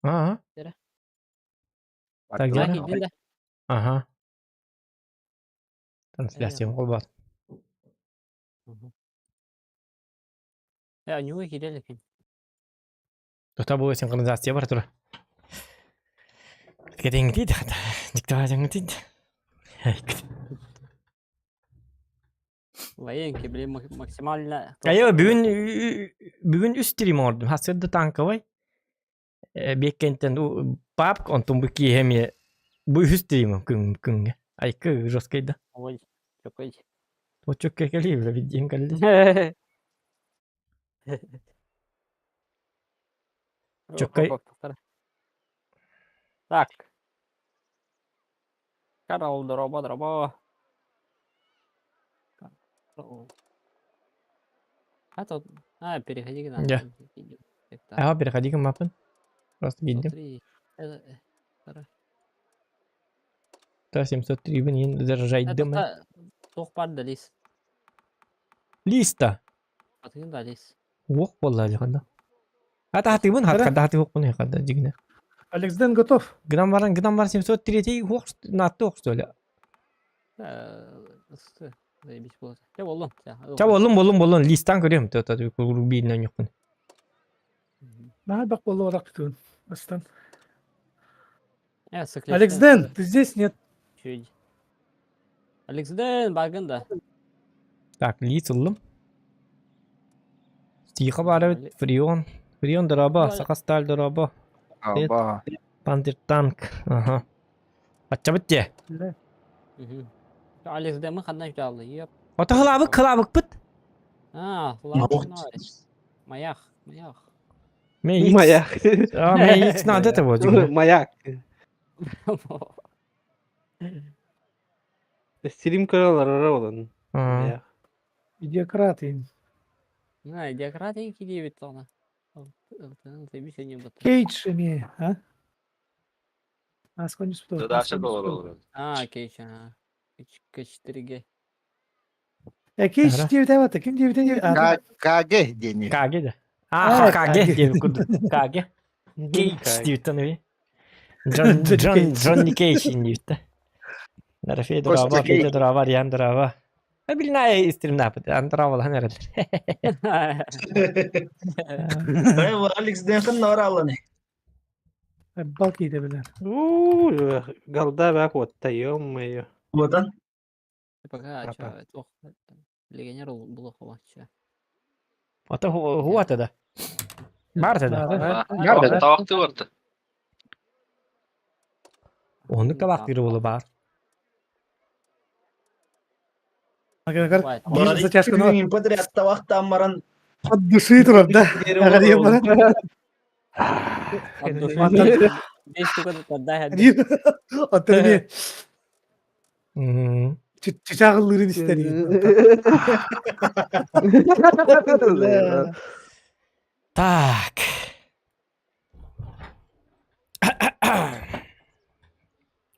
Аа. Так, где? Ага. Трансляция болбат. Э, ньуга киирэ элекин. Тута бу синхронизация бар тура. Кетеңгитид, диктовать Военки, блин, максимально... Айо, бүгүн бүгүн үс стрим оҥордум. Хасырды танковай. Биэккэнтэн папк, онтон бу киэһэ эмиэ бу үһүс стримым күн күҥҥэ. Айкы жесткай да. Ой, чөкөй. Очукка кэлии бile виддиэн кэлли. Чөккөй. Так. Карл, дороба, дороба. А тут... А, переходи к нам. Да. Ага, переходи к мапын. Просто видим. Та 703 бин заряжайдым. Туох бар да лис. Листа. Атыгын да лис. Уох буолла дьаханда. Атаатыыбын хатаатыы уохпун хата дьигинэ. Алекс Дэн готов. Гынан баран гынан баран 703 уох наатты уох что ли? Заебись было. Чэ боллун. Чэ боллун боллун боллун листан көрүөм то то рубинен юкпун. Наһаа бак боллу барак бүтүн. Бастан. Алекс Дэн, ты здесь нет? Алекс Дэн, багын да. Так, лиц ыллым. Тихо баар эбит. Фреон. Фреон дороба, Сахасталь дороба. Аба. Пантер танк. Ага. Аччабыт дьэ. Алекс Дэмы ханна үталды. Еп. Ото хылаабык хылаабыкпыт. А, хылаабык. Маях, маях. Маяк. А, мне X надо это вот. Маяк. Стрим көрө олан. Маяк. Идиократ им. На, идиократ им кидебит тоҕо. Кейдж эмиэ, а? Асконис Задача доллар А, Кейдж, ага. К4Г. Э, Кейдж диэбит эбэтэ, ким диэбитэ КГ диэни. КГ да. А, КГ диэбит курдук. КГ. Кейдж диэбиттэн эби. Джон Джон Джонни Кейдж диэбиттэ. Нарафе дурава, Федя дурава, Риан дурава. Билнай истримнапыт, антравалахан эрэлэр. Алекс Дэнхэн нораланы. Балки да билэр. Галда бак уотта, ё-моё. Уотан. Пока, чё, легионер було чё. Ата хуата да. Барта да. Тавакты барда. Оннук табахтыыр буолу баар. Затяжканы подряд табахтаан баран от души турар да. Оттон чычааҕыллыырын истэр Так.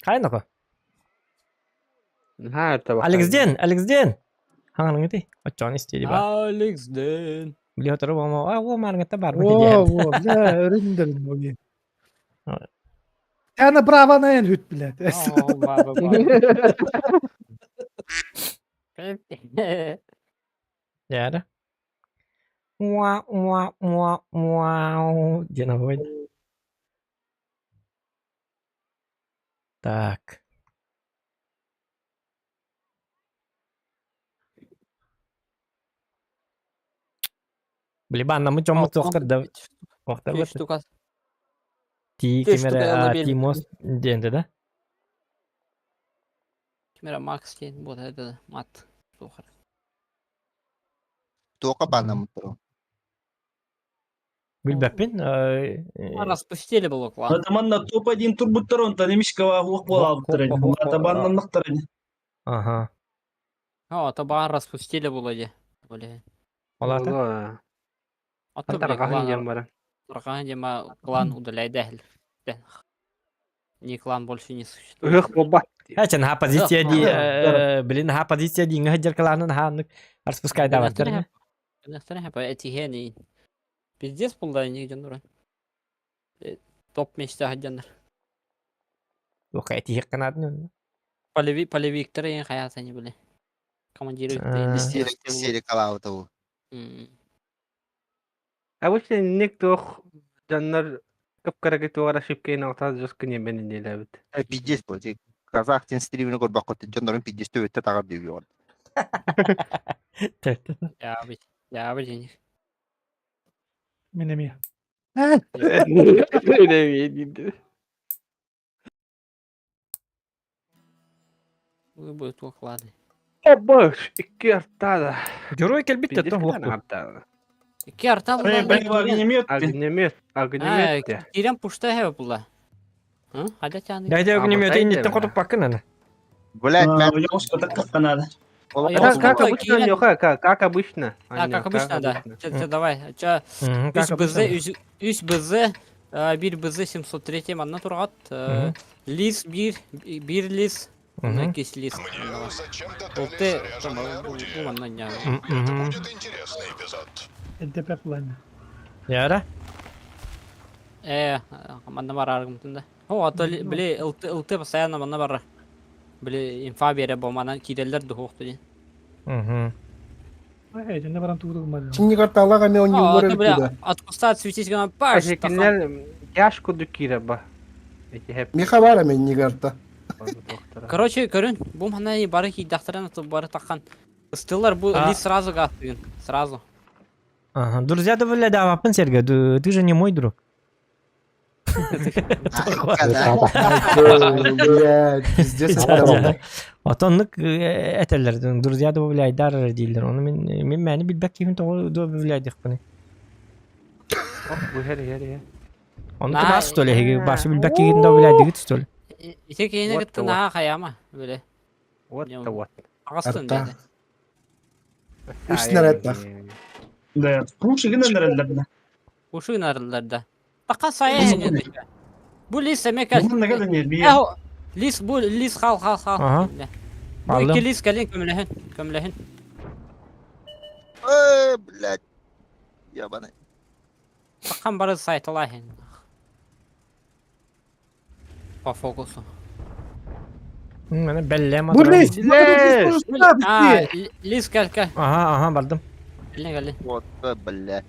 Хайнако? Алекс Ден, Алекс Ден. Хаҥаныҥ ити? Оччоҕун истиэ ба. Алекс Ден. Били отору буома, а уо маарыҥҥатта бар Во, во, бля, өрүндөрүн буги. Яна браво на эн хүт блядь. Яра. Уа, уа, уа, уа, диэн обойда. Так. Блибан, мы чому туохтар да Охтар штука. Ти кемера Тимос диэнте да? Кемера Макс диэн вот это мат туохар. Туоха баанаммыттар. Билбэппин. Распустили было клан. Атаманна топ-1 турбуттар онтон эмишкава уох буолаабыттар Атабаннаннахтар Ага. О, табаан распустили было де. Бля. Олата. Ото Тарҕаһын диэн баран. Тарҕаһын диэн клан удаляйда. Не клан больше не существует. Ыһыах буолбат. Ача наһаа позиция ди блин наһаа позиция диҥҥэ сылдьар кланын наһаа распускайдаабаттар. Этиһэни. Пиздец булда не дьоннора. Топ миэстэ сылдьаннар. Туохха этиһиэххэ наадын онно. Полевиктар эйин хайаата не били. Командиры Истерикалаабыта бу. Обычно инник туох дьоннор кып-кыракый туох эрэ ошибкайын алтаас жестко ньиэмэн инниэлээбит. Пиздец буол. Казах диэн стримини көрбөххүт дьоннорун пиздец төбөттө таҕар диэбит. Ябыть. Ябыть денег. Мин эмиэ. Выбор туох ладно. Обыш, икки артада. Герой кэлбит Пиздец да кытаан туох. артада. Икки арта Огнемет. Огнемет, огнемет де. Кирен пушта хэбэ була. Хада чаны. Дайда огнемет Абатай инниттен да. хотуппаккын аны. Блять, Надо. Как, как обычно, Анюха, как обычно. А, как обычно, да. Чэ, давай. Чэ, Как үс БЗ, обычно. үс БЗ, бир БЗ 703 манна тургат. Лис бир, бир лис, кис лис. Олты, бу манна ня. ЛДП планы. Яра? Манна бар аргымтында. О, ата били ЛТ ЛТ постоянно манна бар. Били инфа бере бу манан киреллер духукту дин. Эй, дьонно баран тугу гыммады. Чиннигар талага мен О, онньуулар ата били эбит от куста светить гана паш. Кинилэр яш курдук киирэ ба. Эти хэп. Миха бара мен нигарта. Короче, көрүн, бу мана бары кийдахтаран аты бары таккан. Ыстылар бу А. лис сразу гаттыгын, сразу. Ага. Друзья добавляй, да, вапын Серга, ты же не мой друг. Блядь, пиздец. Отоннук этелер, друзья добавляй, дар дииллэр. Ону мин мин мэни билбэк киһин тоҕо добавляй диэхпиний. Бу хер хер хер. Ону На, кыбаас что ли, башы билбэк киһин добавляй дигит что ли? Ити кейине Вот кытта вот. наа хаяма, биле. Вот да вот. Агастын Арта. деди. Үс снаряд Да, пуши гыннар. Ушу нарылар да. Така сая не. Бу лис эмекел. Бу Лис бу лис хал хал хал. Ага. Бу Алдым. икки лис кэлин көмөлөһүн, көмөлөһүн. Эй, блядь. Ебаный. Таккан бары сайталайын. По фокусу. Мені бәллем Бу лис! Лис! А, лис кел кел. Ага, ага, бардым. Кэлин кэлин. Вот, блядь.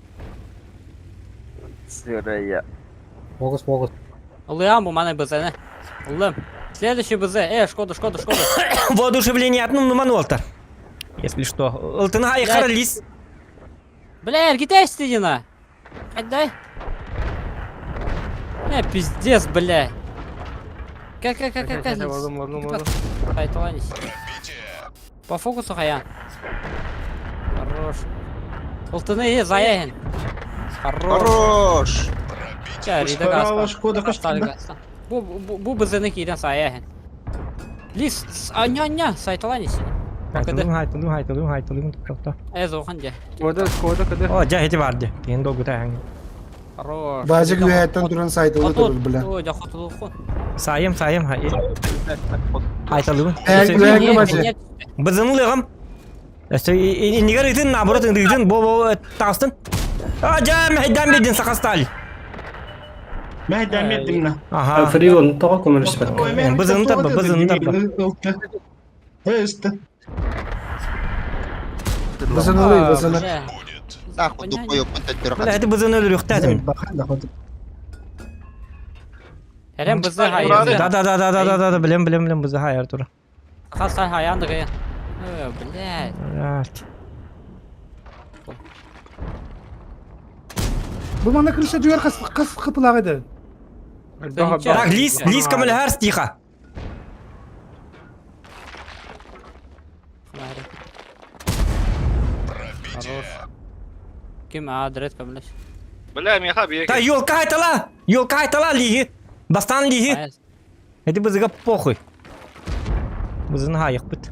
Сырая. Фокус, фокус. Ылыам бу маны БЗ-ны. Ылым. Следующий БЗ. Э, Шкода, Шкода, Шкода. Воодушевление одну мануалтар. Если что. Ылтына айхара лис. Бля, китайцы дина. Отдай. Пиздец, бля. Как, как, как, как, как. Олым, олым, олым. По фокусу хаян. Хорош. Ылтыны е, заяхин. Хорош. Хорош! Ча, рида газ. Шкода, Шкода. Бу, бу, бу БЗ-ны кирен саяхин. Лис, аня, аня, сайталанись. Хайталым, хайталым, хайталым, хайталым. Тоқта. Э, зохан же. Шкода, Шкода, када. О, жа хети барды. Кейін долгу таяң. Хорош. Бажык үһәттен туран сайтылы турur бля. Ой, да хотулу Сайым, сайым, хай. Хайталым. Үһәңге бажы. Бызын лыгым. Нигер итин, наоборот, итин, бо бо тастын. А, жа, мәйдан бедин сақастал. Мәйдан бедин. Ага. Фрион тоҕо көмөлөспөт. Бызын тарба, бызын тарба. Өстө. Бызын ылый, бызын. Нахуй тупой опыт Бля, это бызын өлүрүктәдим. Эрен бызы хайыр. Да, да, да, да, да, да, да, билем, билем, билем, бызы хайыр тура. Хаса хаянды гая. Э, блядь. Блядь. Бу мана крыша дүйер кас кас кыпылак эди. Так, лис, лис көмөлөһөр стиха. Хорош. Ким адрес көмөлөш. Бля, меха бек. Та елка айтала! Елка айтала лиги! Бастан лиги! Это бызыга похуй. Бызын хайық бит.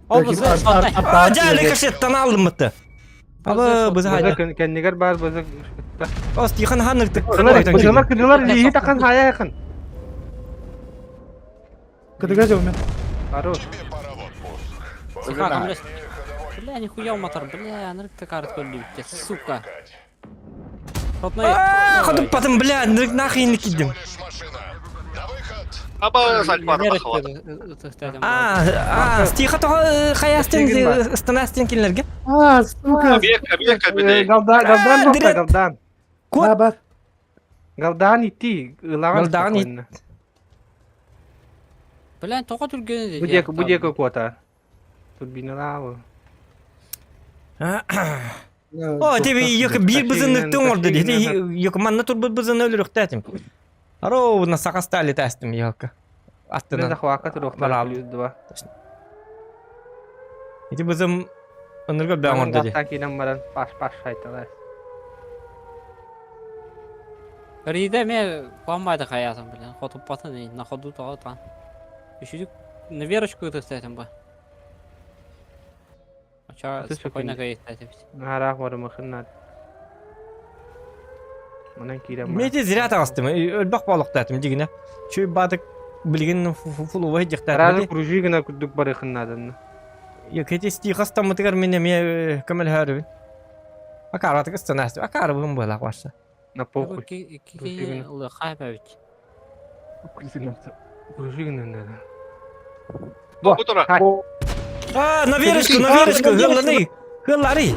О, бызы А, жа, рикошеттан алдым бітті. Абы, бызы хайда. Кэннигер бар бызы. О, стихан ханыртык. Кыдылар, кыдылар, лиги такан хая якын. Кыдыга жау мен. Хорош. Бля, нихуя мотор, бля, анырык ты карт көрдү битте, сука. А, хотуппатым, бля, нахрен кидим. Аба сальпана тахалады. А, а, стиха того хаястен станастен кинилерге. А, сука. Объект, объект, объект. Галдан, галдан А, бохта, галдан. Кот. Бар. Галдан ити, ылаган. Галдан ит. Блин, тоҕо түргэнэ Бу диэки, бу диэки куота. Турбиналаабы. О, тебе екі биир бызыныктың орды дейді. Екі манна турбут бызыны өлүрүктәтим. Аро, на сақастали тәстім елка. Аттынан. Захвака туруктар плюс 2. Ити бызым ынырга бәң орды ди. Кинен баран паш-паш шайталар. Риде ме куанбайды хаятым, блин. Хотуппатын, на ходу тоҕо Еще на верочку ытыстайтым ба. Ача спокойно кайыттайтым. Нараах барымахын Манан киирэн Мете зря таҕыстым, өлбөх буолуохтаатым дигинэ. Чүй баатык билигин фулуба Разы сылдьыахтаатым. кружи гына курдук барыхыннаадынна. Кэти стихастаммытыгар мин эмиэ көмөлөһөрүбүн. Акааратык ыстанаастым. Акаары быһым быһалаах барса. На похуй. Ки лыхай бэбит. Кружи гына надо. Бу тура. А, на верочку, на верочку, хылланы. Хыллары.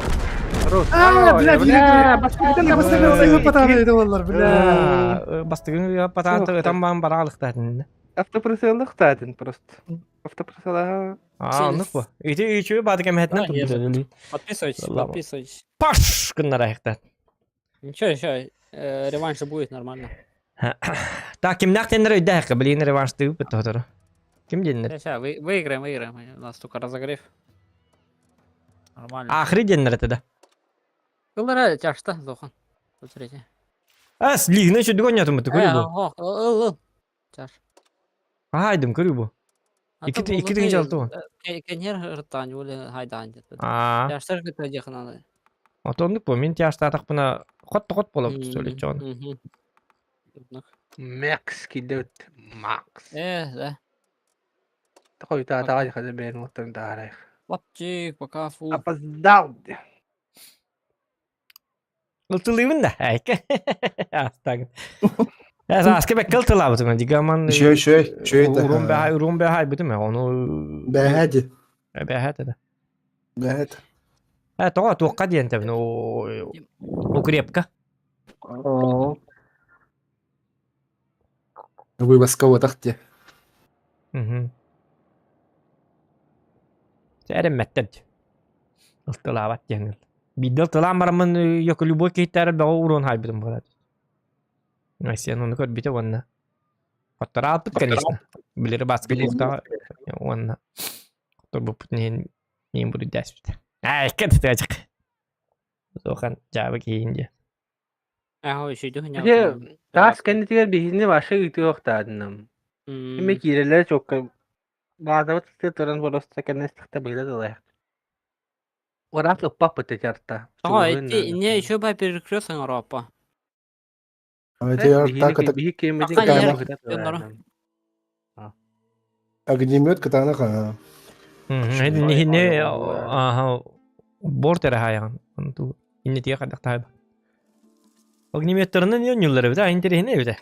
А, бля, бля, бастыгын патаны олар, бля. Бастыгын патааты ытан бараалыктаатын. Автоприцеллыктаатын просто. Автоприцелла. А, оннук бу. Ити үчү баатык эмэһэтинэн турбут. Подписывайтесь, подписывайтесь. Паш гыннарайыктаат. Ничего, еще реванш будет нормально. Так, кимнээх теннер өйдөөх, билигин реванштыы быт Ким диэннэр? Сейчас, вы, выиграем, выиграем. У нас только разогрев. Нормально. Ахри диэннэр этэ да. Ыллара тяжта, Зохан. Смотрите. Ас, лигне чүдүг ойнотум бу көрүү бу. Ыл, ыл. Тяж. Айдым көрүү бу. Ики ики тыгын жалты бу. Кенер ыртан, оле хайдан деп. Аа. Тяжтар кыта дехнаны. Отоннук бу, мин тяжтаатах буна хот-хот болоп сөйлөйт жон. Макс кидет Макс. Э, да. Такой та та хада бен оттан дарай. Лапчик, пока фу. Опоздал. Ылтылыыбын да, айка. Астагын. Эс аска беккел тылабытым, дигаман. Еще, еще, еще это. Урун бэхай, урун бэхай бутым, ону. Бэхэди. Бэхэт это. Бэхэт. Э, тоҕо туохха диэн тэбин, укрепка. Вывозка тахте. Мгм. Эрэммэттэр ылтылаабат диэн. Биирдэ ылтылаан бараммын ёко любой киһиттээр бөҕө уруон хаайбытым буолар. Айсен ону көрбүтэ уонна Хоттораалпыт, конечно. Билери баска туохтаҕа уонна хотторбуппут иһин миин буруйдааспыт. Ай, кэтитээчик. Суохан дьаабы киһиин диэн. Аха, еще Же таас кэннитигэр биһини башы ыытыахтаадынам. Эме киирэлэр чокка баазабыт туран просто кэннестихте быйла дылайах. Ураак ыппаппыт тетярта. Ага, эти не еще ба перекресток Европа. Так это Биһи кемедин огнемет катана. Хинне аха борт эрэ хаайаҕын. Онту иннитигэ хайдах Огнеметтеринэн оонньууллар эбит, а интэриэһинэй эбит.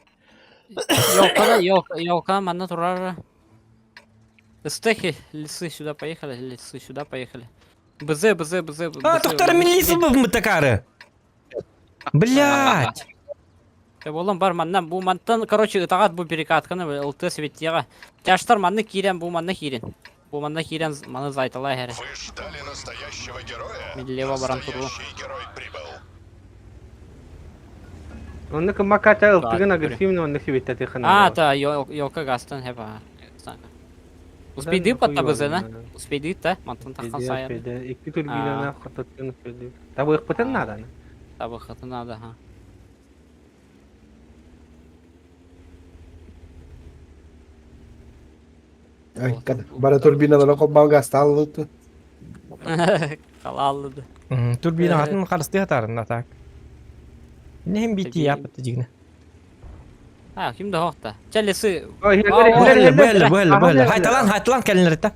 Елка, елка, елка, манна турара. Стехи, лисы сюда поехали, лисы сюда поехали. БЗ, БЗ, БЗ, БЗ. А, тоқтар мин лисы такары. Блять. Болон бар манна бу мантан, короче, ытаҕат бу перекатканы ЛТ светияга. Тяштар манны киирэн, бу манна киирэн. Бу манна киирэн маны зайталай хәрэ. Вы ждали настоящего героя? Мин лево баран туру. Настоящий герой прибыл. Онны кымаката ылтыгын агрессивно онны сибиттати хана. А, та, елка гастан хеба. Успейды патта БЗ, на? Успейды та, мантан тахан саяр. Икки турбинаны хототтун успейды. Табы ыппытын надо. Табы хаты надо, ха. Ай, бара турбиналары копмалга сталлы. Халаллыды. Турбина атын харысты хатарын так. Нем бити япыт дигне. А, ким да хохта. Чалесы. Бөллө, бөллө, бөллө, бөллө. Хайталан, хайталан кэлинер та.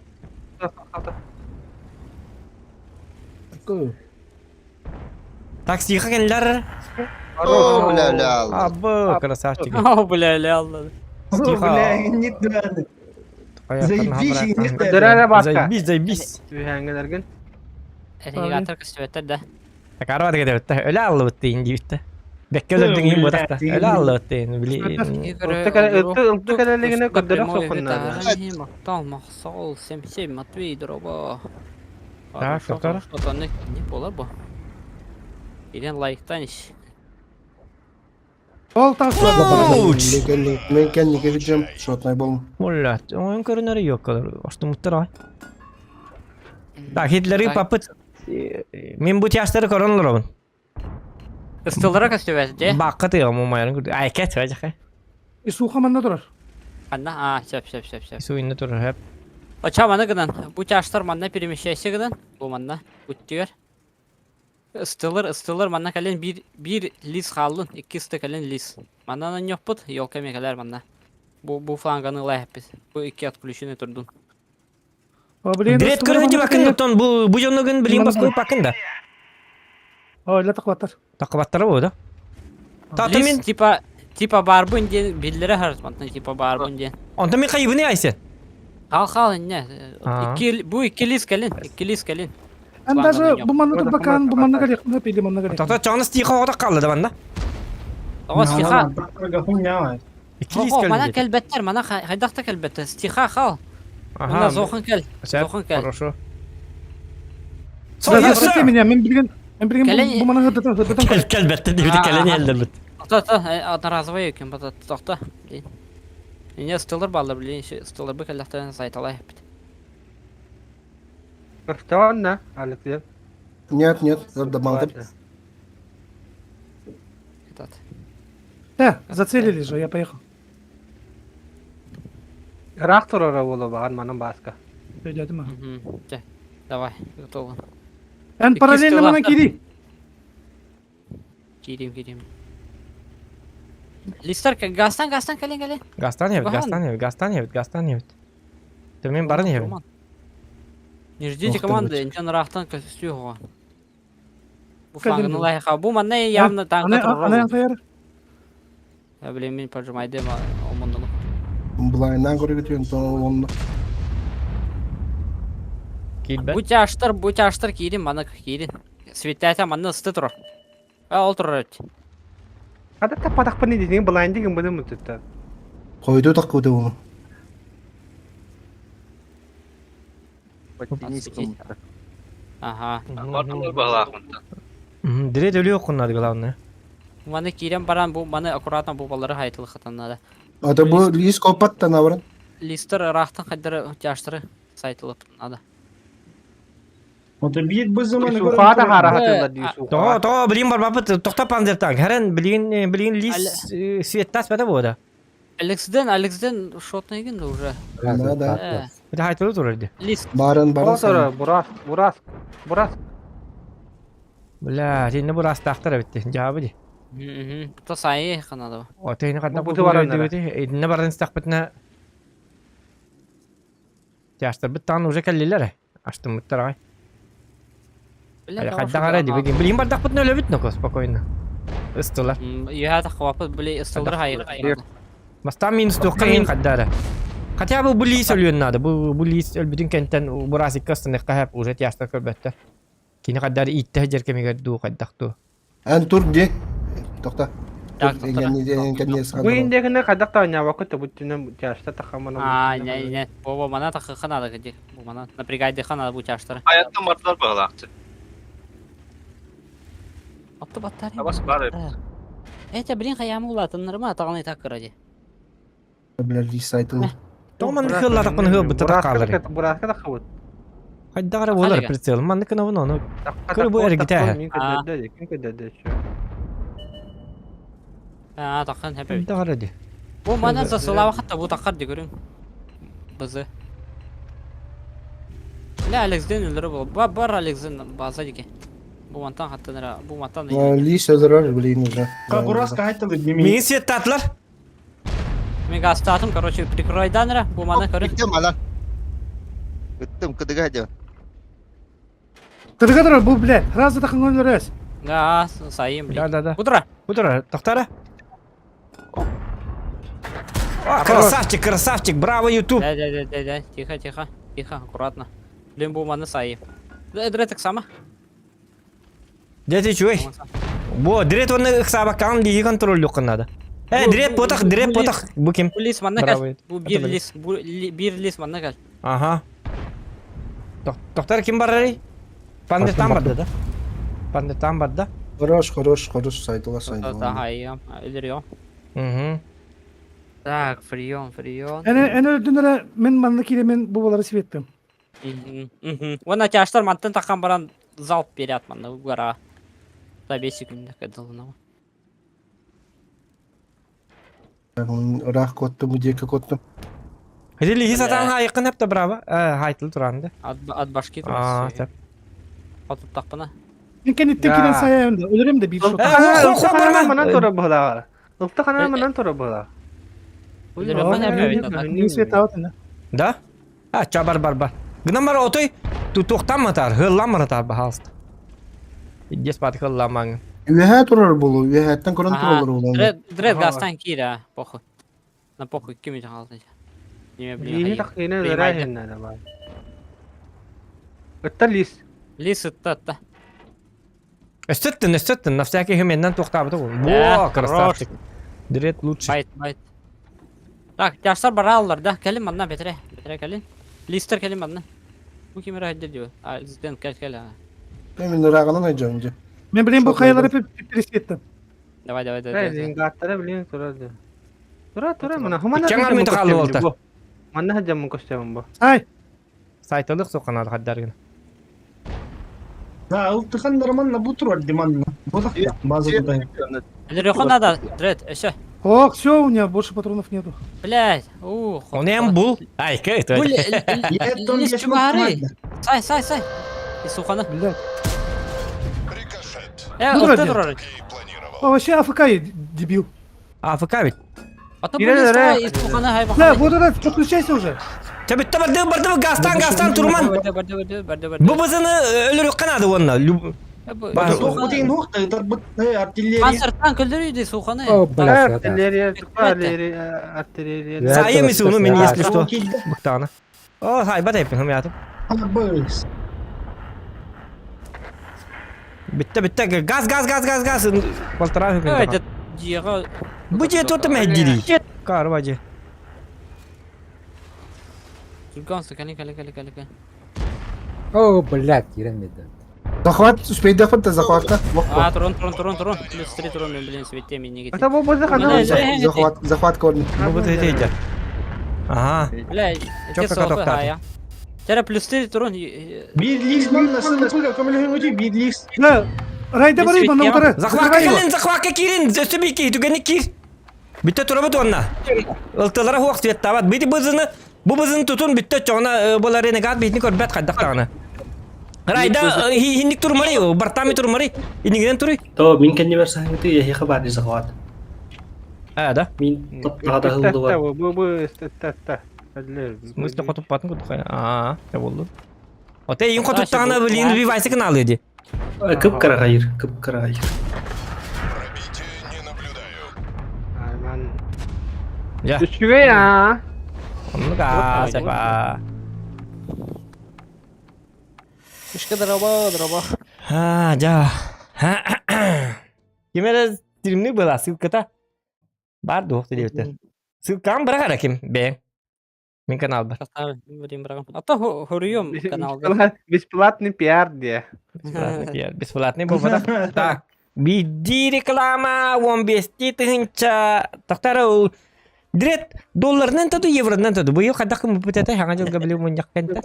Таксиха кэллэр. О, бля, бля. Абы, красавчик. О, бля, ля, Тихо. Бля, не надо. Заебись, не Дөрәрэ баска. Заебись, заебись. Үһәңгеләрген. Регатор көстүбэттэр да. Так арба деген битте. Өлө аллыбыт дейин дейбитте. Бекке өлөрдүң бу такта. Өлө аллыбыт дейин. Били. Ылты кэлэлигине көрдөрөх сокуннады. Мактал, махсал, семсем, Матвей, дроба. Так, доктор. Что-то не болар бу. Ирен лайктан иш. Ол тас. Мен кеннике хүджем, шотнай болум. Мулла, оң көрүнөрү yok kadar. Оштумуттар ай. Так, Хитлери папыт. Мен бу тяштары коронлор обун. Ыстылара көстүбэт, де? Бакка тыгам умайрын көрдү. Ай, кет важака. Суха манна турар. Анна, а, сөп, сөп, сөп, сөп. Суинна турар хеп. Оча маны гынан, бу тяштар манна перемещайся гынан, бу манна, буттигер. Ыстылыр, ыстылыр, манна кэлен бир, бир лис халлын, икки ысты кэлен лис. Манна ньоппут, елка мекелер манна. Бу, бу фланганы лайхпис. Бу икки отключенный турдун. Дред көрүнү бакын тон бу бу жонугун билин баскы бакын да. Ой, ла такваттар. Такыбаттары бу да. Тата Лис мен типа, типа барбын ден, биллere харытмантан типа барбын ден. Онта мен кайыбыны айсы. Хал хал не. А. Икки, бу икки лис кэлен, икки лис кэлен. Эн даже бу манна турбакан, бу манна галек, на пили манна галек. Тата чоңны стиха ода калды да банда. Тоҕо стиха. Икки лис О, мана кэлди. кэлбэттэр, мана хайдахта кэлбэттэр. Стиха хал. Мана Ага. зохан кэл. Зохан кэл. Хорошо. Да, да, меня, мен билген, мен билген Кэлен- бу манна хыдытан, хыдытан. Кел келбетте диби А, келени ага. элдербит. Та та одноразовый екен бата тоқта. Блин. Меня стылыр балды, блин, стылыр бы кэллэхтэн сайталай. Көстөөннө, Алексей. Нет, нет, добалдым. Этот. Да, зацелили же, я поехал. Ыраах турара боло баган манан баска. Дядя ма. Мгм. Те, Давай, готово. Эн Икки параллельно стыла. мана кири. Кирим, кирим. Листер, гастан, гастан, кэлен, кэлен. Гастан ебит, Баган. гастан ебит, гастан ебит, гастан ебит. Төмен барын ебит. Роман. Не ждите Ох ты, команды, инчен рахтан костюга. Бу Кэлен флангны был. лайха. Бу манна явно танка Ана ана турар. фаер. Я, блин, мен поджимайды ма омондону. Блайнан көрүгүтүн то он Килбет. Бу тяштар, бу тяштар кирин, мана кирин. Светләтә манна ысты турар. А, ол турар. Хада таппатахпын дидиң былайн деген быды мутутта. койду таккыды оны. Ага. Бардылар бағалақ Дирет өлү окуннады главное. Маны кирен баран бу маны аккуратно бу баллары хайтылы хатаннада. Ата бу лис копаттан абырын. Листер рахтан хаддары тяштары сайтылып надо. Вот бит бы заман. Суха да хара ди То, суха. то, билин бар бапыт, токтап панзертан. Хәрен билин билин лис светтас бата бода. Алексден, Алексден шотный ген уже. Да, да. Э, Бит хайтылы турар ди. Лист. Барын барын. Отора бурас, бурас, бурас. Бля, сен бу растахтар битти. Жабы ди. Мгм. То сайы канада. О, тейни кадна Бу бу буту бар бу ди. Эдине барын стахпытна. Тяштар бит тан уже келлилер. Аштым буттар ай. Хадда гара ди. Билин билин бар тахпытна өлө бит ноко спокойно. Ыстылар. Я так хвапыт, блин, ыстылдыр хайыр. Бастан минус тоққа мен қаддары. Хотя бы бу лис өлүөн надо. Бу бу лис өлбүтүн кенттен бурасик кастын кахап уже тяштар көрбөттөр. Кини қаддары итте жер кемигер ду қаддакту. Эн тур ди. Токта. Так, токтора. Бу индегине кадак та нявакы буттүнө тяшта тахамана. А, не, не. Бо мана так ханада где. Бу мана напрягайды ханада бу тяштары. Аяттан бардылар бағалақты. Атты баттар. Абас бар. Это, блин, хаямы улатыннар ма тагын так ради. Бля, лис айтыл. Томан хылла тақпын хыл бутта тақалар. Бураска да хабыт. Хайдагара болар прицел. Манны кына оны. Көр бу эргите. Мин көдөрдө, ким көдөрдө чө. А, тақын хәпе. Хайдагара ди. Бу мана засылава хатта бу тақар ди көрүң. Бызы. Ля Алексден өлөрү бол. Ба бар Алексден база дике. Бу мантан хатта нера, бу мантан. Лис өлөрөр блин уже. Бураска айтылы Мин свет татлар. Мен гастатым, короче, прикройдан ра, бу мана көрүң. Ыттым алан. Ыттым кыдыга дем. Тырга бу, блядь, раз такын өлөрөс. Да, сайым, Да, блин. да, да. Утра. Бу турар, тохтара. А, красавчик, красавчик, браво, YouTube. Да, да, да, да, да, тихо, тихо, тихо, аккуратно. Блин, бу маны сайы. Дре так само. Дете үчүгэй. Бу дрет уонна ыксаабаккаҕын лииһи контроллуоххун наада. Э, дрет потах, дрет потах. Бу ким? Бу лис манна кэл. Бу биир лис, бу биир лис манна кэл. Ага. Тоқтар ким барарый? Пандертан барда да? Пандертан барда. Хорош, хорош, хорош, сайдыла, сайдыла. Ага, я, өлөрүөм. Угу. Так, прием, прием. Эн эн өлдүн эрэ мин манна киирэмин бу балары светтим. Уонна тяжтар мантан таххан баран залп берет манна угара. Да 5 секунд кадалына. Ыраах куоттум, диэки куоттум. Религи сатаан хайыккын эпте браво. Хайтыл туранды. От, от башки Аа, сөп. Отуттахпына. Мен кэнниттэн киирэн сайайым да, өлөрөм да биир шот. Ылта ханаа манан тура быһылааҕа. Ылта ханаа манан тура быһылаа. Да? А, ча бар бар бар. Гынан бар отой туохтан матар, хыллан маратар баһаалыста. Иддес бааты хылламаҥ. Үөһээ турар буолуо, үөһээттэн көрөн тураллар буолуо. Дред гастан киир, похуй. На похуй ким ити хаалта. Неме блин. Лиини таххыына өлөрөө баар. Ытта лис. Лис ытта ытта. Өстөттүн, өстөттүн, на всякий хыменнан туохтаабыта буолуо. Во, красавчик. Дред лучше. Байт, байт. Так, тяжтар бараллар да, кэлин манна бэтэрэ, бэтэрэ кэлин. Листер кэлин манна. Бу ким эрэ хайдыр диyor. А, Зиден кэл кэл. Мен ырааҕынан айдьабын дьэ. Мен билин бу хайалары пересветтим. Давай, давай, давай. Лингаттара билин турар да. Тура, тура, мына хумана. Иккең армията хаалды болта. Манна хаджаммын көстөмүн бу. Ай. Сайталык соққан хаддаргын. Да, ылтыхан манна бу турар диманна. Бу база туда. Лерёха надо, Дред, еще. Ох, все, у меня больше патронов нету. Блять, ух. Он эм бул. Ай, кэй, Бул, Сай, сай, сай. И сухана. Блять. Рикошет. Э, ылта турар. А вообще АФК дебил. АФК ведь. А то блин, сай, и сухана хай Да, вот это, подключайся уже. Ча бүтті барды барды гастан гастан турман. Барды барды барды барды барды. Бу бызыны өлөрүк канады онна. Панциртан көлдөрүйдү суханы. О, блядь, Артиллерия, артиллерия, артиллерия. Сайым исуну мен если что. Буктана. О, хай бат эпин хым ятым. Битте битте газ газ газ газ газ. Полтора Это дьего. Бу же тот мәддири. Карважы. Гонсы, кали, кали, кали, кали, кали. О, блядь, кирен меден. Захват, успейдэх бата захватка. А, турун, турун, турун, турун. Плюс 3 турун, блин, свете мен неге. Это бу бозы хана. Захват, захват корни. Бу бу тете Ага. Бля, эти софы, а Тера плюс 3 турун. Бир лис манна сына көмөлөһүн бир лис. Да, райда барый манна утары. Захватка килин, захватка кирин, өстү ки, түгени кир. Бүтте турабыт онна. Ылтылара хуак светтабат. Бити бызыны, бу бызыны тутун бүтте чоңна болар ренегат битни көрбөт кайдактагына. Райда хинник турмари, бартами турмари, инигинен тури. То мин кенни берсәң ти яхи хабар захват. А, да. Мин таптага хылды бар. Бу бу та. В смысле хотуп батын кутук. А, я болду. Оте ин хотуптагына билин би вайсы каналы ди. Кып карагайыр, кып карагайыр. Пробитие не наблюдаю. Айман. Я. Үчүгэй а. Оннука сепа. Ишке дроба, дроба. А, жа. Кимere стримни была ссылката. Бар дух диэбиттэр. Ссылкам быраҕар ким бэйэҥ. Мин канал бар. А то хоруйум каналга. Бесплатный пиар де. Бесплатный пиар. Бесплатный буолбатах. Так. Биирдии реклама 15 тыһынча. Тохтар ол Дрет долларынан таду евронан таду. Быйыл хайдах кыммыппыт хаҥа дьылга били мунньах кэнтэ.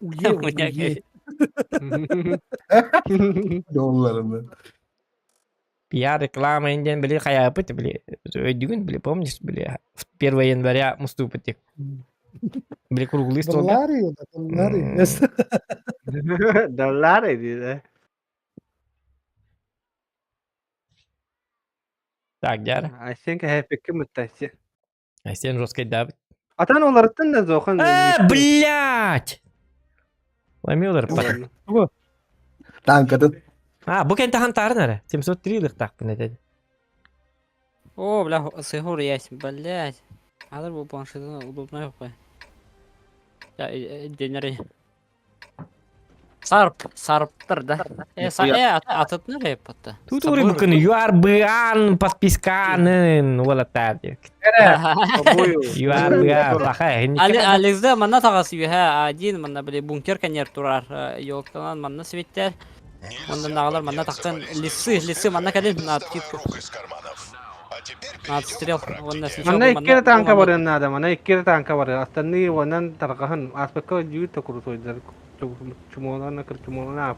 Уе, уе. Долларынан. Пиар реклама инден били хайаапыт били өйдүгүн били помнишь били 1 января муступыт били круглый стол Доллары, доллары. Доллары дейді. Так, дьара. Айсен кэһэппиккин муттайси. Айсен жесткий дабит. Атан оларыттан да зохан. Э, блядь! Ламилар пат. Танкатын. А, бу кэнтэ хантаарын эрэ. 703 лыктаахпын этэ. О, бля, сыгур есть, блядь. Надо было планшет удобно какой. Денери. Сарп, сарптыр да. Э, са, э, атытны рэп атты. Тут ури букын юарбыан подписканын уолаттар диэк. Юарбыан баха Алекс да манна таҕас үһэ один манна били бункер канер турар елканан манна светтер. Оннан наҕалар манна тахсан лисы, лисы манна кэлин на откидку. На отстрел. Онна Манна икки эрэ танка барыан наада, манна икки эрэ танка барыа. Остальные уонан тарҕаһын, ааспыкка дьүүр да курутуйдар, чумуолана кырчумуолана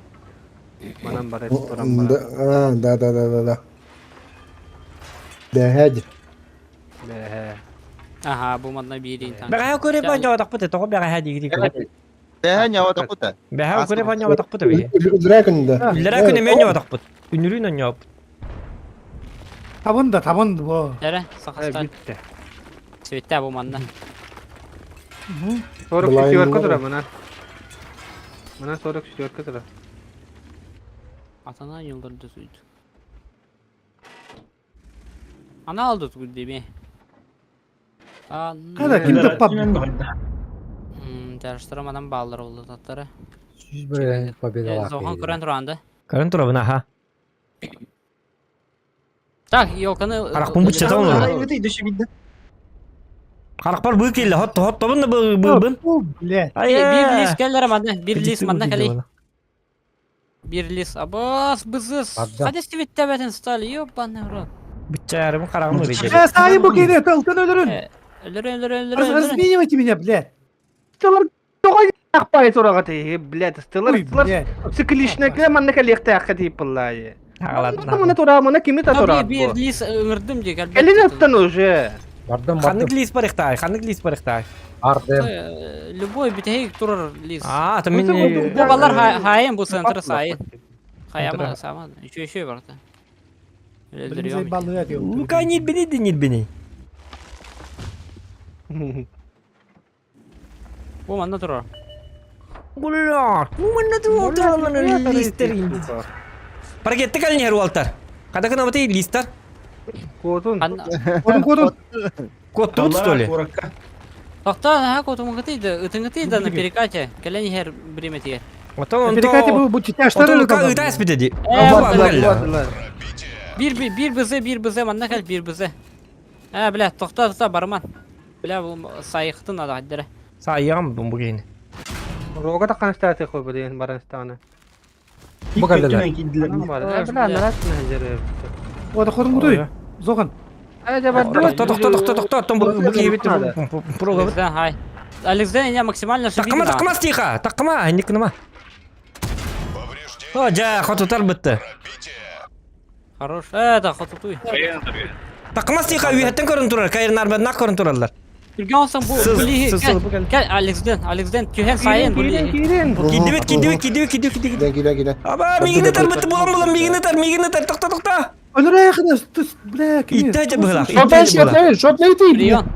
манан бара туран баран. Да, да, да, да, да, да. Дэһэдь. Бэһэ. Аха, бу манна биирин танк. Бэҕэһээ көрө банньаабатахпыт тоҕо бэҕэһээ диигитий көрө. Бэһэ ньаватахпыта. Бэҕэһээ көрө банньаабатахпыт эбии. Үллэрээ күндэ. Үллэрээ күн эмиэ ньаватахпыт. Үнүрүүн онньооппут. Табын да табын бу. Эрэ, Сахастан. Бүттэ. Светтэ бу манна. 44 тура мана. Мана 44 тура. Атана yıldırdı suydu. Ана алды тугу деме. Када ким таппап? Жарыштырамадан баалар болду таттары. 100 победалаах Зохан киһи. көрөн туран Көрөн турабын аха. Так, елканы... Харахпын быччата олорор. Харахпар быы киирдэ, хот хоттобун да быыбын. Блядь. Бир лис келлер манна, бир лис манна кэлей. Бир лис, абас, бызыс. Хадис твиттебетин стали, ёбаный в рот. Быччаарым хараҕым ырыйда. Э, саайы бу киһини тылтан өлөрүн. Өлөрүн, өлөрүн, өлөрүн. Разменивайте меня, блядь. Стылар тоҕо ахпай сураҕа тиһи, блядь, стылар, стылар цикличнэкэ манна кэлиэхтээххэ тииппыллаайы. Мана тура, мана кими та тура. Бир лис ыҥырдым дии кэлбит. Кэлин оттон уже. Бардым, Ханнык лис барыхтай, ханнык лис барыхтай. Ардым. Любой бүтэһик турар лис. А, то мин Бу балар хайын бу центр сайын. Хаяма сама. Еще еще барта. Лука нирбини да нирбини. Бу манна турар. Бля, бу манна турар листер. Паркетте калнер уалтар. Када кына баты листер. Куотун. Куотун, куотун. Куоттут, что ли? Тохтоо, ха куотумҥытый да, ытыҥытый да на перекате. Кэлэн иһэр бириэмэтигэр. Отон Перекате бу бу читаштар Отон Лука ытаас бите Бир бир бз бир бз манна кэл бир бз. Э, бля, тохтоо, тохтоо, барман. Бля, бу сайыхтын ада хаддара. Сайыгам бу киһини. Рога таккан истааты хой диэн баран истааны. Бу кэллилэр. Бля, нарат нахажары. Ода хорун гудуй. Зохан. Тохтоо, тохтоо, тохтоо, тохтоо, оттон бу бу киһи бит прога. Александр, хай. Александр, я максимально Таккыма, таккыма стиха, таккыма, инник кыныма. О, жа, хотутар бытты. Хорош. Это хотутуй. Таккыма стиха үйеттен көрін турар, кайрын арбаднақ көрін туралар. Түрген olsan bu bu Кел, Алексден, Алексден, түһен сайын бу Кидибит, кидибит, кидибит, кидибит, кидибит. Киде, киде. Аба, мигини тар бытты, булам, булам, мигини тар, мигини тар, тохта, тохта. Өлөрө түс, бля, кини. Итте быһылах, Шотлай, шотлай, шотлай ты. Прием.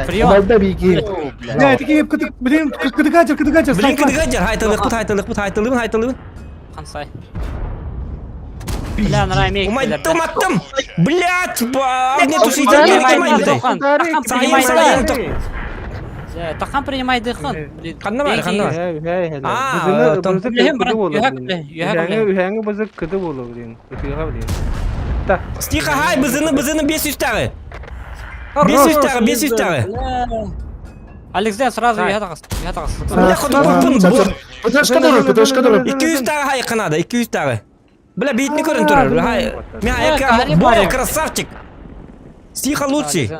Прием. Балда бики. Бля, такие блин, кыдыгачер, кыдыгачер. Блин, кыдыгачер, хайтылык бут, хайтылык бут, хайтылыбын, хайтылыбын. Кансай. Бля, нарай Умайттым, аттым. Блядь, огнетушитель, Сайын, сайын, Тахан принимай дыхан. Ханна бар, ханна бар. А, Үһәңе бызык кыды болу блин. Ытыга блин. Стиха, хай, бызыны, бызыны 500 тагы. 500 тагы, 500 тагы. Алексей сразу я тагыс, я тагыс. Бля, хотуппун. ПТшка дурur, ПТшка дурur. 200 тагы хай кынады, 200 тагы. Бля, бейтни көрін турар. Хай, мен аяққа, бо, красавчик. Стиха лучший.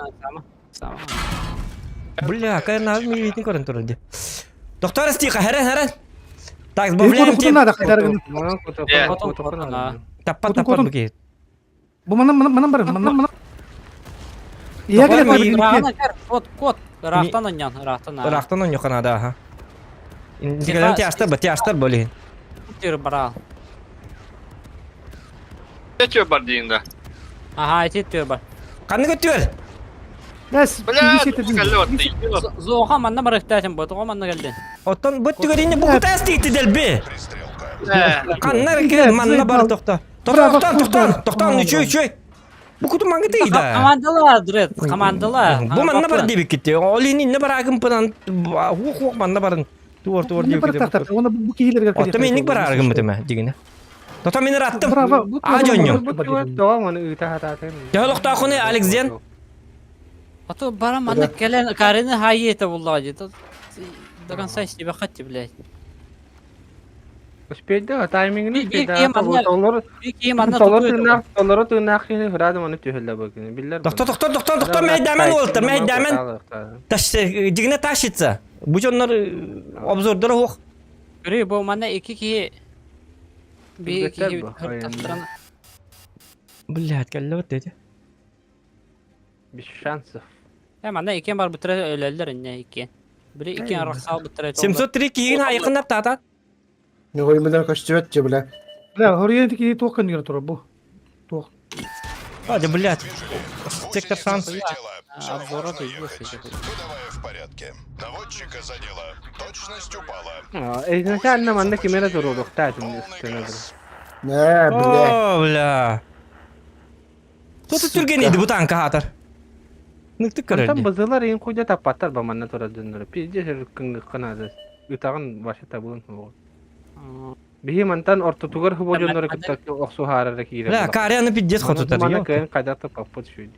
Бля, кайна ми бейтни көрін турар. Доктор Стиха, хәрен, хәрен. Так, сбавляем темп. надо, хәрен. Таппа, таппа, буки. Бу манан манан бар, манан манан. Я келе Кот, кот. Рахтан оньян, рахтан. Рахтан оньян канада, аха. Дигәлән тяштар, ба, тяштар боли. Тир барал. Тетю бар дейінде. Ага, эти тир бар. Қанны көттүр? Бәс, Бля, Зоха манна бар ихтәтен бу, тоға манна келди. Оттон бу түгәринне бу кутас тиитти делби. Каннар кел манна бар тохта. Тохтан, тохтан, тохтан, тохтан, үчүй, үчүй. Бу куту маңы тыйда. Командала, Дред, командала. Бу манна бар дебиккит. Ол инне барагым пынан хух-хух манна барын. Туор туор диэбиккит. Оны бу киһилерге Отто мен инник бараргым бутума дигине. Тото мен ыраттым. А дьонньум. Төһө олохтоохуну Алексден? А то барам манна кэлэн Карины хайы это булла дии. До конца себе хатти, блядь. Успейда таймингini Биир киһи манна толору биир киһи манна толору тутуо тыыннаах толору тыыннаах киһини хыраадым аны түһэллэ бу күнү биллэр Тохто тохто тохто тохто мэйдэмэн уолтар мэйдэмэн. Таш дигине тащится. Бу дьоннор обзордара суох. Көрү бу манна икки киһи биир Түргэттэр киһи бу, айанна. Блядь, кэллэ бит дети. Без шансов. Э манна иккиэн барбыттара өлөллөр инне иккиэн. Били иккиэн арахсаал быттара 703 киһигин айыкыннап таата. Ньугуймудан көстүбэт же бля. Бля, хоруйан киһи туох кэннигэр турар бу? Туох. А, да, блядь. Сектор шанс. Обзора ты Выдавая в порядке. Наводчика задела. Точность упала. Изначально манна кимера туруохтаатым Э, бля. О, бля. Кто-то түрген бу танка хатар. Ныктык Антан көрөрдү. бызылар иин куйда таппаттар ба манна турар дьоннору. Пиздец кыҥҥыкканаада. Ытаҕын вообще табылын суоҕа. Биһи мантан ортотугар хубо дьоннору кытта охсуһаарара киирэр. Бля, каряны пиздец хотутар. Мана кыайан хайдах таппаппыт шүйді.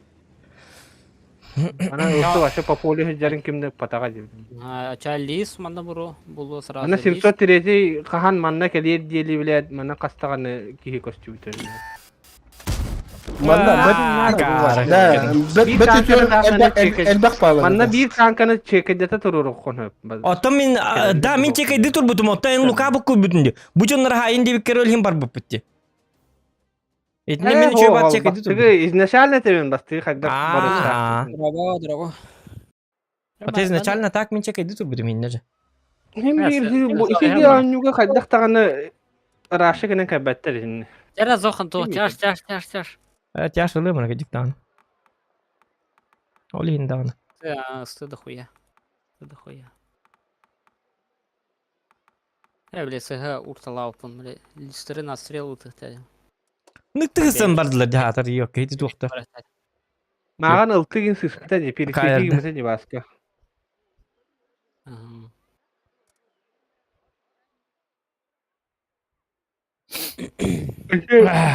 Ана ылсы вообще по полю сылдьарын кимде патаға диир. Ача лис манна буру булу сразу. Ана 703 хаһан манна кэлиэр диэли билээт манна хастаҕаны киһи көстүбүтэ. Манна Кара. Да, бет Биир бет танканы таһынан элбэх паалар. Манна биир танканы чекэдэтэ туруорук хонһөп. Оттон мин да мин чекайды турбутум, оттон эн лука букку бүтүн Бу дьоннор хаайын диэбиккэр өлһин барбыппыт ди. Итинне мин үчүгэй бат чекайды турбутум. Изначально тебин бастыгы хайдах Аа. барыста. Драго, драго. Вот изначально так мин чекайды турбутум инне же. Хим биир бу ити оонньууга хайдах даҕаны Раша гынан кэлбэттэр итиннэ. Тера зохан то, тяж, тяж, тяж, тяж. Э, тяж ылыы мана диктан. Ол иһин даҕаны. Стыда хуя. Стыда хуя. Э, бля, СГ урталауппун, бля, листеры на стрел утыхтар. Ныктыгысан бардылар дьаатар yok киһи туохта. Мааҕын ылтыгын сыспыта дии, Каярда. пересети дии Васка.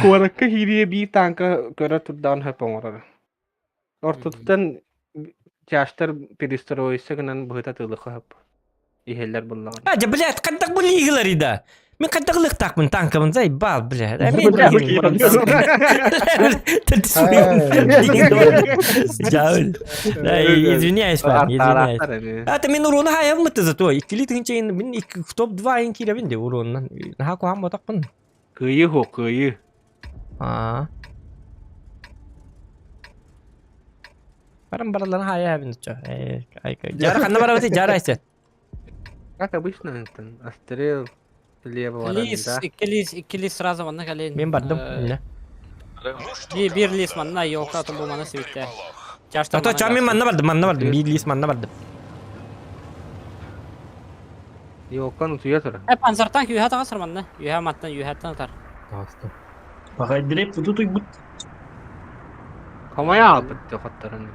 Куоракка киириэ биир танка көрө турдаҕын сөп оҥорор. Ортотуттан чаштар перестроиться гынан быһыта тыылыхха сөп. Иһэллэр буллаҕына. А, блядь, хайдах бу лигалар да. Мин хайдах ылыктаахпын танкабын заебал, блядь. Извиняюсь, парни, извиняюсь. Это мин урона хайаммыт зато. Иккили тыгынча мин топ-2 ин кииребин де уроннан. Наха куһаан ботақпын. Кыйы хо, кыйы. Аа. Баран бараларын хайа бин чо. Э, ай Жара ханна барабыт жара айсы. Как обычно, это острел левого Лис, да. икки лис, икки лис сразу манна кэлин. Мен бардым. Ну что, Би бир лис команда, манна елка то бу манна устроим сибитте. переполох. Тяжтар Ото ча мен манна бардым, манна бардым. Бир лис манна бардым. Йоккан утуя турар. Э, панцертанк юха тагасыр манна. Юха маттан, юхаттан атар. Таҕыста. Пахайдыреп футу туйбут. Хамая албыт хоттарын.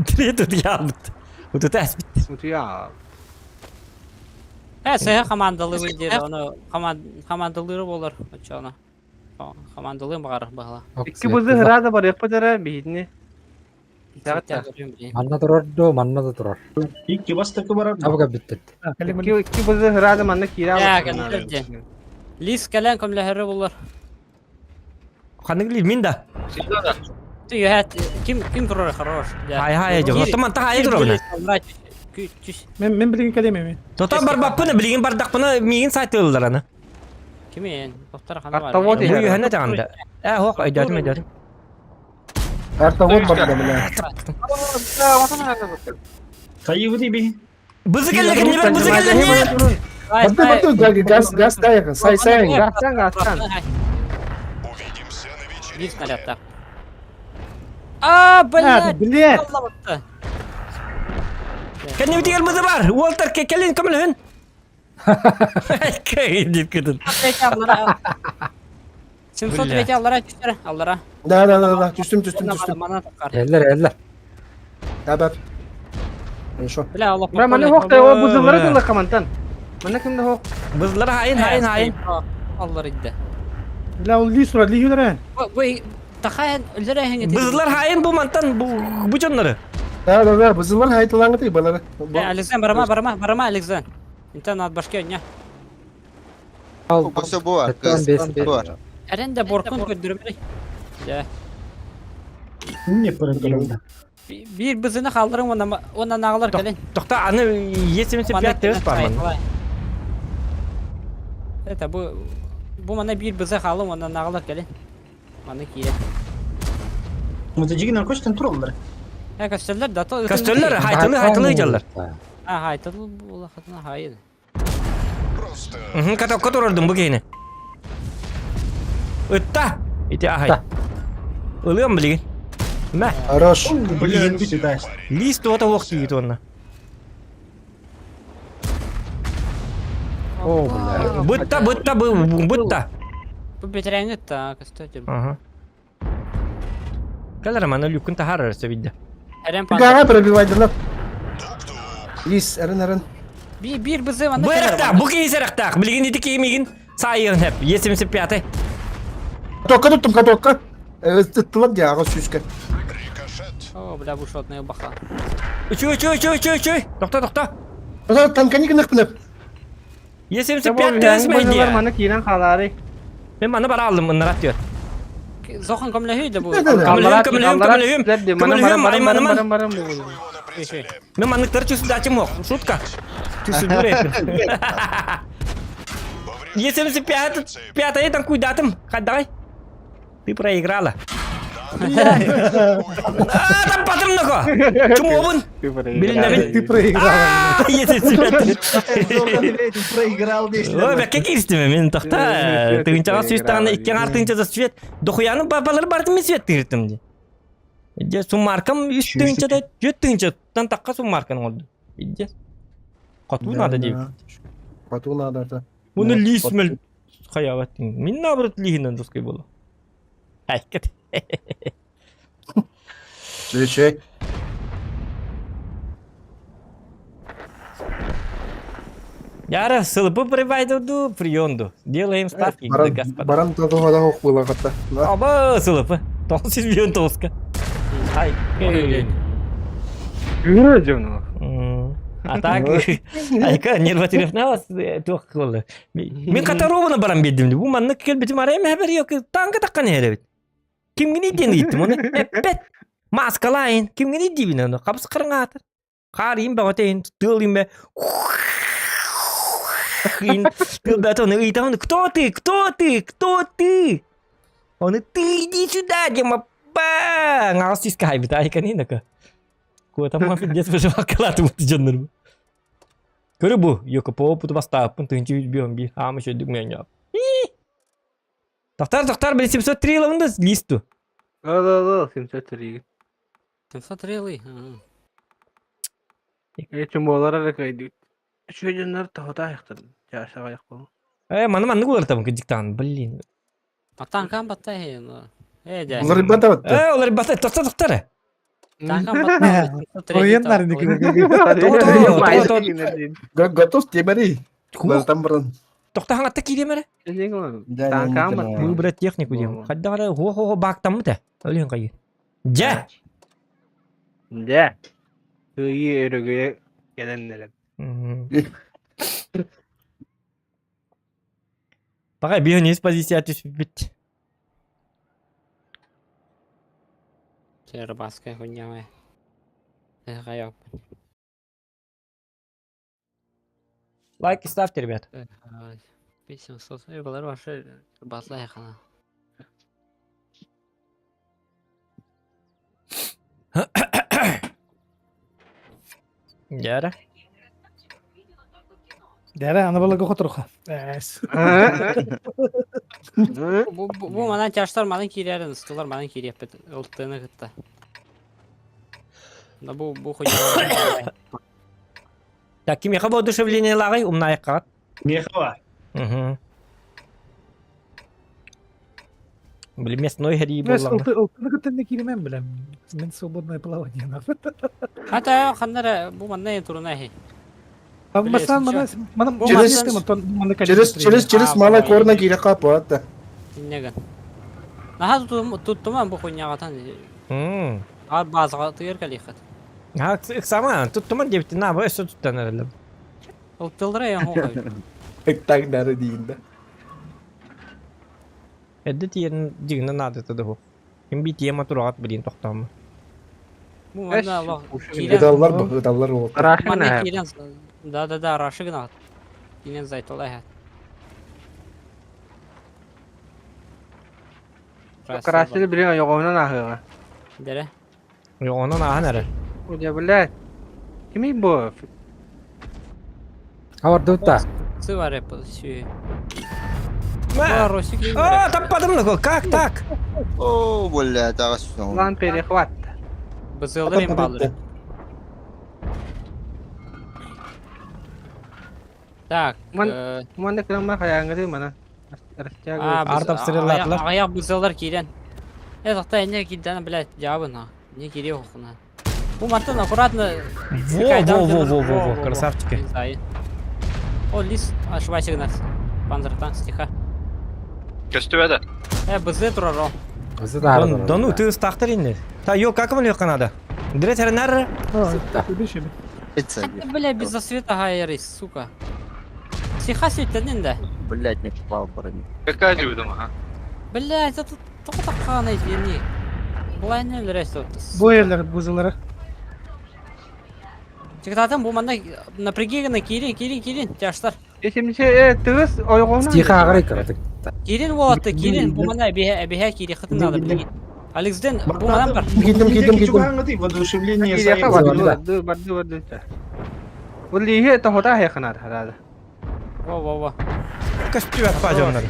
Третут ялбыт. Утута әспит. Утуя. Э, сыһа командалы диир, оны командалыыры болар, очоно. Командалыым баҕар баһала. Икки бызы хырада бар яппатара биһитини. Манна турар до, манна да турар. Икки бастакы барар. Абыга биттет. Икки икки бызы хырада манна киирэ Э, кэлэн Лис кэлэн көмлөһөрө болар. Ханнык ли мин да. Ты юхат ким ким турар хорош. Хай хай жо. Ото манта хай турабына. Мен мен билген кэлем эми. Тото барбаппына билген бардакпына миигин сайтыллар аны. Кими доктор хана бар. Артовод Бу юһәнә таганда. Э, хок, өйдәтем, өйдәтем. Артовод барда бля. Хайыбы би. Бызы келле кенне бызы келле не. Барды барды газ газ тайга сай сай. Гастан гастан. Увидимся на Бир вечеринке. снарядта. А, А, блядь. блядь. Алла батты. Кенне битигер бызы бар. Уолтер келин көмөлһүн. Кей дип кетин. 703 аллара түстэр, аллара. Да, да, да, да, түстүм, түстүм, түстүм. Мана таққар. Эллер, эллер. Да, да. Хорошо. Бля, Аллах. Бра, маны хоқ та о бузылары дылы командан. Маны кимде хоқ? Бызлар хайын, хайын, хайын. Аллар идде. Бля, ол ли сура, ли юлера. Бу тахайын үлләре хәңе. Бызлар хайын бу мантан бу бу дьоннору. Да, да, да, бызылар хайтылаңы ты балары. Александр, барама, барама, барама, Александр. Интен ат башка не. Бу бу бар. Бу бар. Әрен дә боркун көддүрмәй. Дә. Не пырындырылды. Бир бызыны халдырың онан онан ағылар кэлин. Тохта аны Е75 терес бар ман. Это бу бу мана бир бызы халым онан ағылар кэлин. Маны кире. Мутажигин көчтен тураллар. Ә костеллер да то. Костеллер хайтылы хайтылы жаллар. А хайтылы була хатына хайын. Просто Катокка турардым бу кейне. Ытта! Ити ахай. Ылыам билигин. Мә, Хорош. Блин, бит даш. лист туата уох тиит онна. О, бля. Бытта, бытта, бытта. Бу бетерәңе та костеллер. Ага. Кәлер мана люкын тахар сөбидде. Әрен Гага пробивайдылар. Лис, әрін, әрін. Би бир бызы мана. Бырақта, бу кейс арақтақ. Билигин ити кеймигин сайын хеп. Е75. Катокка туттум, катокка. Ыттылар дияғы сүйіске. рикошет. О, бля, бу шотная баха. Үчүй, үчүй, үчүй, үчүй, үчүй. Тохта, тохта. Ота танкани гынық пініп. Е75 терес Бузылар мәйде. маны кирен халары. Мен маны бара алдым, ыннарат diyor. Зохан көмләһүй дә бу. Көмлөһүм, көмлөһүм, көмлөһүм. Көмлөһүм, айманыман. Барым барым Держу его на прицеле. Мен манныктары чүсү дачым ок. Шутка. Чүсү дүре. Е75 пятая там куйдатым. Давай. Ты проиграла. А, там батым нако. Чумобун. Билинебин. Ты проиграла. Е75. Проиграл Ой, дейсің. бәкке кирістім мен тоқта. Тыгынчаға сүйістағанда иккен артынча свет. Дохуяны бабалар барды мен свет тыгыртым де. Иде суммаркам үч тыгынча да жүт тыгынча тан таққа суммарканы oldu. Иде. Қату надо деп. Қату надо. да. Бұны лисмел хаяват. Мен наоборот лихинен жесткий было. Айкет. Чей, Яра, сылпы прибайду приемду. Делаем ставки, Баран, господа. баран татуға да оқ бұла қатта. Аба, сылпы. 9 миллион тоска. Ай. Жүре жөні. А так, айка нерватиревналас туох кылы. Мен катарованы барам бедим. Бу маннык келбитим арайм хабер yok. Танка таккан херебит. Кимгини ден иттим оны. Эппет. Маскалайын. Кимгини дибин оны. Капсы кырыңатыр. Карыйм багатейин, тылыйм бе. Тыл бе оны ыйтам. Кто ты? Кто ты? Кто ты? Оны ты иди сюда, дема. Бang! Ағас тиска хайбит айка нинака. Куотам пиздец выживал калаты дьоннор. Көрү бу, йоко по опыту бастааппын тыгынчы бион би, аама шөдүк мен яп. Тохтар, тохтар, били 703 лавында листу. Ол ол ол 703. 703 лый. Эчим болар ара кайды. Шөйдөннөр тохота аяктыр. Жаша аяк бол. Э, маны маны улар там диктан, блин. Танкан батта хе. Э, дә. Олар бата батты. Э, олар бата, тохта, тохтар. Танкан батта. Ойыннар Готов темери. Там баран. Тохта хаңатта киремере. Танкан батта. Выбрать технику дем. Хаддара хо-хо-хо бактамы та. Өлен кайы. Жа. Дә. Тыйы өрөгө келеннер. Пока бионис позиция түшүп бит. Тербаска хуйня. Э, хайоп. Лайки ставьте, ребят. 5700. Э, булар башы батла яхана. Яра. Дәрә, аны бала готорха. Әс. Бу бу манан тяштар манан кирәрен, столар манан киреп бит. Ултыны гытта. Да бу бу хуйня. Так, ким яха воодушевление лагай, умная кат. Мехова. Угу. Били мясной хэрии буоллаҕына. Ылтыны кытта не кииримэн билем. Мен свободное плавание нахуй. Хата ханнара бу манна туруна хи. Бастан мана мана Через через через через малай корна киирэ капа Иннеган. Наха туттуман бу хуйняҕатан. А базаға тыйыр калихат. А сама туттуман диэбитин на бу өссө туттан эрэллим. Ылтылдыра я хоқой. Так дары дейін да. Эрдэ тиийэн дьиҥинэ наадата да суох. Ким бии тиэмэ тураҕат билиин тохтооммун. Бу манна аллах киирэн Ыталлар бу, ыталлар уолаттар. манна киирэн да да да раши гынаҕыт. Киирэн зайтала эһэт. Красили билин ойоҕоһунан ааһыаҕа. Дэрэ. Ойоҕоһунан ааһан эрэ. Удя, блядь. Кимий бу? Авардута. Сываре сүй. А, таппадым ну как так? О, блядь, аҕас План перехват. Бызылыр имбалыр. Так. Ман ман кырамма хайааңгы мана. Арт обстреллаатылар. Аяқ бызылар киирэн. Э, тохта эмне киирдэн, блядь, жаабын Не киириэ хохуна. Бу мантан аккуратно. Во, во, во, во, во, во, красавчики. О, лис, ошибайся гынар. Панзертан, стиха. Көстүбэ да. Э, бызы турар о. Бызы да. Да ну, ты ыстахтар инде. Та, ё, как вам легко надо? Дретер нар. Бля, без засвета гайрис, сука. Стиха сүйттенин да. Блять, не попал броню. Какая дюйдам, ага. Бля, это тут только такая извини. Былай өлөрөс Бу ерлер бузылары. Чыгытатын бу манна напрягиганы киирин киирин киирин тяштар. Есимче э тыгыс ойгонун. Тихо аграй кыратык. Киирин болатты киирин бу манна эбиһэ эбиһэ киири хытын надо билигин. Алексден бу манан бар. Кидим кидим кидим. Воодушевление Барды барды барды. Бу лиһи тохота хеханар харада. Во во во. Көстүбэт пажоннар.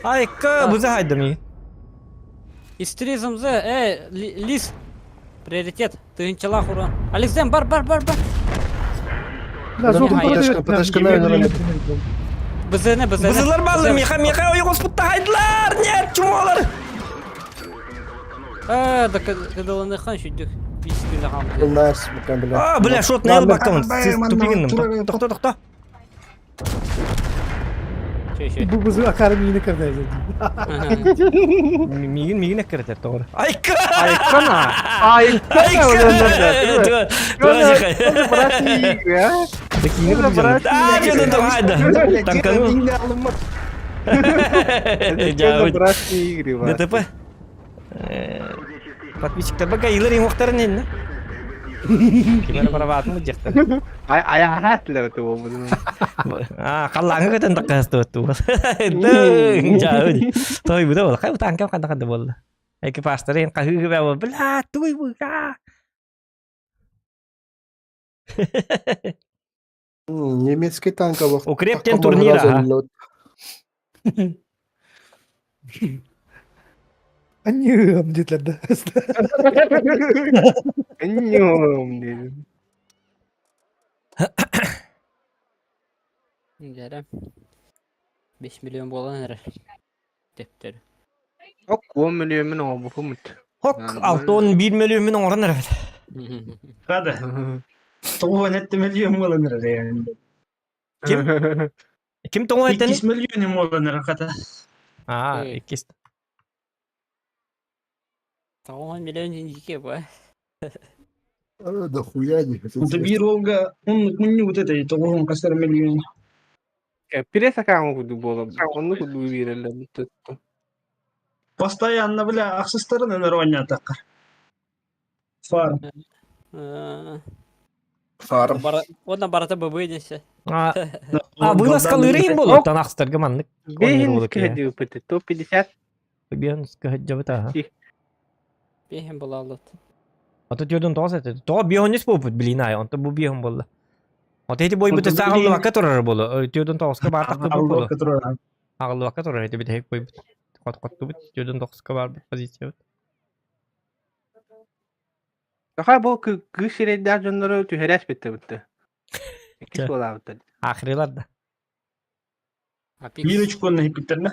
Айка буза хайдым. Истризмзы э лис приоритет тыынчала хуран. Алексден бар бар бар бар. Бызыны бызыны. Бызылар базы миха миха ой господа хайдылар. Нет, чумалар. Э, да кыдылыны хан шүдүк. А, бля, шот найл баккамын. Сиз тупигинним. Тохто, тохто. Бу бызы акары миini кырды. Мигин мигин эккеретер тоҕор. Айка! Айкана! Айкана! ДТП. Подписчиктер бага илер имоқтарын енді. Кимер барабатын бұ Ай аяхат ле ту А, қаллаңы көтен таққасты өтті. Дың, жауы. Той бұда бол. Қай бұта қанда қанда болды. Экипажтар ең қахығы бә бол. Бля, туй бұға. Немецкий танк Укрептен турнира. Аньем детлер да. Аньем дедим. Дәрә. 5 миллион болан әрі. Дептер. Ок, 10 миллион мен оңы бұқымыт. Хок, 6-11 миллион мен оңырын әрі. Хада. 9 миллион болан әрі. Ким? Ким тоңу айтаны? 2 миллион болан әрі қата. А, 2. 9 миллион жеке бу. Да хуя не. Это бир олга, он не вот это, это он касар миллион. Пирес акаң куду болом. Онну куду бирелер. Постоянно, бля, аксыстарын нормально атака. Фарм. Фарм. Онна барата быбы десе. А, вылазкалыры им болот, танақстарға маннык. Бейін кәдіу піті, топ-50. Бейін кәдіу ага. Бейін бола алат. А тут юдун тоғыз әті. Тоға бейін ес болып блин ай, онта бу бейін болды. Ота эти бой быты сағылы вакка турар болу. Тюдун тоғызка бар тақты бұл болу. Ағылы вакка турар, эти бит хек бой бит. Қот қотты бит, тюдун тоғызка бар бит позиция бит. Таха бу кыш ирейдәр жоннору түһәрәс битте битте. Икис була битте. Ахрилар да. Бир үч конна хиппиттерне.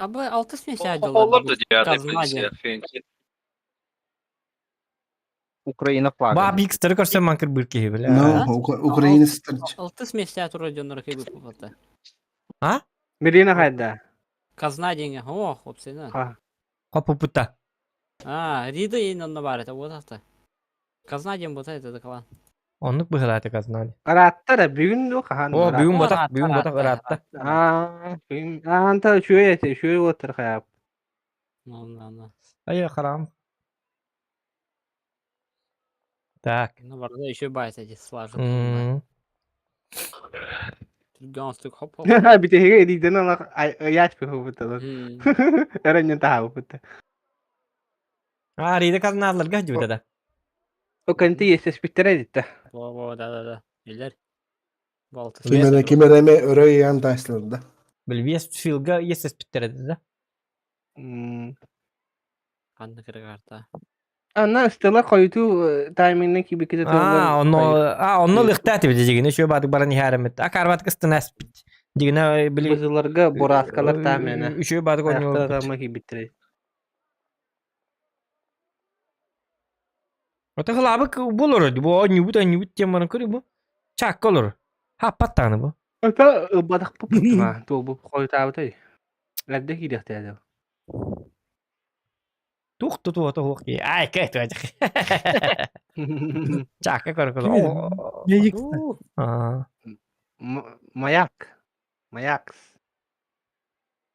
Абы алтыс месяц Олар да диады Казна диэн. фенси. Украина флагы. Ба бикстері көрсөм манкыр бір киһи бля. Ну, Украина стырч. Алтыс месяц турар дьоннор кыйбыт буолбата. А? Мирина хайда. Казна диэҥҥэ. О, хопсина. Ха. Хоппупута. А, Рида иин онно баар этэ, вот это. Казна диэн бута это дакалан. Оннук быһылааты казна. Арааттара бүгүн ду хаһан. О, бүгүн О, ботах, бүгүн ботах ыраатта. Аа, бүгүн аанта үчүгэй этэ, үчүгэй уоттар хайап. Ну, ну, ну. Ай, харам. Так. Ну, барда еще байт эти слажен. М. Галстук хоп-хоп. Бүтэһигэ илииден алах ыйач быһыбыталар. М. Эрэннен таһаабыта. А, Рида казналарга дьүдэ да. О кэнти есеспиттэрэ дитте. Во-во, да-да-да. Билер. Балтыс. Кимере кимереме өрө ян тасларда. Бил Вестфилга есеспиттереди да. Ханна кырыгарта. Анна ыстыла хойуту таймингна кибиките А, онно, а, онно лыхтааты бит дигине шө бадык баран иһәремит. А карват кыстын әспит. Дигине били Бызыларга бураскалар таамена. Үшө бадык онно. Аяқтар кибиттери. Ота хлабык болор, бу оннюбут оннюбут теманы көрү бу. Чак олор. Ха паттаны бу. Ата ыбадах пупма, тул бу хойутаабытай. Ләрдэ кириэхтээдэ. Тух туту ту хук. Ай, кэ ту. Чакка көр көр. Мейик. А. Маяк. Маякс.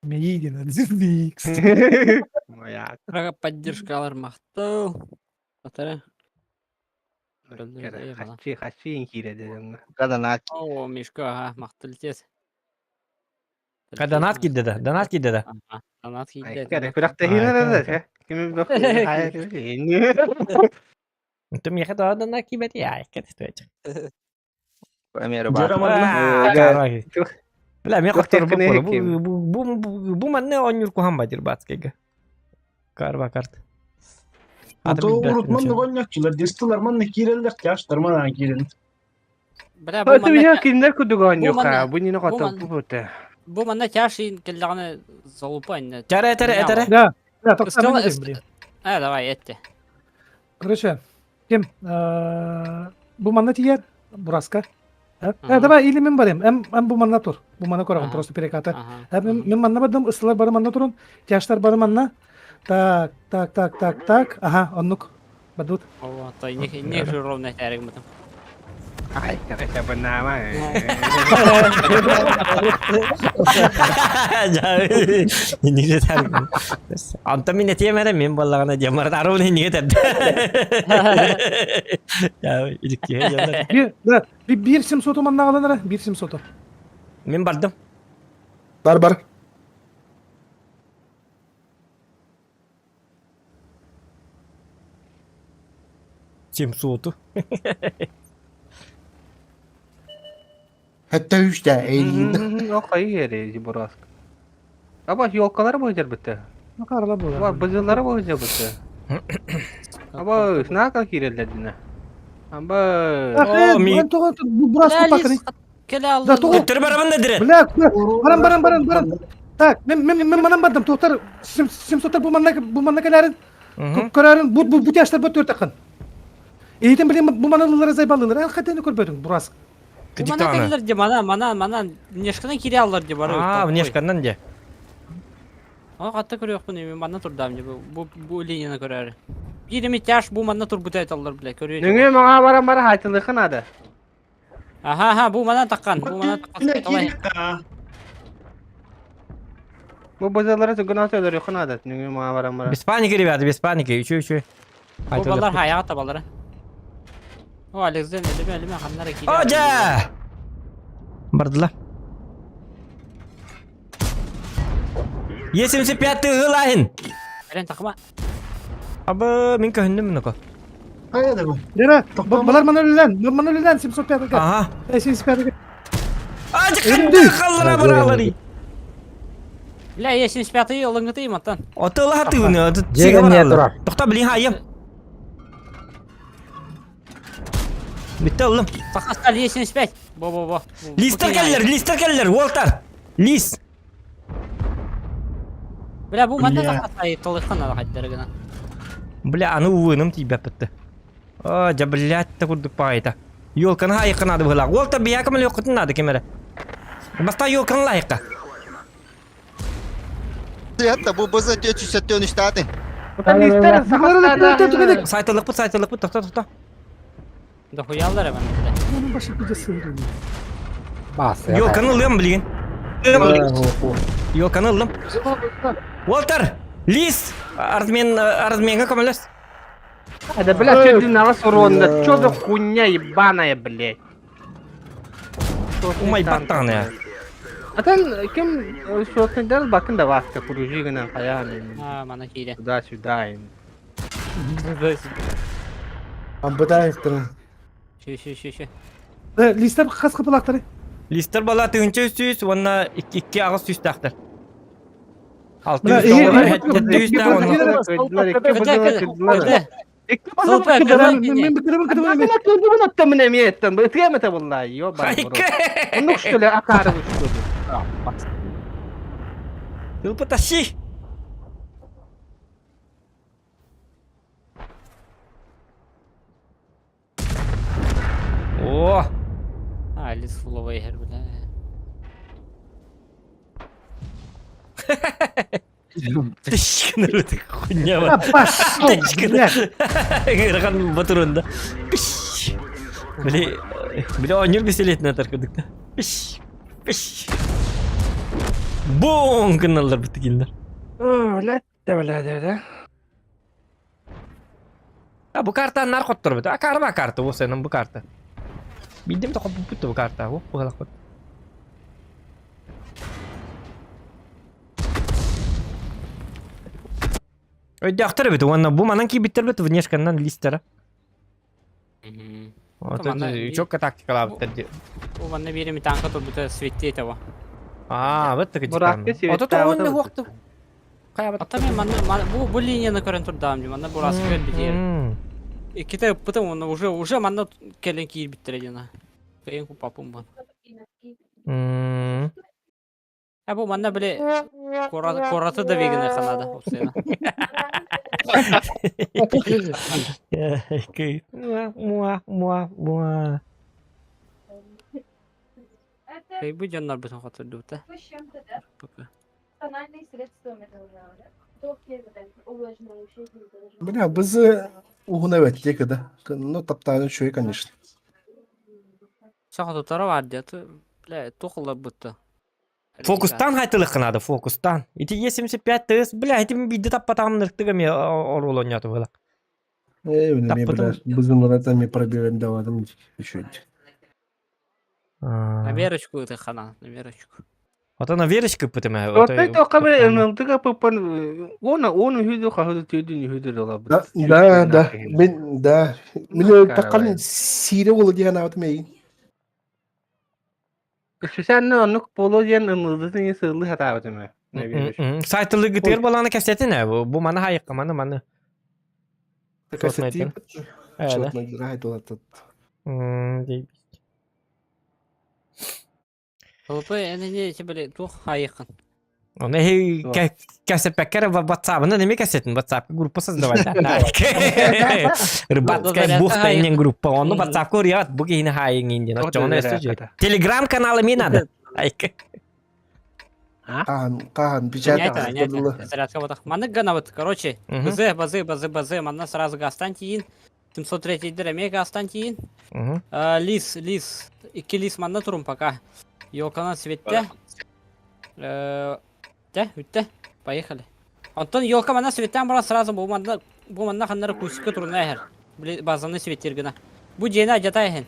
Мейик диэн. Мейик. Маяк. Рага поддержкалар мактал. Атара. Хачи, хачи киирэдэ. Каданат. О, Мишка, ага, мактал тез. Донат кидде да, донат кидде да. Ага, донат кидде. Кэрэ күрэхтэһиинэ Кими Ты мне хотела донат кибет, я кэ ту. Эмere Жара бар. манна. Бля, мен Туох хотор бу техники бу бу бу бу манне оннюр кухан бадир бацкега. Карва карт. Ото урут манна гоннякчылар, дистылар манна кииреллер, тяштар манна киирен. Бля, бу Бу манна киндер кудуган Бу юка, манна- бу нина бу хотон манна- бу бу манна тяж ин келләгәне залупа инде. Тәрә тәрә тәрә. Да. Да, тоқта Стела- мен блин. А, давай, этте. Короче, кем? Э, Бу манна тиер, бураска. Э, Ага. давай, или мен барым. Эм, эм бу манна тур. Бу манна көрәгән Ага. просто перекаты. Ага. Э, мен мен манна бардым, ысылар бары манна турун, тяштар бары манна. Так, так, так, так, так. Ага, оннук. Бадут. О, то не не же ровно тәрек мытым. Ай, короче, бынама. Неге тәрк. Анта мен этием эрэ мен баллагана диэмар арабын неге тәрд. Я иликке жана. Bir, да, bir, bir 700 манна алыныр, bir 700. Мен бардым. Бар бар. 700. Hatta üç de eğildi. О, хайыр, бураска. Аба, елкалар бойдер бітті. Карла бу. Аба, бызылары бойдер бітті. Аба, снака кирелдер Аба, О, ми- Мен тоғы бураску пакыны. Келе алды. Да, тоғы- Төттөрү барабын да дирет. Бля, барам барам барам барам. Так, мен мен мен манан бардым. Тоқтар 700 бу манна бу манна келерин. Көрәрин бу бу бу тяштар бу төрт акын. Эйтен билем бу маналылар зайбалылар. Ал хатени көрбөдүң бурас. Бу мана келер де мана мана мана внешкадан кире алар де бар. А, внешкандан де. Аны катты көрөкпүн мен манна турдам де бу бу линияны көрөр. Бирими тяж бу манна тур бутайт алар бля көрөт. Нүңе маңа барам бара хайтылықын ады. Аха, аха, бу манан таккан, бу манан таккан. Давай. Бу бызылары түгін аты өлөр ады. Нүңе маңа барам бара. Без паники, ребята, без паники. Еще, еще. Бу балар хаяга табалар. О, Александр, элеме, элеме, ханнара кире. Ожа! Бардыла. Е75 ылайын. Элен такма. Абы, мен көһүндүм муну. Кайда бу? Лера, балар маналылан, маналылан 705 га. Ага. 75 га. Ажы кандай халлара баралары. Бля, я 75-й ылыңгытыйм аттан. Отыла тыгыны, Жеген не турар. Токта блин хайым. Битте олым. Сахастал Е75. Бо бо бо. Листер келлер, листер келлер, Уолтер. Лис. Бля, бу манна Бля. тахсай толыктан ала хайдары гына. Бля, аны ууным тиийбэппитти. Аа, дьэ, блядь, та курдук паайта. Ёлканы хайыкка наада быһылаах. Уол та биһиэхэ көмөлүөххүтүн наада ким эрэ. Бастаан ёлканы лайыкка. Сыһатта бу бызы 473 таатын. Сайтылыкпыт, сайтылыкпыт, тохто, тохто. Дохуяллар эбэн. Onun başı bir de sığırıyor. Ёлканы ылыам билигин. Ёлканы ыллым. Уолтар, Лис, Арзмен, Арзменга көмөлөс. Да, бля, что на вас урон, что за хуйня ебаная, блядь? Умай баттаҕына. Атын ким суотундар бакын да васка кружи гынан хаян А, мана киирэ. туда-сюда. Амбытаевтарын. Шү шү шү шү. Листер хас кыпылактары. Листер бала тыһынча үс сүүс уонна икки икки аҕыс сүүстээхтэр. Алты Мына, жүз э, э, жети жүзтээх уонна Кыды, Мен бітірімін кыдымын мен. Ну что ли, акары что ли? Тылпы тащи! О! А, лис фуловый иһэр, бля. Тышкыныр хуйня бар. Пошел, блядь. Ыарахан батырында. Пиш. Били, били оонньуур бисилетин атар курдук да. Пиш. Пиш. Бум гыналлар битигиннер. Блядь, да, блядь, да. А бу карта нар хотторбут. А карма карта, бу сенин бу карта. Билдим да хоппут бу карта. Бу бу Өйдөөхтөр эбит уонна бу манан киирбиттэр бит внешканнан листера. Четко тактикалаабыттар дии. Бу манна биир танка турбута светти того. Аа, вот так Буракка Ото тоҕон уохту. Ата мен манна бу бу линияны көрөн турдаам дии манна бураска кэлбит Икките ыппытым уонна уже уже манна кэлэн киирбиттэрэ диэн. Кыйын купаппын бу. А бу манна били кораты да веганы ханада опсена. Муа, муа, муа. Кайбы дьоннор бутун хотурдубута. Бля, бызы угуна бэт да. Ну, таптааны үчүгэй, конечно. Сахатутара бар диэт. Бля, тухылар бутта. Фокустан хайтылык надо, фокустан. Ити Е75 ТС, бля, ити бидде таппатаҕым ныртыга ме оруол оонньоото буола. Э, мне, бля, бызы муратами пробиваем давадым еще. На верочку ты хана, на верочку. Ото на верочка пытыма. Отой тоққа МЛТ-га пыппан оны оны хүдү хаһыды түйдүн хүдү дала. Да, да, да. Мен, да. Мен таққан сире болу деген абытым ейін. Сүсәнне оннук болу диэн МЛТ-ны сыллы хатаабытым. Сайтылы гытыр баланы кәсетин ә, бу маны хайыкка, маны маны. Кәсетин. Толпы эне не тух хайыкын. Оны кәсеппәккер WhatsApp-ны неме кәсетин? WhatsApp группа создавать. Рыбацкая бухта инен группа. Оны WhatsApp көрüyor. Бу кихини хайын инден. Телеграм каналы мен надо. Кахан, кахан, печатка. Зарядка вот Маны гана вот, короче, БЗ, БЗ, БЗ, БЗ, манна сразу гастантиин. 703 дир мега астантиин. Лис, лис, икки лис манна турум пока. Ёлкана светте. Те, үтте. Поехали. Антон ёлка манна светтен бара сразу бу манна бу манна ханнары кусика турна эхер. Базаны светтер гына. Бу жена жата эхен.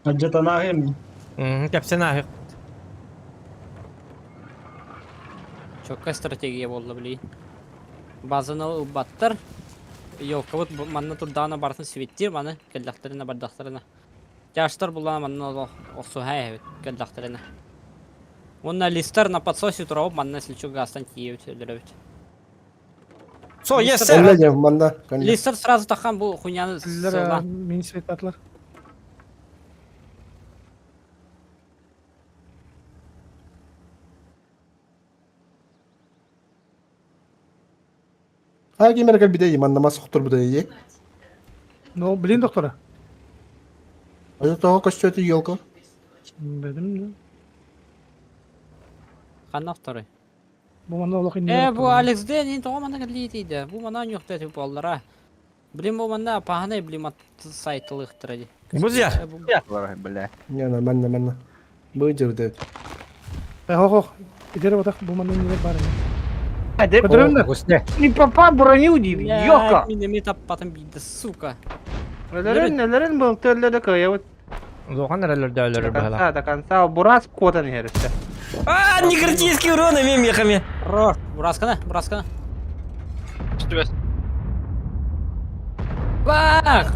Жата нахем. Кәпсен ахы. Чокка стратегия болды били. Базаны баттар. Ёлка вот манна турдана бартын светтер маны келдахтарына бардахтарына. Тяштар булана манна охсу хай келдахтарына. Онна листер на подсосе турап манна если гастан тиебит өлөрөбүт. Со, yes, sir. Манда. Листер сразу тахан бу хуйняны сылла. Мин свет атлар. А ким эрэ кэлбитэ манна мас охторбута дии. Ну, блин, доктора. Это того көстүөтү елка. Бедим. Ханна второй? Бу манна олох Э, бу Алекс Дэн, тоҕо манна кэллиитийдэ? Бу манна ньуохта этип буоллара. Блин, бу манна паһанай, блин, сайтылыхтара ди. Бу зя. Бля. Не, нормально, нормально. Быдыр Э, хох, Идер батах бу манна нелер бар. Hadi. Көтөрөм Госте. Не попа броню диир. Йока. Мин эми таппатым биирдэ, сука. Өлөрөн, өлөрөн был төллөрө кыайабыт. Улахан эрэллэр До өлөр баһала. конца, до конца. Бурас куотан иһэр өссө. А, не критический урон эми мехами. Хорош. Бураскана, бураскана. Көстүбэт. Бах!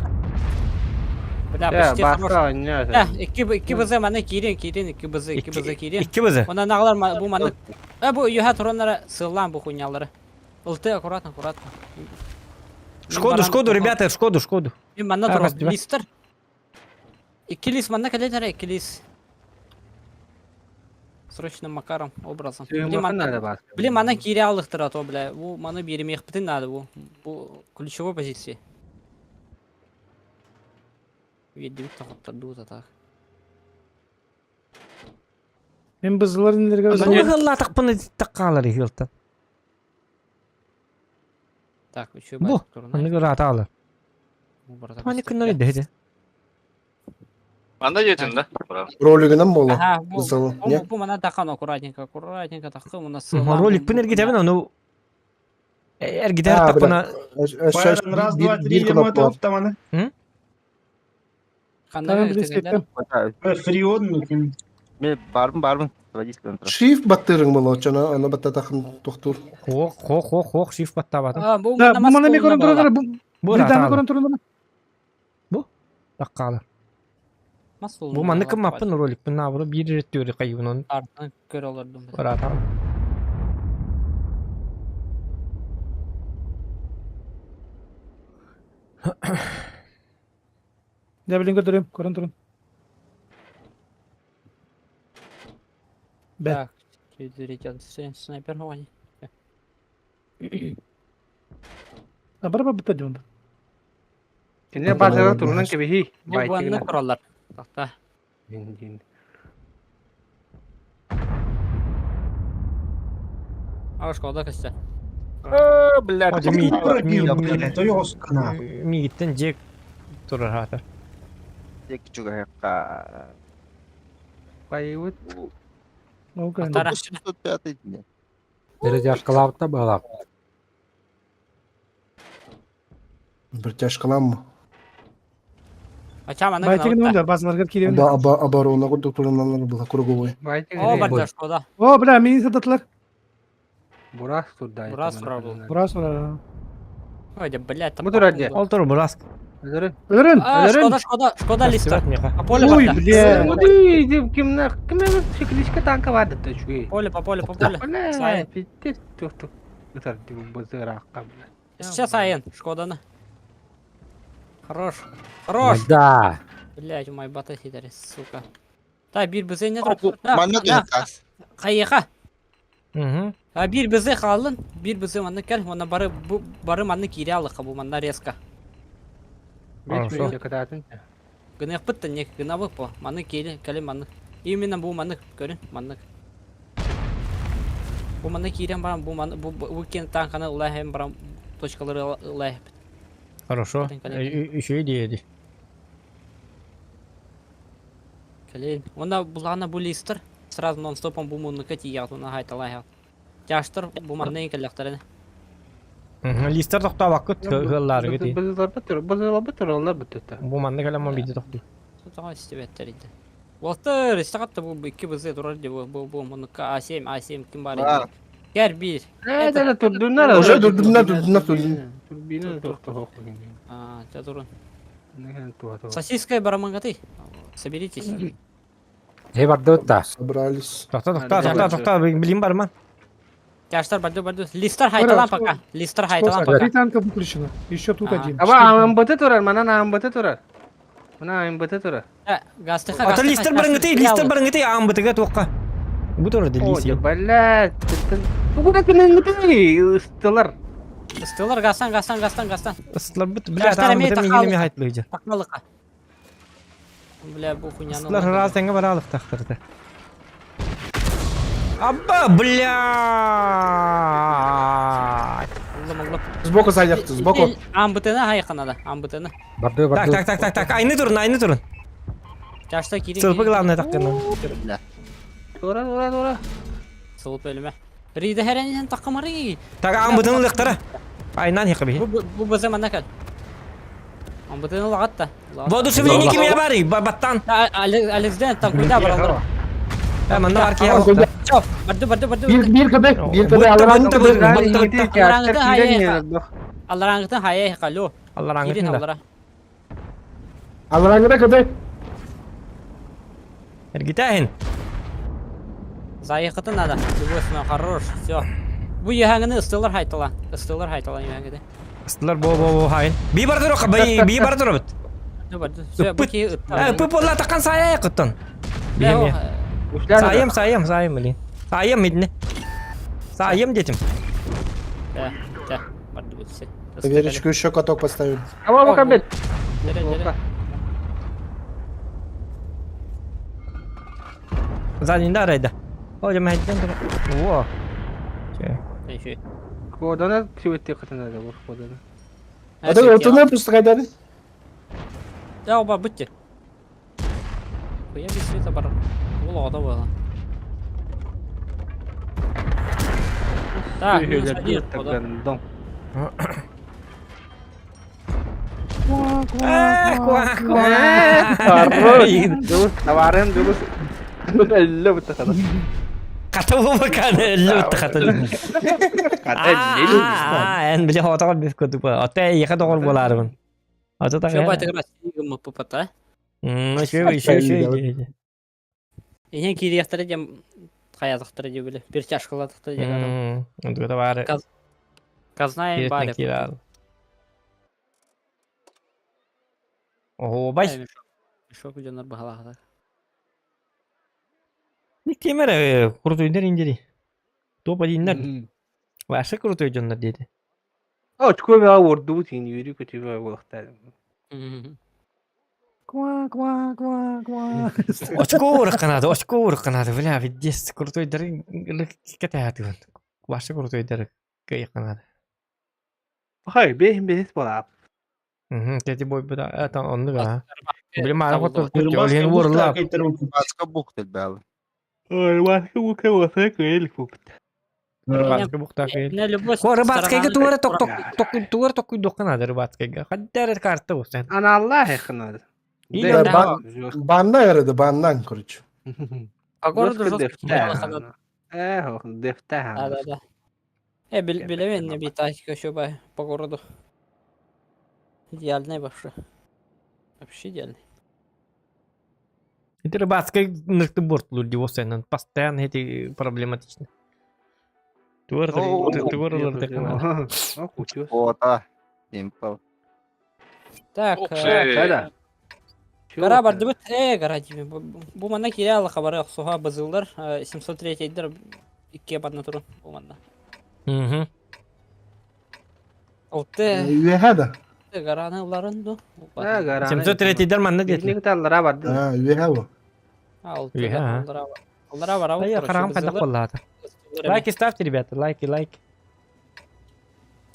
Бля, Э, почти хорош. баста анньа. Э, 2 БЗ маны киирин, киирин, 2 БЗ, 2 БЗ киирин. Икки бызы. Онан аҕалар бу маны. Э, бу юха тураннара сыллаан бу хуйнялары. Ылты аккуратно, аккуратно. Шкоду, Шкоду, ребята, Шкоду, Шкоду. Мин манна А, турар. көстүбэт. Листер. Икки лист манна кэлэн эрэ, икки лист. Срочным макаром, образом. Блин, Сыымахан манна, надо бас. блин, манна киире алыхтыра то, бля. Бу маны биэримиэхпитин надо бу. Бу ключевой позиции. Видит тохоттор так. Мен бызылар нелерге Бу тақпыны таққалар ихилтан. Так, еще Бу, Аны көрө алы. Аны күннөр иде. Манна диэтин да? Браво. Ролигынан болу. Ага, бу, Бызылы. бу, Не? бу мана тахан аккуратненько, аккуратненько такы, мына Ролик пын эргитебин ону эргитер А, тақпына Байран, раз, два, три, Бир я кнопка. оптаманы. Тагын билин сеттем. Фрион, Мен барбын, барбын. Водитель Shift баттырың болу, чана, аны баттатахын тоқтур. Хох, хох, хох, хох, шиф баттабатын. А, бу Да, мана бу манна мен маска көрөн туралар. Бу Бу Британы раталы. көрөн туралар. Таққалар. Масыл. Бу манны кым маппын ролик пын набыры бир реттөрү кайыбын оны Артын көрө олордум. раталы. Да, билин көтөрөм, көрөн турун. Бе. Так, снайпер гони. А бар бар битте димда. Кине базара турунан кебихи. Бу манны көрөлөр. Такта. А шкода көстө. Бля, Hadi mi mi блядь, ойоскана. мигиттен жек турар хата. Тек чугайка. Байыбыт. Ол көрөн. Тара. 705 дня. Перетяжкалаабыта баалаах. Бір тяжкалам. Ача маны Байтигин онда базаларга кирем. Аба аба оборона курдук туруналар була круговой. О, барда шкода. О, бля, мени сататылар. Бурас турда. Бурас турар бул. Бурас турар. Ой, да, блядь, Бу турар дии. Ол тур бураск. Өлөрөн. Өлөрөн. А, шкода, шкода, шкода листер. Меха. По полю Ой, барда. бля. Уди, кимнер, кимнер чекилишке танка бар да чугей. Поле, по полю, по полю. Бля, Сайын. пиздец, тух-тух. Ытар дибу базыра бля. Сейчас Айн, Шкоданы. Хорош. Хорош. Да. Блядь, у моей бата сидели, сука. Та, бир бізі не Манна кас. Қайыға. Мгм. А бир бізі қалын, бир бізі манны кәл, оны бары, бу, бары манны кире алыққа, бу манна резко. Беш Хорошо. мин кататын. Гынық бітті, не гына по, манны келі, кәлі манны. Именно бу манны, көрін, манны. Бу манны кирен барам, бу манны, бу, бу кен танканы ылайхем барам, точкалары ылайхем. Хорошо. Еще идея. Кәлен. Онда булана бу листер, сразу нон-стопом бу мунны кәти ягъ, оны хайталай Тяштыр бу манны кәләхтәрен. Листер тоқтабаккыт хыллары гити. Базылар бытыр, базылар бытыр, олар бытыр. Бу манны калама биди тоқту. Сутага истебеттер иде. Уолтер, истагатты бу 2 бз турар ди бу бу бу муну А7, А7 ким бар иде. Кер бир. Э, да, турдунар. Уже турдунар, турдунар, турдунар. Турбина тохто А, тя турун. хох. Сосиска барамангаты. Соберитесь. Э бардыбыт Собрались. Тоқта, тоқта, тоқта, тоқта, билим бар ма? Тяштар барду барду. Листер хайталан пока. Листер хайталан пока. Три танка выключено. Еще тут Ага. один. Аба АМБТ турар, манан АМБТ турар. Мына АМБТ турар. Гастыха. Ата листер барыңгыты, листер барыңгыты амбытыга тоққа. Бу тур О, листер. блядь. Тугуда кенен ыстылар. Ыстылар гастан, гастан, гастан, гастан. Ыстыларбыт, бля, тааммыта миигин эмиэ хайтлыйдьа. Тахмалыка. Бля, бу хуйняны. Ыстылар ыраас тэҥҥэ бараалыктахтарда. Абба, бля! Аллам, аллам. Сбоку заехать, сбоку. Амбытына хайканада, амбытына. Барды, барды. Так, так, так, так, так, айны турун, айны турун. Чашта кири. Сылпы главное таккына. Тура, тура, тура. Сылпы өлүмэ. Рида хэрэнин таккамары. Так, амбытын ылыктара. Айнан хикаби. Бу база манна кал. Амбытын ылаҕат Воодушевление кимиэ барый? Баттан. Алексден там куда баралар? Манна бар киһи. Барды, барды, барды. Бир бир КБ, бир КБ аллараңгытын Аллараңгытын хайа халло. Аллараңгытын да. Аллараңгыта КБ. Эргитээһин. Заехатын надо. Любой хорош. Все. Бу ехаңыны ыстылар хайтала. Ыстылар хайтала ехаңыды. Ыстылар бо бо бо хайын. Би бар дұрық, би би бар дұрық. Все, бу ки Пы болла таққан сая құттан. Сайым, сайым, сайым, блин. Сайым медне. Сайым детим. Да, да, барды бутсы. Верочку еще каток поставим. Ама бу кабет. Заднинда арайда. О, жама хайдан тұр. О. Кодана күбетте кытына да бу кодана. Ата отуна просто кайдады. Да, оба бутте. Хуя без света бар. Ол ада была. Так, дом. Куа, куа. Товарын дурус. Әлле бутта када. Ката бу каны әлле бутта ката. Аа, эн биле хотогор бис көтүп. Ата яха догор боларбын. Ата та. Что байтыгра сигм ппт. Шö шö шö. Эне кирияктары дем хаятыктары деп биле. Бир чашкалатыкты деп. Ындыгы бары. Казна бары. Ого, бай. Шок жонор бахалахта. Никтемер крутой индери. Топ одиннер. Вообще крутой дьоннор диэти. О, чкой баа орду тин юри көтүбө болуктар. Ква, ква, ква, ква. Очко урыкканады, очко урыкканады, бля, видес крутой дер кетәтүн. Вообще крутой дер кыйканады. Хай, бе бе болап. Мм, тети бой буда, это онны га. Биле мара хотор олен урлап. Баска бухтел бәл. Ой, васка бука васа кыйл купт. Рыбацкая бухта кыйл. Ко рыбацкайга туара ток ток ток туара ток докканады рыбацкайга. Хаддар карта болсан. Ана Аллах ханады. Баннан ярады, баннан, короче. По городу жестко. Эх, дефта. Да, да, да. Э, билемен не битачка еще по городу. Идеальный вообще. Вообще идеальный. Это рыбацкая нырты борт люди болсан, постоянно эти проблематично. Туар туар Ота. Импал. Так, Гора барды бит, гора тиме. Бу манна кире ала хабары суха бызылдар, 703 дер икке барна туру бу манна. Мгм. Олты Үеһә да. гараны уларын ду. 703 дер манна дет. Бирник таллара барды. А, үеһә бу. Алты. Үеһә. Улара бара. Я харам када коллата. Лайки ставьте, ребята, лайки, лайки.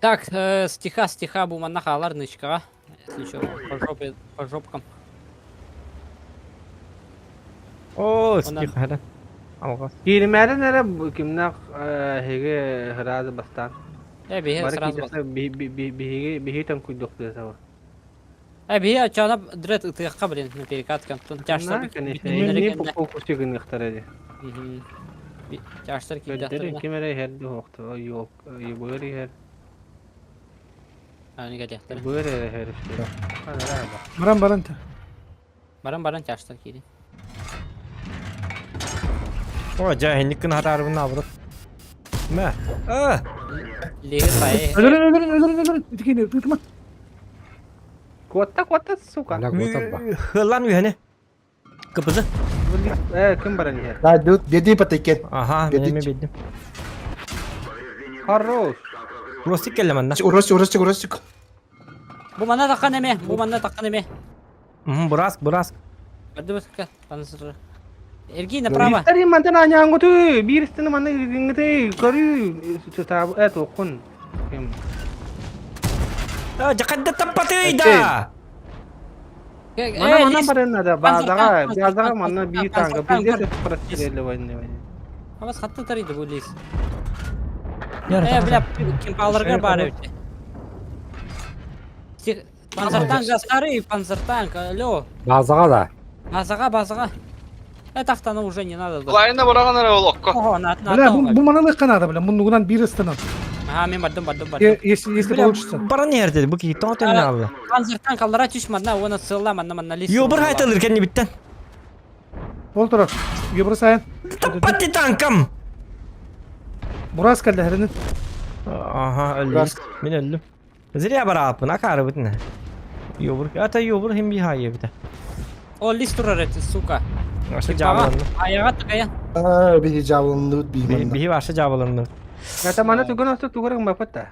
Так, стиха, стиха бу манна халар нычкага. Если что, по жопе, по жопкам. О, стиха, да. Алга. Киримәрен әре кимнәк хеге хразы бастан. Э, бихе сразу. Биһиге биһи куйдук десә. Э, бихе чана дрет ытыякка блин, на перекатка. Тун тяжтар. Не фокусы гыныктар эди. Тяжтар кидәтер. Кимәре хәрде хокты, юк, юбыр хәр. Аны гәдәхтер. Быр хәр işte. Баран баран. Баран баран тяжтар киди. О, жа, хенниккин хатарыбын абырып. Мә. А! Леге сай. Өлөрүн, өлөрүн, өлөрүн, өлөрүн. Итикини, тытма. Куатта, куатта, сука. Хылан үйәне. Кыпызы. Э, кем баран хәр? Да, дют, беди патекен. Ага, мен бедим. Хорош. Ростик кэллэ манна. Уросик, уросик, уросик. Бу манна таххан эме, бу манна таххан эме. Бурас, бурас. Бардыбыт кэ, панасыр. Эргий направо. Бииртэрин мантан аанньаангуту, биир истини манна ыгынгыты, көрүү сытаабы э туоххун. Дьакадда таппатый да! Манна манна баран надо, базаҕа, базаҕа манна биир танка, пиздец прострелливание. Абас хатты тарыйды бу лис. Э, бля, кемпаларга бар эбит. Панцертанк старый панцертанк, алло. Базаҕа да. Базаҕа, базаҕа. Э, тахтаны уже не надо. Лайна бараган эрэ олохко. Ого, на, на, Бля, бу, бу маналык надо, бля, муннугунан биир ыстанан. Ага, мен бардым, бардым, бардым. Если, если получится. Баран иһэрдэ бу киһи тоҕо төннө алла. Панцертанк аллара түс манна, уона сылла манна манна лис. Йобур хайталыр кэннибиттэн. Ол турар. Йобур сайын. Таппатты танкам! Бурас кэллэһэрин. Ага, өллүм. Мин өллүм. Зря барааппын, акаарыбытын. Йобур, ата йобур хим бихайы бите. О, лис турар эти, сука. Аша жабыланды. Аяга тыкая. Аа, биһи жабылынныбыт биһи манна. Биһи баша жабыланды. Это мана тугун осту тугурың бапыта.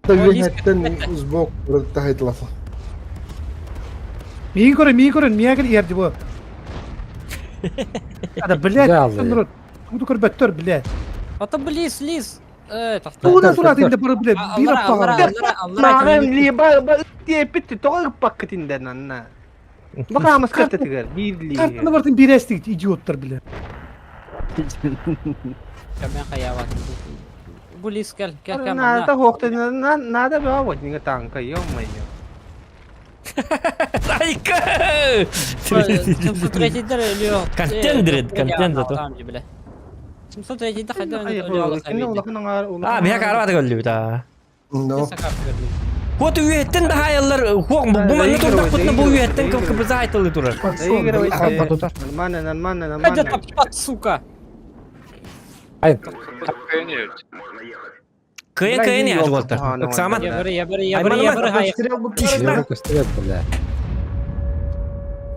Үөһэттэн сбок тахайтылафа. Миин көрөн, миин көрөн, миягин иэрди бу. Ада, блядь, Тугу көрбөттөр, блядь. Ата близ, лиз. Э, Тугуна турат инде бары, блядь, биир аппаҕа. Маарым либо тиэппит тоҕо ыппаккытинден анна. Бака амаскар тетигер биир ли. Картаны бартын биирээстигит идиоттар, блядь. Кәмен хаяват. Бу лиз кел, кел кел. Надо хохты надо было вот не танка, ё-моё. Айка! 703 өлүө. Контендер, контендер то. 703 хайда А, биһа карабаты көллүбүт а. Но. Хуот үөттен да хайаллар, хуок бу манна турдахпытына бу үөттен кыбыза айтылы турар. Нормально, нормально, Хайда нормально. таппат, сука. Ай, Кыйын кыйын яжы болтар. Ыксаман. Ебір, ебір, ебір, ебір, хай. Йобур көстүбэт, бля.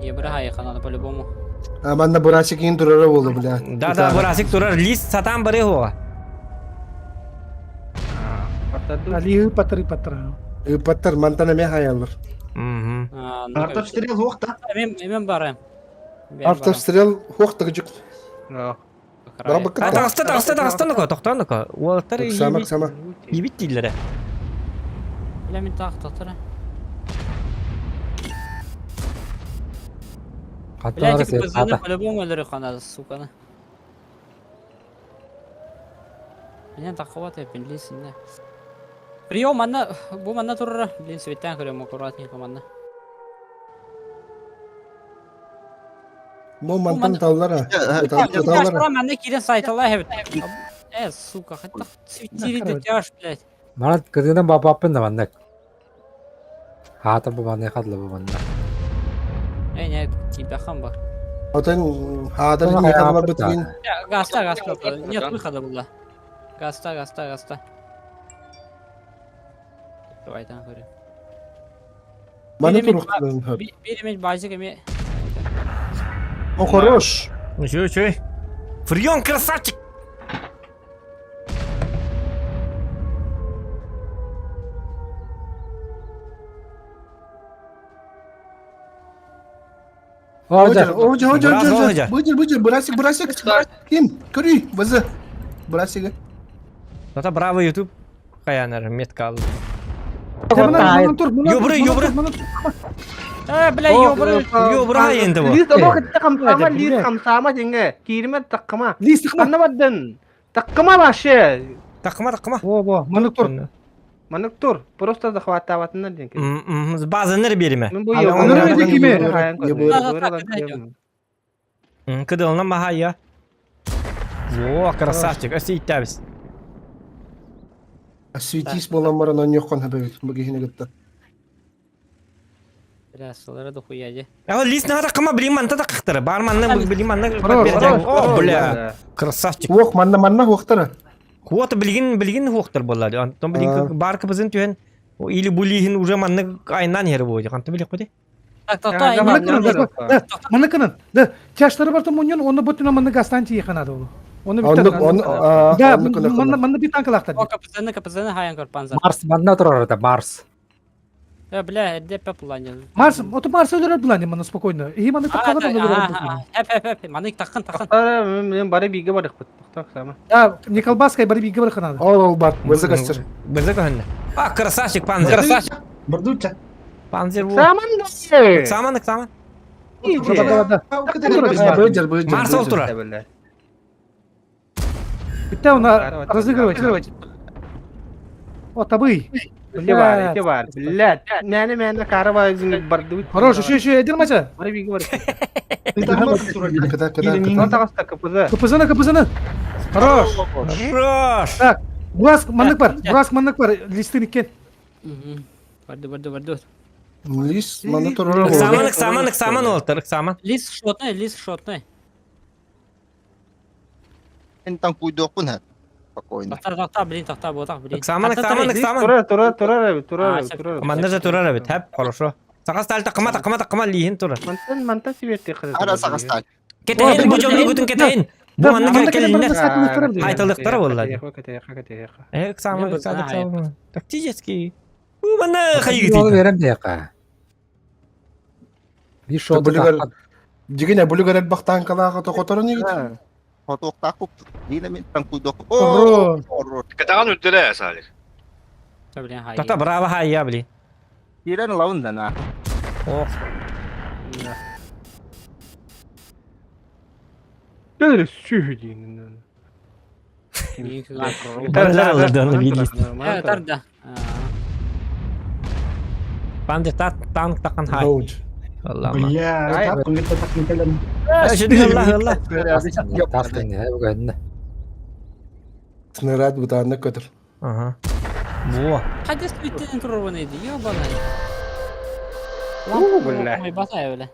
Ебір хай канады по-любому. А манна бурасик ин турара болду, бля. Да, да, бурасик турар, лист сатан бары хуа. Али патыры патыры. Ыпаттар мантана ме хаялар. Мгм. Артобстрел хуохта. Мен мен барам. Артобстрел хуохта жук. А, таҕыста, таҕыста, таҕыста нука, тохтоон нука. Уолаттар Сама, сама. ибит дииллэрэ. Бля, мен тақ тақтыра. Хаттан Бля, ара тик сет бызаны хата. по-любому өлөрү канады, сука. Меня таққабат эпин лисин да. Прием манна, бу манна турара. Блин, светтен көрөм аккуратненько манна. Бу мантан таллара. Таллара. Манна кирен сайтала хебит. Э, сука, хатта цветири тяж, блядь. Манат кызынан бапаппын да маннык. Хаата бу манны хатлы бу манна. Э, не, тебя хамба. Отон хадар не хадалар бутин. Гаста, гаста. Нет выхода было. Гаста, гаста, гаста. Давай там говорю. Маны туруктан. Биремет базик эме. О, хорош. Үчүй, үчүй. Фрион красавчик! Ожа, ожа, ожа, Брас, ожа. ожа. Быжыр, быжыр, бурасик, бурасик. Ким? Көрүй, бызы. Бурасик. Зата браво YouTube хаянар метка алды. Ёбры, Ёбры, ёбры. Э, бля, ёбры. Ёбры хайынды бу. Лиз обох таққама, лиз хамсама деңе. Кириме таққама. Лиз таққама. Анна бадын. Таққама башы. Таққыма, таққыма. Во, во, манык тур. Манык тур. Просто захватаватыннар деңе. Базаныр бериме. Мен бу Кыдылна махая. Во, красавчик, өсейттәбіз. Светис болан баран он йоққан хабар бу кихине гытта. Бля, сылары да хуяди. А лист на таққыма билим манта таққтыры. Бар манна билим манна. О, бля. Красавчик. Ох, манна манна хуохтара. Хуоты билгин билгин хуохтар боллар. Антон билгин бар кыбызын түһен или булихин уже манны айнан хери бойды. Канты билик қойды. Так, так, так. Маныкынан, да, маныкынан. Да, тяжтары бар муньон, оны бүтүн манны гастанти ханады ол. Оны Оннук, он, Да, оннук манна манна бит танкалаахтар. О, КПЗ-ны, КПЗ-ны хайан көр панзар. Марс манна турар это Марс. Э, бля, эрде пепланен. Марс, ото Марс өлөрөр булан манна спокойно. И манна таккалар өлөрөр булан. Эп, эп, эп, маны таккын, таккын. Тохтор, мен бары биге барык бут. Тохтор сама. Да, не колбаска, бары биге бар ханады. Ол ол бар, өзі кастер. Бізі көһүннэ. А, красавчик, панзер. Красавчик. Бардуча. Панзер бу. Саман да. Саман, саман. Да, да, да. Быдер, быдер. Марс ол турар. Битте оны разыгрывать. О, табый. Ити бар, ити бар. Блядь, мәне мәне кара барды. Хорош, еще, еще, один мача. Бары биге бар. Кыда, кыда, кыда. Тагыста КПЗ. КПЗ-ны, КПЗ-ны. Хорош. Хорош. Так, Бураск маннык бар, Бураск маннык бар, листы никкен. Барды, барды, барды. Лис, манна турар. Саман, саман, саман ол, тарык саман. Лис шотный, лис шотный. Мен танкуйдуохпун ха. Спокойно. Тохтар, тохтар, блин, тохтар, ботах, блин. Саман, саман, саман. Турар, турар, турар, турар, турар. Манна же турар бит, хэп, хорошо. Сака сталь такма, такма, такма лиһин турар. Мантан, мантан сибетти кызы. Ара сагастан. Кетейин, бу жомну күтүн кетейин. Бу манна келиннер. Айтылыктар болла. Э, саман, саман, саман. Тактический. Бу манна Ол хайгы. берем дейка. Bir шоты Булигар. таққан. Дигене булигар бактан калага токоторон егит. Хотуохтаах Дина мен танкуйдуох. Хорош. Катаган үлдүрэ саалик. Блин, хай. Тота браво хайя, блин. Кирен лаун да на. Ох. Дәл сүйі дейін. Э, тарда. Панзер танк такан хай. Алла. Бля, так, он так не кэлэн. Алла, алла. Тастын, э, бүгін. Снаряд бутанна көтөр. Ага. Во. Хадис биттен турар еді, ёбаный. У, бля. Ой, басай, бля.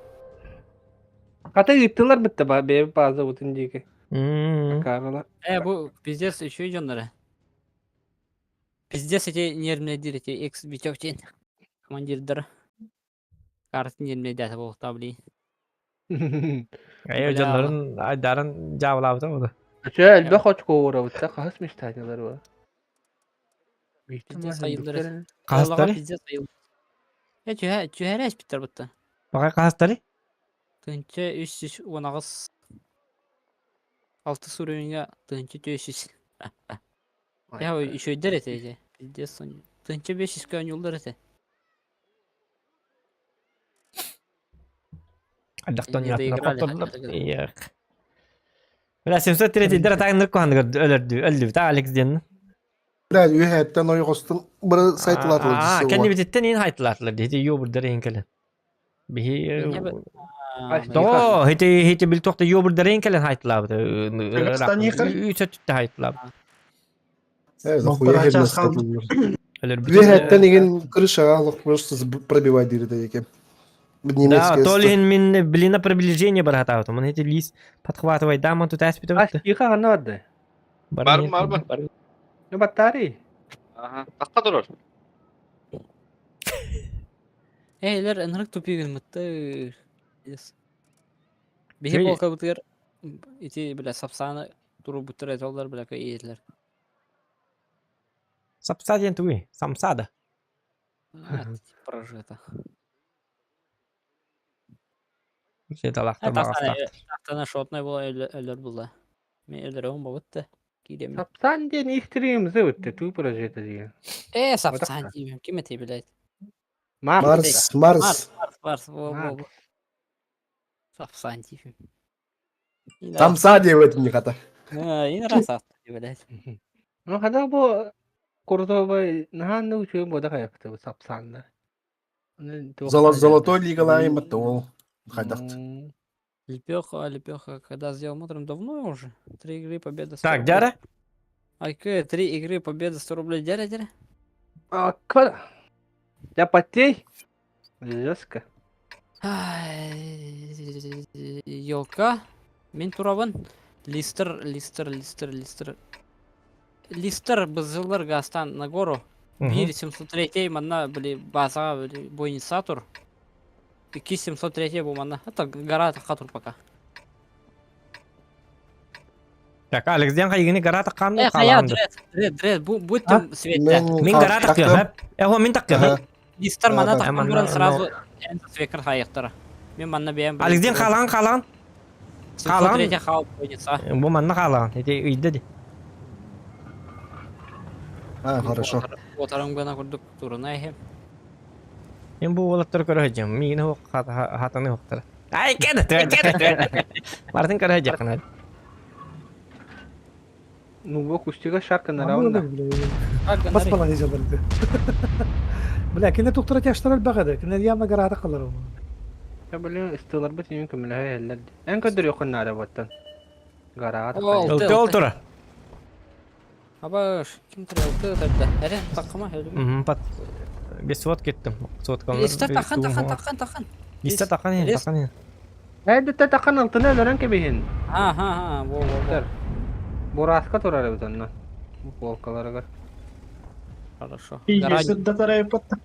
Ката ыттылар битте ба, бе база утын дике. Карла. Э, бу пиздец еще жоннары. Пиздец эти нервные дир, эти экс битёктен. Командирдер. Карт нервные дята болта, блин. Эй, жоннорун айдарын жабылабыта буду. Чө, элбе хочко ура бутта, кахас мечтаниялар бар. Пиздец айылдыр. Кахастары? Пиздец айылдыр. Э, чүһә, чүһәрәш биттер бутта. Бакай кахастары? Тынча 319 6 уровеньга тынча 400. Я еще и дер эти. Пиздец он. Тынча 500 көнюлдер эти. Аллахтан Не ятына доиграли, котторлар. хотя бы. Эх. Бля, 703 дер тагын коханды өлөрдү, өлдү. Та Алекс ден. Бля, үйәттен ойгостун бір сайтылар А, кенди битеттен ин хайтылатлар. Хити йобурдар ин келен. Бихи То, хити хити бил тохта йобурдар ин келен хайтылабы. Үчөттө хайтылабы. Үйәттен деген крышаға алып просто пробивать дирде екен. Да, Немецкий. то ли мин блина приближение бар хатабы. Мон хити лис подхватывай дамон тут аспит. Астиха гана барды. Бар, бар, бар. Не баттари. Ага. Такка турар. Эйлер ынырык тупигин мытты. Бихи Чөй- полка бутыр. Ити бля сапсаны туру буттыр этоллар бля кыйырлар. Сапса ден туи, самсада. Прожито. Жеталактыр багаста. Тахтана шотной була өлөр була. Мен өлөрөм болутты. Кирем. Сапсан ден истриімізі өтті, ту прожита деген. Э, сапсан деймін. Ким эти, блядь? Марс, Марс. Марс, Марс, во, во, во. Сапсан деймін. Самса деп өтім не қата. Ин рас атты, блядь. Ну, когда бу Курдова нахан учуй бода каяпты бу сапсанды. Золотой лигалайым бітті ол. Хайдақты. Лепеха, Лепеха, когда сделал утром давно уже. Три игры победа. 100 Так, рублей. дяра? Айке, три игры победа 100 рублей. Дяря, дяря. А, квада. Я потей. Жестко. Елка. Мен турабын. Листер, Листер, Листер, Листер. Листер бызылар гастан на гору. 1 703 манна били база били бойницатор. 2 703 бу манна. Это гора хатур пока. Так, Алекс диэн хайыгыны гара таккаан Э, хайа, дред, дред, дред, бу будьте свете. Мин гара таккыам, э, мин таккыам. Листер мана таккан буран сразу свекер хайыктара. Мен манна бэйэм. Алекс диэн хаалаан хаалаан. Хаалаан. Третья хаал бойница. Бу манна хаалаан. Ити ыйда ди. А, хорошо. Отарым гына курдук туруна иһим. Мен бу уолаттары көрө сылдьам. Миигин хатаны хоқтара. Ай, кэдэ, кэдэ. Мартын көрө сылдьаххына. Ну, бу кустига шарка нараунда. Бас балан изелерди. Бля, кине туктара тяштар элбэҕэ кине явно гараата калар ол. Я блин, ыстыларбыт иҥин көмөлөһө иһэллэр. Эн көрдөрүөххүн наада буоттан. Гараат. Ылты тура. Абаш, ким туралты тарда. Эре, таккама, өлүм. Пат без сот кеттим. Соткалар. Листер тахан, тахан, тахан, тахан. Листер тахан, тахан. Эддетте тахан алтыны өлөрөн кэбиһин. Ха, ха, ха, во, во, во. Бураска турар эбит онно. Бу полкаларыгар. Хорошо. Пиздец, тарайпатта.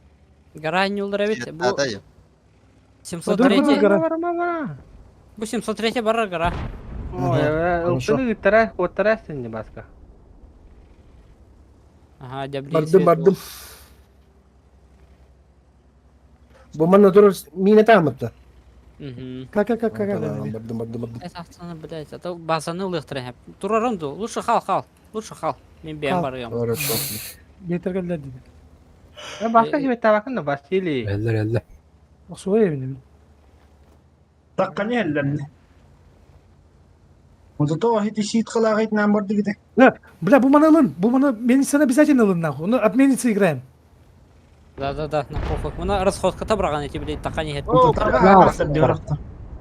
Гора ньуллар эбит. Бу 703 Бу 703 барар гора. Ой, ылтыны ыттара, куоттара синни баска. Ага, дябри. Бардым, бардым. Бу манна турар миинэ таамытта. Как, как, как, как, Бардым, бардым, бардым. Это, блядь, а то базаны ылыктыра. Турарым ду, лучше хал, хал. Лучше хал. Мен бэйэм барыам. Хорошо. Биэтэргэллэр диди. Баска сибеттабакын да Василий. Эллер, эллер. Охсуой эбиним. Такканы эллерни. Ото хити сит калагайт нам барды гите. Да, бля, бу маны ылын. Бу маны мельницаны обязательно ылын нахуй. Ну, от мельницы играем. Да-да-да, на похуй. Мына расходка табраган эти, блядь, така не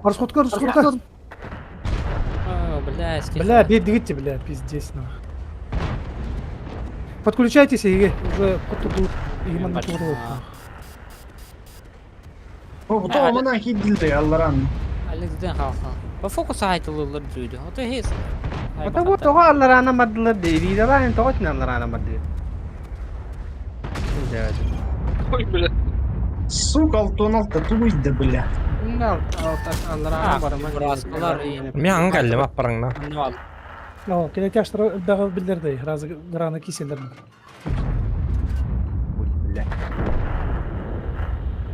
Расходка, расходка. Бля, Бля, бедите, бля, пиздец, нахуй. Подключайтесь, и уже тут именно О, мына хиддилде алларан. Алексден халха. По фокусу айтылылар дүйдү. Ото хес. Ото бу тоҕо аллараана бардылар дейди да эн тоҕо итин аллараана бардылар. Ой, бля. Сука, алтон алта туйда, бля. Аллараана бараман. Мен аңы кэллим аппараңна. О, кине тяштар дагы билдерди, разы граны киселер. Бля.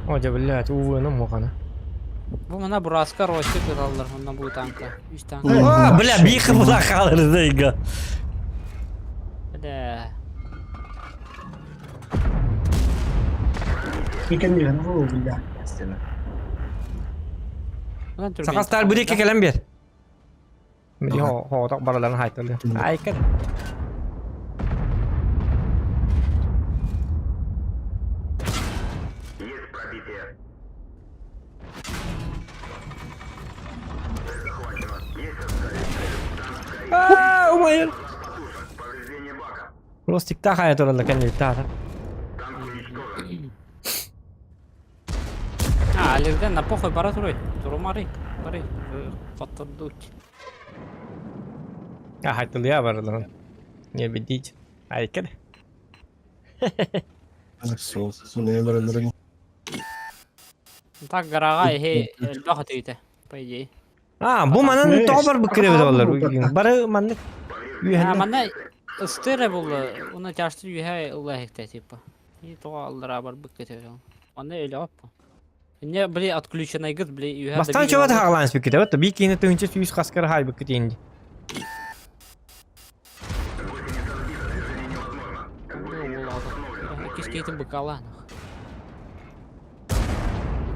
О, дьэ, блядь, увы, муқана. Бу мына бураска ростик ыталлар, онна бу танка. Үс танка. А, бля, бихы була қалырды Бля. Мекенлер, о, бля. Сақастар бір екі кәлем бер. Хооток бараларын хайтылды. Айкын. А, умайыр. Ростикта хая туралла кәнелтта. А, Алексден на похуй бара турой. Турумары. Бары. Фотодуть. А хайтылы бараларын. Не бедить. Айкын. Сол, не Так гарага эхе элбэх өтүйте, по идее. А, бу манан тоҕо бар быккыры болар. Бары маннык А, манна ыстыра булла, уна тяжты юхэ ылла типа. И то аллара бар быккыты. Манна эле аппа. Не, бли, отключенный гыт, бли, юхэ. Бастан чоба тағалан спикете, вот би кини тыгынчы сүйүс хаскар хай быккыт инди. Кишкейтин быкала.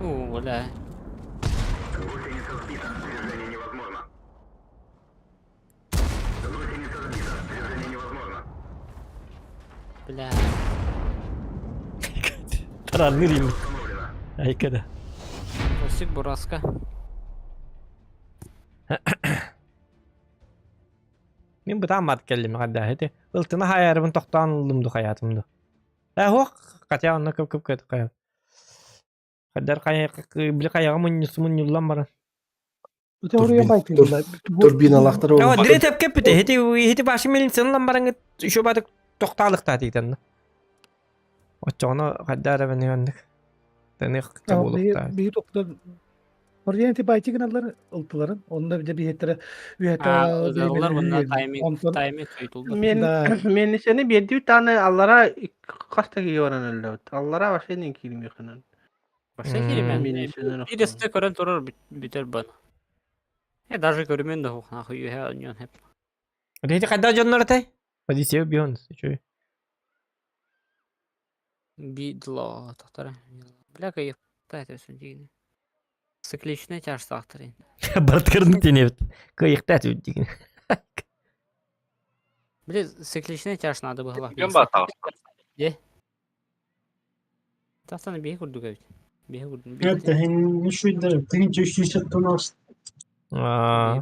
О, бля. Бля. Тараныр им. Айкада. Росик бураска. Мин бытаан мат келлим хадда хете. Ылтына хаярыбын тоқтаан ылдым хаятымды. Э хох, катя онна көп көп көт кая. Хаддар кая били каяга муннюсу муннюллан бара. Турбиналахтар Ава дре теп кеппите. Хете хете башы милицияны бараңы еще баты тоқтаалыкта дейтен. Очоно хаддар бен ханнык. Таны болукта. Бии тоқтан. Хордиан ти байти гыналлар ылтыларын. Онно бile биһеттері Ылар bunlar тайминг тайминг суйтулду. Мен мен сeni берди таны аллара каста кийоран өллөт. Аллара вообще не кирмехынан. Вообще кирмен. Мен сeni Bir ысты көрөн турар бүтөр бан. Э даже көрүмөн да нахуй юхэ оньон хеп. Дети кайда дьоннор этэй? Позиция бион. Чуй. Бидло тохтара. Бля кайып та этесин дигин. Цикличный тяжсахтырын. Барткырын тенебит. Кыйыкта түт деген. Бля, цикличный тяж надо было. Кем батал? Тастаны бие курдук эбит. Бие курдум. Это не шуйдер, 1360 Аа.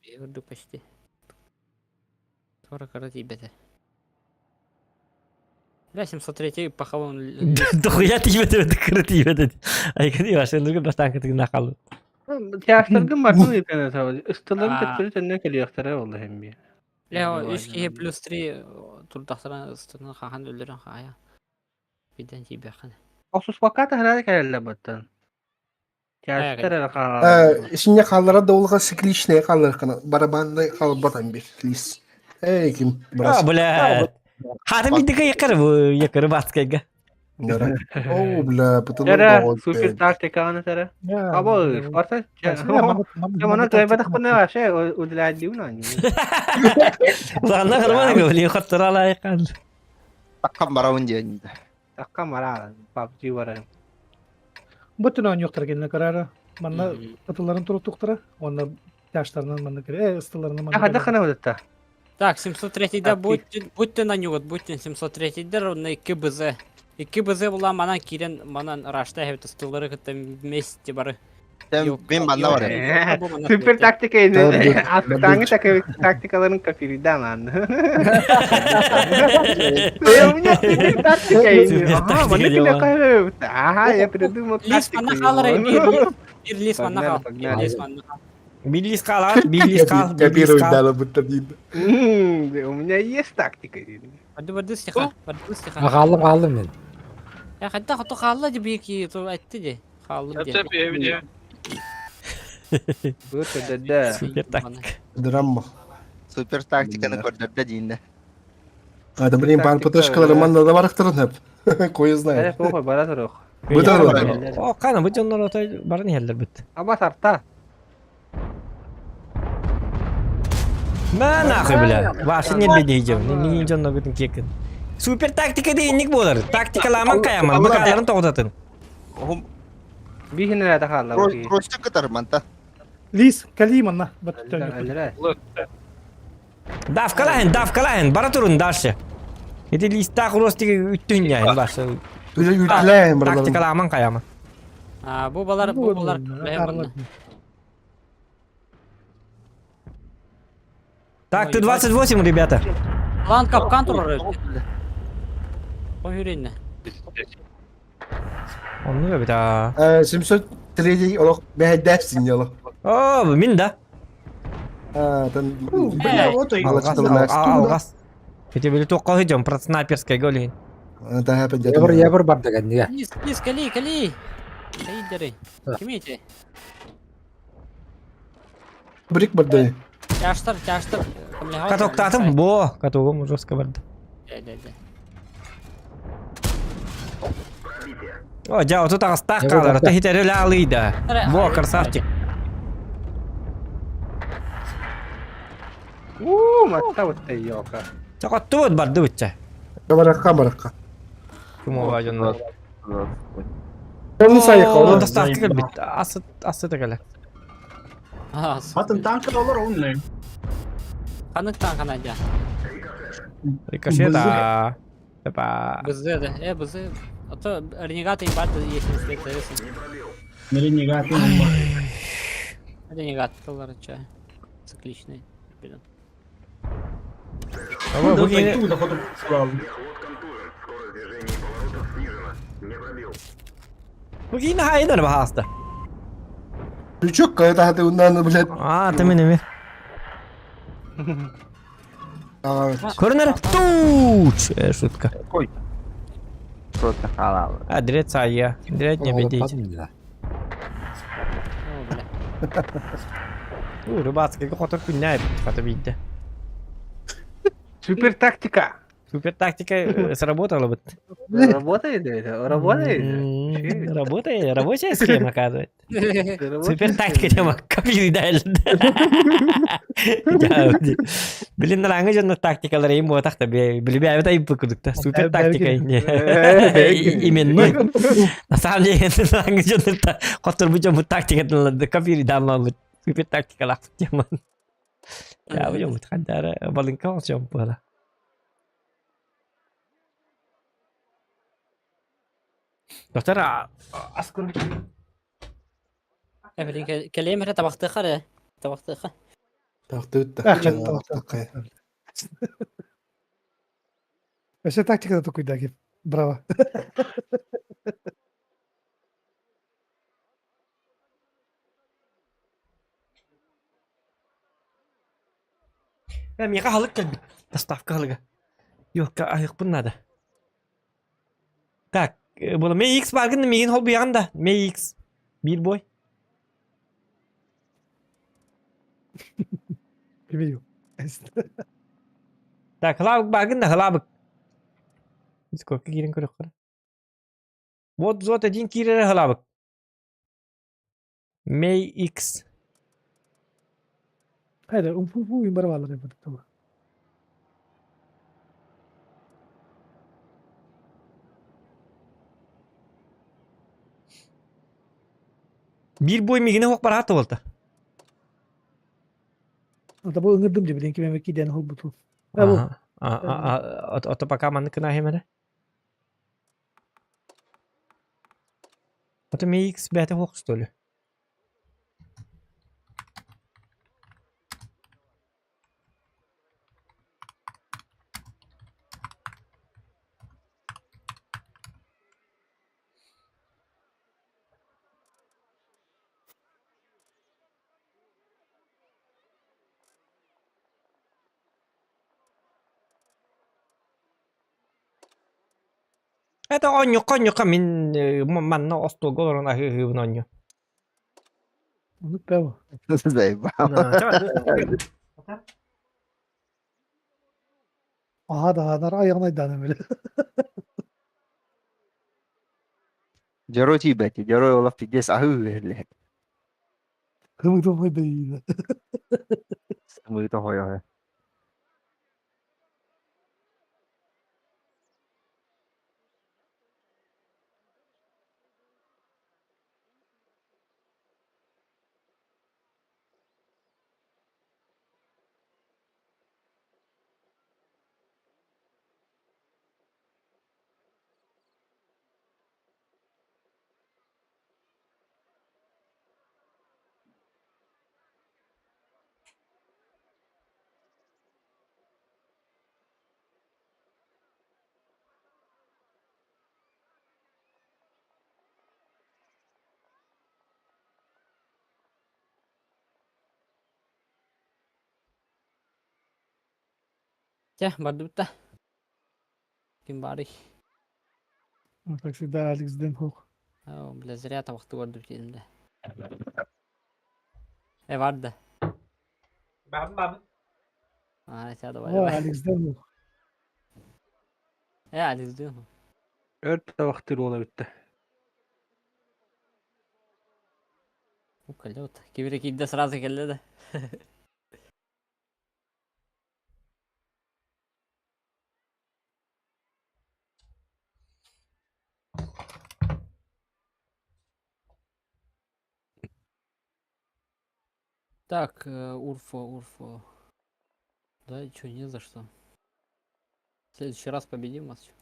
Бие курдук почти. Тора кара тибете. Бля, 703 пахавон. Дохуя тибет кыры тибет. Айкын ваша нурга баштан кытыгы нахалы. Тяжтаргын бартын итен сабы. Ыстыларын Аа. төттөрү төннө келиэхтэрэ болла хэмби. Бля, 3 кихи плюс 3 турдахтаран ыстыны хахан өлөрөн хая. Биден тибехан. Осуспакка тахара кэлэллэ баттан. Тяжтар эрэ хаалар. Исинне халлара да цикличные халлар кана барабанный халбатан бир лис. Эй ким А, брас. бля. Хаты бидди кыйыкыр бу якыры батскайга. О, бля, потому Эрэ супер тактиканы тара. Аба, барса. Мана тойбатах кына вообще уделядиуна. Ладно, нормально, блин, хаттыра лайкан. Таккан барабын диэн. Такка мара PUBG барар. Бүтүн оонньуохтара кэлинэ карара. Манна ытыларын туруттуктара. Онна тяжтарынан манна кире, ыстыларынан манна. Хада хана удатта. Так, 703 да Так, будьте, будьте на нюгот, будьте 703 да на 2 БЗ. 2 БЗ була манан кирен, манан рашта хеп тыстылары кытта вместе бары. Мен манна бар. Супер тактика Tabii, Астаңы тактикаларын копирдан ан. У меня супер тактика. Супер Ага, тактика мана дела. киле Ага, я придумал Лис тактику. манна халары, бир бир лис манна Погнали, хал. погнали. Лис манна хал. Билис кал, билис кал, билис Копировать кал. дала будто видно. У меня есть тактика. Барды барды стиха, барды стиха. Хааллым хааллым мен. Я хатта хатта халла ди бики, то айтты ди. Халлым ди. Сөп эбиде. Бу да. Супер тактика. Драма. Супер тактиканы көрдөрдө диинде. А, да блин, бар Тактика, ПТшкалары да. манна да барахтырын хеп. Кое Эре знает. похуй бара турох. Бытар бар. О, кана бу дьоннор отой барын иһэллэр бит. Аба тарта. Мә нахуй, бля. Ваши не бедейдем. Не дьоннор гытын кекин. Супер тактика дейинник болар. Тактикаламан каяман. Бакаларын тоғытатын. Хум Бихинere да хаалла. ростик кытар манта. Лис, кали манна. Баттан. Давкалахын, давкалахын. Бара турун дальше. Эти листах ростик үттүн яйын башы. Уже ютләем барларын. Тактикаламан каяман. А, бу балар, бу балар. Бля, Так, ты 28, ребята. Лан капкан турар. Ой, Онну бит а. 703 олох бәһәдәсин ялы. О, мин да. А, там Бля, вот и Алгас, Алгас. Эти были только идем про снайперской голень. Да, хәп Ябыр ябыр бар деген неге. Лис, лис, кали, кали. Кайдеры. Кимете? Брик барды. Тяжтар, тяжтар. Каток татым, бо, катогом жестко барды. Да, да, да. О, жа, тут ағыстақ Ябыр қалар, барды. ты хитері лалыйда. Во, красавчик. У, матта вот ёка. Чақатты вот барды бітчі. Баракка баракка. Кім оға жоннор. Оны сайык, оны. Доставка кел бит. Асы, асы тегеле. А, Атын танка олар онлайн. Канык танкана дя. Рикошет, а. Опа. БЗ, да. Э, БЗ. А то ренегаты им барды есть не свет зарысын. Ренегат. Ренегат, доллар чай. Цикличный. Блин. Ого, бу кини- Туда ходу бу кини хайдар бахаста. Крючок, когда ты унан, блядь. А, ты меня. А, Көрінер туч. Э, шутка. Просто халал. А, дрет сая. Дрет не бедить. О, бля. Рыбацкайга хотор күннээ эбит хата биирдэ. Супер тактика. Супер тактика сработала бы. Работает это, работает. Работает, рабочая схема, оказывается. Супер тактика тема копируй Блин, нараҥы дьоннор тактикалара им буотах да билибээбит айыппыт курдук да. Супер тактика именной. На самом деле нараҥы дьоннор хотторбут дьоммут тактикатын копируйдаан Супер тактикалаахпыт тема. Я дьоммут хандара балыҥка оҥсуом буола. Доктор, ас курдук Эбилин кэлиэм эрэ табахтыаха эрэ. Табахтыаха. Табахтыбыт да. Өссө тактиката токуйда ким. Браво. Э, миэхэ аһылык кэлбит. Доставка аһылыга. Ёлка, аһыахпын наада. Так, була Мэй X бааргын да миигин холбуйаҕын да? Мэй X. Биир бой. Билбейм. Так, хылаабык бааргын да хылаабык. Дискордка киирэн көрөххө. Вот зот один киирэрэ хылаабык. Мэй X. Хайда, умфу бар баалар эбит. Биир бой мигине хуох бараат буолта. Ата бу ыҥырдым дии билин ким эмэ киирэн холбуту. Ото пока маннык гына иһимэрэ. Ото Мэй X бэйэтэ суох что ли? Это оонньуохха оонньуохха мин манна остуолга олорон аһыы-аһыыбын оонньуу. Оннук бэу. Аха да нар айаҕын айдаана били. Дьоруой тиийбэт, дьоруой олох пиздец аһыы үһүллэһэр. Кымытым хайдайыына. Сымыыта хойоһо. Чэ, бардыбыт да. Ким баарый? Как всегда, Алекс Денхох. Оо, бля, зря табахты көрдүм диэтим да. Э, бар да. Бабын бабын. А, ча, давай, О, давай. Алекс Денхох. Э, Алекс Денхох. Өр табахтыр уола бүттэ. У, кэллэ Кибире киирдэ сразу кэллэ да. Так, Урфо, Урфо. Да, чё, не за что. В следующий раз победим вас. Чё?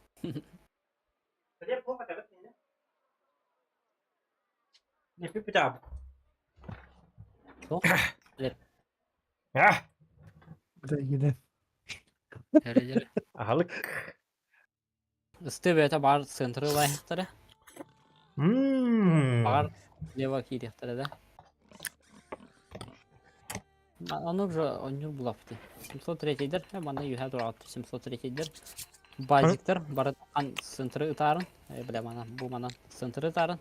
Ah, Бля, Дьэ, аһылык. Ыстыы бэйэтэ баар центры ылайыахтара. Баҕар лево киириэхтэрэ да. Ону уже онньуур булаппыт. 703-дэр, манна үөһэ тураҕыт 703-дэр. Базиктар бары ан центры ытаарын, бля манан бу манан центры ытаарын.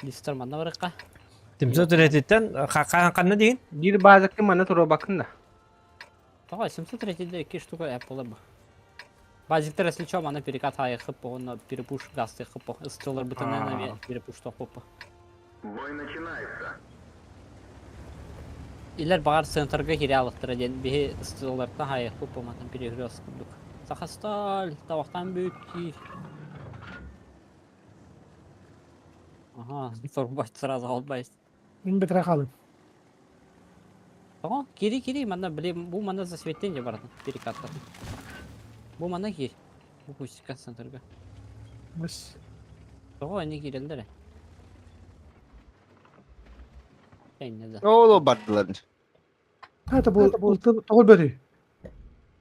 Листер манна барыкка. 703-тэн ханна диин? Биир баазакка манна туруорбаккын да. Тоҕо 703 икки штука эп буолар бу. Базиктар если чё, мана перекат хайы хыппо, онно перепуш гасты хыппо. Ыстылар бытынан эме перепуш тохпоппо. Бой начинается. Илер бағар центрга кире алықтыра диэн биһи ыстыылартан хайыхпыт буматан перегрёз курдук. Сахасталь табахтан бүт Ага, турбайт сразу албайт. Мин бэтэрэ хаалым. Тоҕо? Кири кири манна били бу манна засветтен же баратын перекаттан. Бу манна киир. Бу кустика центрга. Бас. Тоҕо они киирэллэр э? Кэннэ да. Ол бардылар. Это бу тоҕо бөрүй.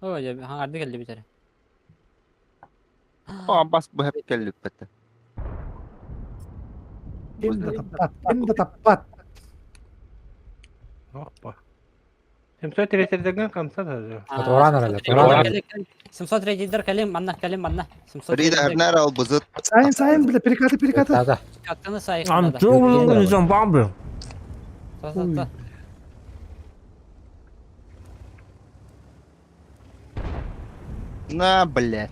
Ой, дьэ, хаҥарды кэллибит эрэ. Бас бу хеп келлиппет. Ким да таппат, ким да таппат. Опа. 703 хамса да. Туораан эрэллэр, туораан эрэллэр. 703-дер кэлин манна, кэлин манна. Рида Эрнер ал бузут. Сайын, сайын, бля, перекаты, перекаты. Да, да. Каттаны сайын. Антон бамбы. Та-та-та. На, блядь.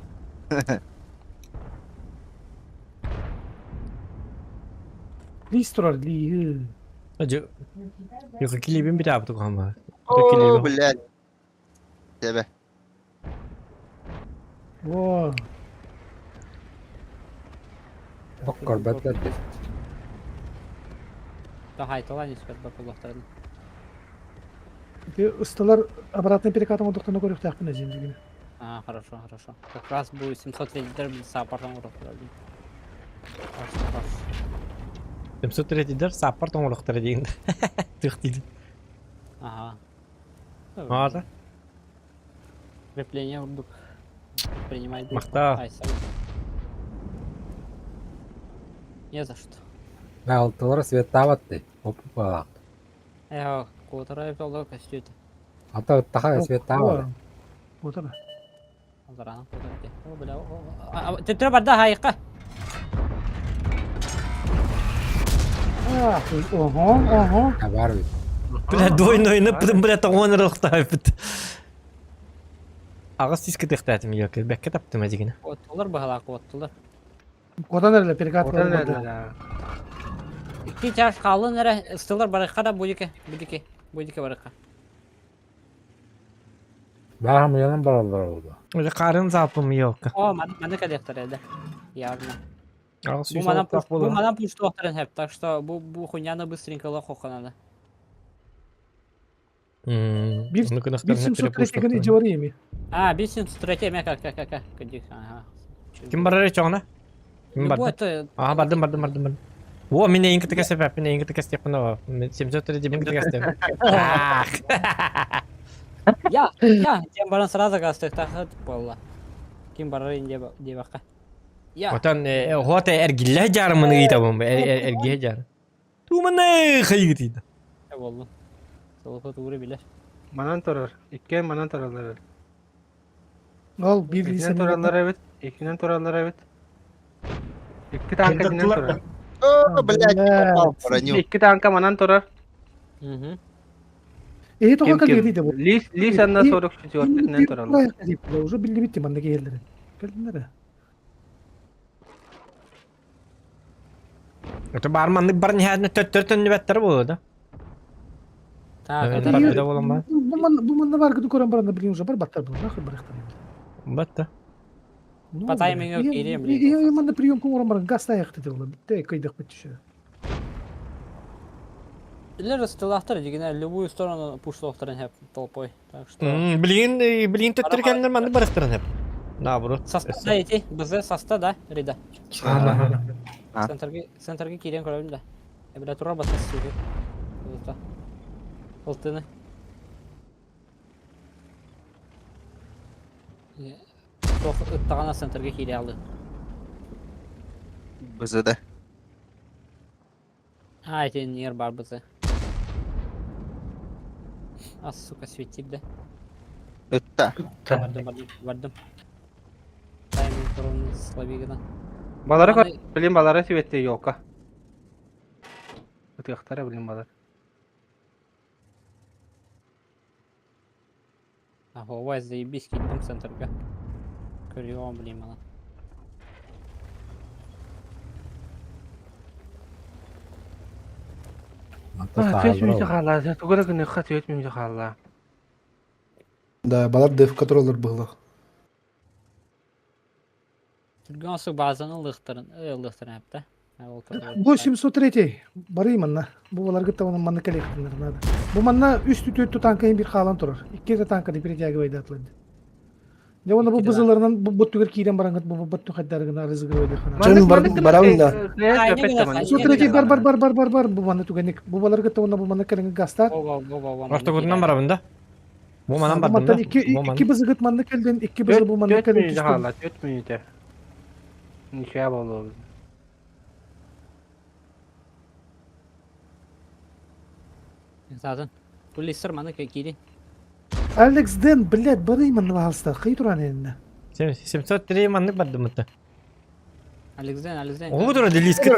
Лиз турар, лиз. Yok kilibin bir daha ama. О, блядь. Тебе. Во. Бок көрбөттөр дии. Та хайталан искер бапыллахтарын. Ти ысталар обратный перекатом одохтоно көрүөхтээхпин эзин дигини. А, хорошо, хорошо. Как раз будет 703-дер саппортом урохтар. Хорошо, хорошо. 703-дер саппорт оҥоруохтара диэн. Тых диир. Ага. Аата. Крепление урдук. Принимай. Махта. Ай, сам. Не за что. Алтылара светтаабат дии. Опа. Э, куотара жолу көстүүтэ. Ата ыттаха светтаабат. Вот она. Зарана куотара. О, бля, о, Төттөрө барда хайыкка. А, ого, ого. Бар бит. Бля, двойной бля, тоҕуон ырылыктаабыт. Аҕыс сиски тыхтаатым ёки, бэккэ таптым эдигин. Куоттулар баһалаа куоттулар. Куотан эрэлэ перекат. Куотан эрэллэр. Икки чаш хаалын эрэ ыстылар барыкка да будике, будике, будике барыкка. Бааһым уйанан бараллар oldu. Уже қарын запым ёлка. О, маны маны кэлиэхтэр эдэ. Явно. Аҕыс Бу сүүс манан олохтоох бу буолар. манан пуштуохтарын хэп, так что бу бу хуйняны быстренько лохоха надо. Бир Ну бир 703 гын ижори еми. А, 703 эме как как как как ага. Ким барар чоҕуна? Ким Любой барды? это Ага, бардым, бардым, бардым, бардым. О, мен эйин кытыка сепеп, мен эйин кытыка степен о. 703 мен кытыка степ. Я, я, тем баран сразу гастык тахат болла. Ким барар инде дебакка. Я. Отон хота эргилле жарымын ыйтабын, эргие жар. Туманы хайгытыйда. Болду. Солохо тугура билер. Манан турар. Иккиэн манан тураллар. Ол бир Иккинэн тураллар эбит. Иккинэн тураллар эбит. Икки танка итинэн турар. О, блядь, попал в броню. Икки танка манан турар. Угу. Эһи тоҕо Ким ким? кэлбит бу. Лис Лис анна 44 итинэн тураллар. Уже биллибит манна киһилери. Кэлдилэр. Это бар маннык бар нихадны төттөр төннүбэттер болду да. Так, Это это бар да болон ба. Бу манна бу манна бар күтү көрөн баран билин уже бар баттар бу. Нахуй барыктар. Батта. По таймингу киирем, блин. Я манна прием көрөн баран газ таякты деп болот. Битте кыйдык бит түшө. Илер ыстылахтар дигине любую сторону пушлохтарын хэп толпой. Так что Билин билин төттөр кэлнер маннык барыктырын хеп. Наоборот. Соста да идти, БЗ соста да, Рида. А. Центрге центрге кирен көрөм да. Э, бля, тура басас сүгү. Болта. Болтыны. Тох ыттагана центрге кире алды. БЗД. А, эти нер бар БЗ. А, сука, светит, да? Это. Бардым, бардым, бардым. Тайминг урон слабигина. Балары көр. Билин балары сибетте ёлка. Ытыахтара билин балар. Ага, заебись, киирдим центрга. Көрүөҕүм блин маны. Түөрт мүнүүтэ хаалла. Тугу эрэ гыныахха түөрт мүнүүтэ хаалла. Да, балар ДФК тураллар быһыылаах. Түргэн осук базаны ылыахтарын, ылыахтарын эптэ. Бу 703 барый манна. Бу баларгыт онон манна кэлиэхтиннэр надо. Бу манна үс түтүөттү танка иһин бир хаалан турар. Икки да танка перетягивайдаатылар. Дьэ уонна бу бызыларынан бу буттугар киирэн бараҥҥыт бу бутту хайдарыгына разыгрывайдахына. Чын барабын да. 703 бар бар бар бар бар бар бу манна түгэнник. Бу баларгыт уонна бу манна кэлиҥ гастар. Ортогутунан барабын да. Бу манан бардым да. Икки икки бызыгыт манна кэлдин, икки бызы бу манна кэлин. Хаалла, 4 мүнүүтэ. Ничего болуо. Zaten. Бу листер маны киирин. Алекс Дэн, блядь, бары манна баһалста. Хый туран энне. 703 маннык бардым это. Алекс Дэн, Алекс Дэн. Оҕу тура делиска.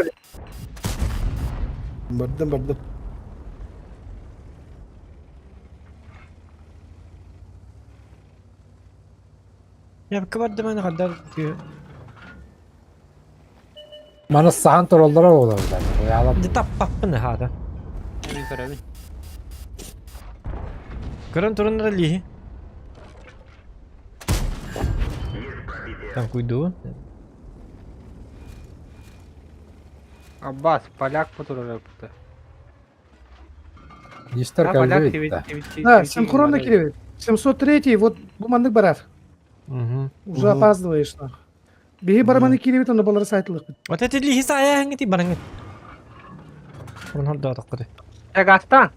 Бардым, бардым. Я бардым аны хаддар. Маны сахан тураллара буолар да. Дьэ таппаппын хаата. Мен көрөбүн. Көрөн туруннара лиһи. Там куйду. Аббас, поляк потурар бута. Нистер Поляк Да, синхронно киребит. 703 вот бу маннык барар. Угу. Уже опаздываешь нах. Биһи бараманы киирибит онно балары сайтылыхпыт. Вот эти лиһи саайаһыҥ бараҥыт. Урун хордоотоххут. Гастан.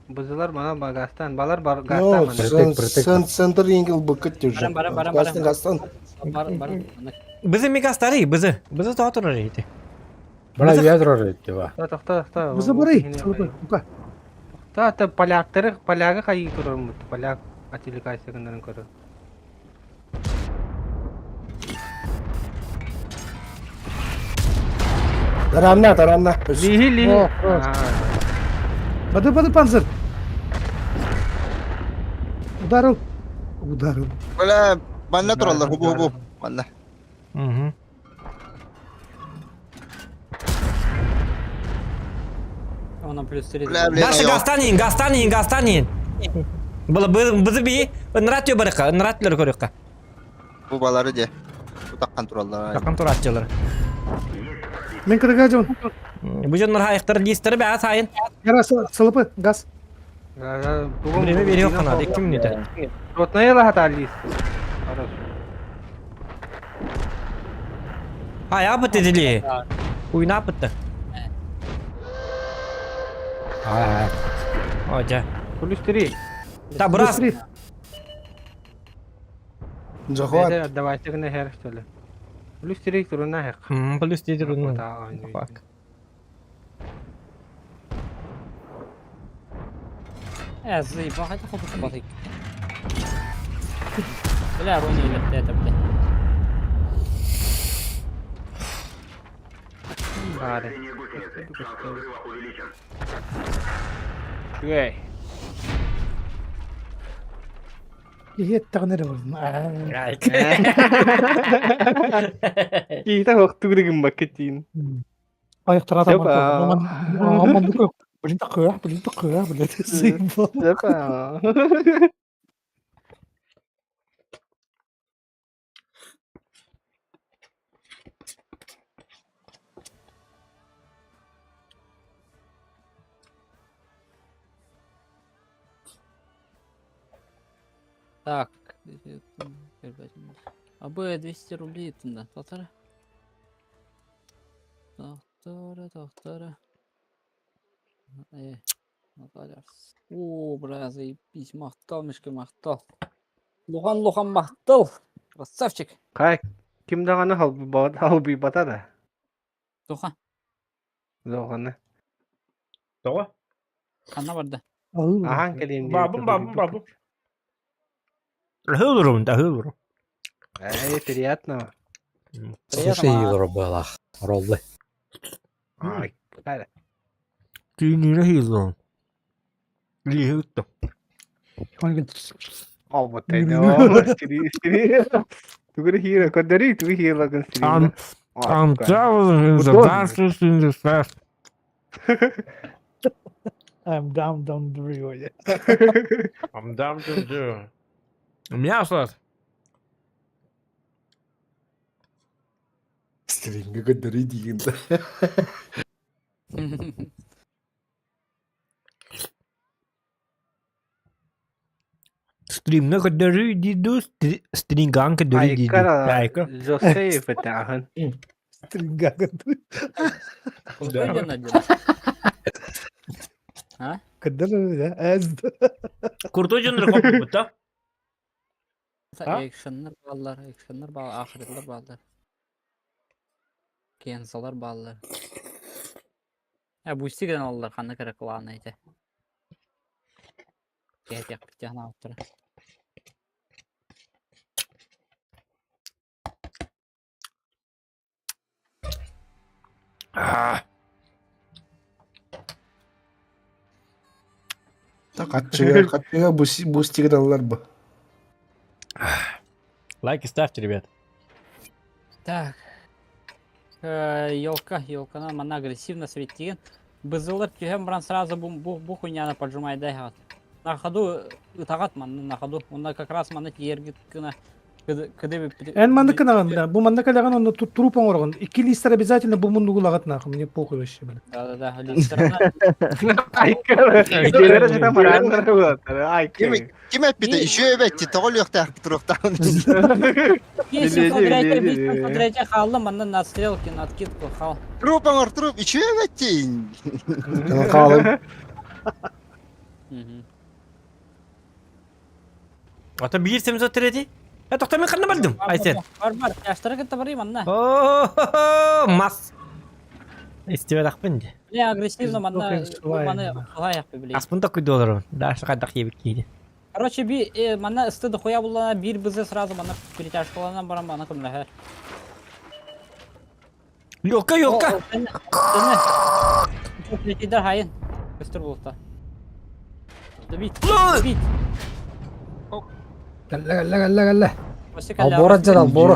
Бызылар мана ба Гастан, балар бар Гастан мана. Центр ингил быкыт уже. Баран баран Гастан, Гастан. Бар бар. Бызы мигастары, бызы. Бызы тоҕо турар ити. Бара ядро ити ба. Тохто, тохто. Бызы барый. Бука. Та та поляктары, полягы хайы турар мут. Поляк отвлекайся гыннарын көрө. Таранна, таранна. Лиһи, лиһи. Бады, бады, панцир. Ударил. Ударил. Бля, манна тураллар, хубу хубу. Манна. Угу. Она плюс 3. Бля, бля. Дальше гастанин, гастанин, гастанин. Было бызы би, нратю барыка, нратлер көрөккө. Бу балары де. Бу таккан тураллар. Таккан туратчылар. Мен кырга жон. Бу жоннор хайыктар листер бә сайын. Яра сылыпы газ. Время берип канады 2 минута. Ротная лахата лист. Хорошо. Ай, апыт эдили. Уйна апытты. Аа. Ожа. Плюс 3. Та брас. Захват. Давайте гына хер что ли. Плюс 3 туруна хер. Плюс 3 туруна. Фак. Э, заебал, хотя хоть батык. Бля, руни или это, бля. Бары. Үгүй. Иһиэт даҕаны эрэ бардым. Киһитэ хохтугургун баккытин. Айыктара Сөп, Блин, такое, блин, такое, блин, заебал. Сөп. Так. АБ 200 рублей тында. Татара. Тахтара, тахтара. Э, Наталья. О, бля, заебись, махтал, мишка, махтал. Лухан, лухан, махтал. Красавчик. Кай ким даҕаны халбыйбата да. Туха, Зоҕаны. Тоҕо? ханна барда. Ахан кэлиэн диэбит. Бабым, бабым, бабым. Аһыы да аһыы Эй, приятного. Слушай, Егор было. Роллы. Ай, кайра. Түүнүрэ хиилон. Лиһи ытта. Албат Стри. Тугу хиира көрдөрүй тугу хиилагын I'm, стримна. I'm traveling in the darkness in the fast. I'm down down the river. I'm down to do. Мясо. Стримҥэ көрдөрүй диигин да. Стримҥэ көрдөрүү дии дуу, стрингаан көрдөрүү дии дуу. Айка Жосей бэтээхэн. Стринга көрдөрүү. Крутой дьон один. А? Көрдөрүү да. Эз. Крутой дьоннор коппут да? Экшеннер бааллар, экшеннер бааллар, ахырылар бааллар. Кензалар бааллар. Э, бусти гынан аллар ханна кыра клана этэ. Кэһэтиэхпит диэн ааттара. Хаччыга, хаччыга бустигин аллар бу. Лайки ставьте, ребят. Так. Елка, елкана манна агрессивно светиген. Бызылар түһэн баран сразу бу бу бу хуйняны поджимай дай На ходу ытаҕат манна на ходу. Онно как раз манна тиэргит гына кыды Эн маннык гынаҕын, да, бу манна кэлэҕин онно труп оҥороҕун. Икки листер обязательно бу муннугу лагат нахуй, мне похуй вообще, бля. Да-да-да, листерна. Айка. Ким эппитэ үчүгэй эбэтти тоҕо өлүөхтээх туруохтаах Смотрите, хаалла манна на стрелки, на откидку хал. Труп оҥор труп үчүгэй эбэттиин. Хаалым. Ата биир 703. Э, тоқта мен ханна бардым? Айсен. Бар бар, яштары кытта барый манна. О, мас. Истибет ақпын де. Бля, агрессивно манна маны хаяк били. Аспын да күйді олар. Дальше қайдақ ебік кейді. Короче, би манна ысты дохуя буллана бир бызы сразу манна перетяжкалана барам мана көмләһә. Ёлка, ёлка. Тетидер хайын. Көстөр булта. Добить. Добить. Кэллэ, кэллэ, кэллэ, кэллэ. Албора дьэр, албора.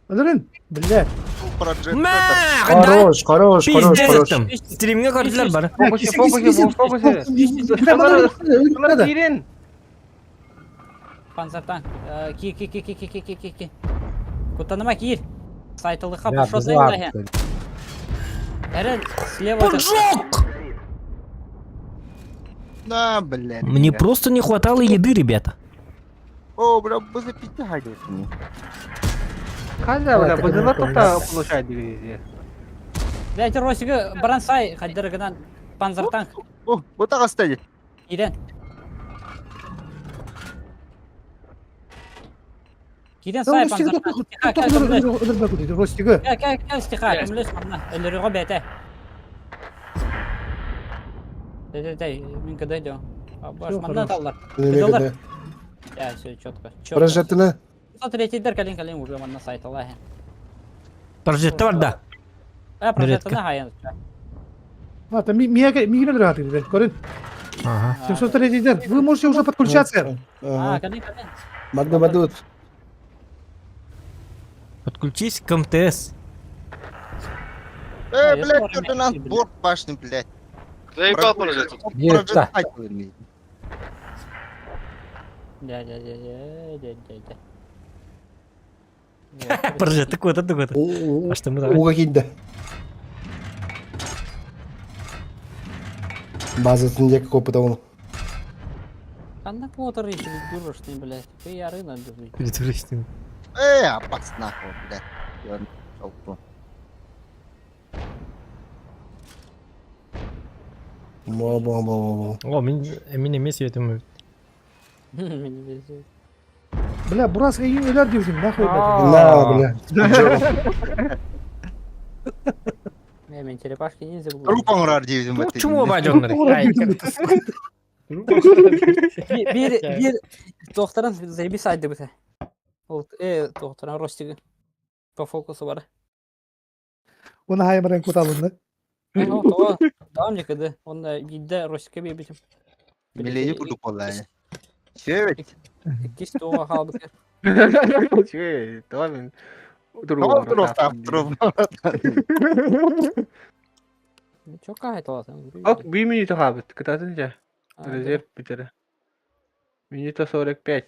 Өлөрүн, блядь. Хорош, хорош, хорош, хорош. Стримге көрдүлөр бар. Фокусе, фокусе, фокусе. Кирин. Панцертан. Ки, ки, ки, ки, ки, ки, ки, ки, ки. Кутаныма кир. Сайтылыха Бля, пошел бызылар. Эрен, слева. Поджог! На, блядь. Мне просто не хватало еды, ребята. О, бля, бызы пить хайдет. Хаза, бля, бызылар тоқта получает дивизия. Блядь, Росига барансай, хаддырыгынан панцертанк. О, вот так оставить. Кирен. Кирен сай панцертанк. Ростига. Кел, кел, кел, стиха, көмлөс манна. Өлөрүгө бәтэ. Дэ-дэ-дэ, мин кыдай дё. Баш манна таллар. Кыдалар. Я, все четко. Прожектына. Третийдер калин калин уже манна сайтала. Прожекты бар да. Э, прожектына хайын. А, там мига өлөрү бер. Көрүн. Ага. 703 Вы можете уже подключаться. А, калин калин. Мадда бадут. Подключись к МТС. Э, блядь, Фердинанд борт башни, блядь. Заебал прожектор. Нет, да. Да, да, да, да, да, да, да. Прожекты куда куда. А что мы Уга кийди. Базасын екі копыта оны. Ханна квотер еще дурочный, блядь. Ты я рына держи. Придурочный. Э, опас нахуй, блядь. Бо, бо, бо, бо. О, мен мен емес етім. Мен везет. Бля, Бурас өлөр дейбин, нахуй, блядь. На, бля. Не, мен черепашки ниндзя был. Труп оҥорор диибин Ну, чему бажоннар? Бир бир докторын заебись айды бите. Ол докторын Ростиги по фокусу бар. Оны хаймаран куталынды. Тоҕо даҕам дьикыды. Онно биирдэ Росика биэрбитим. Миледи курдук буолла ини. Сөбүт. Иккис туоҕа хаалбыт. Үчүгэй, тоҕо мин Тоҕо туруохтаах туруом. Чокка айталасың. Ок, 1 минута хаалбыт. Кытаатын дьэ. Резерв бүтэрэ. Минута 45.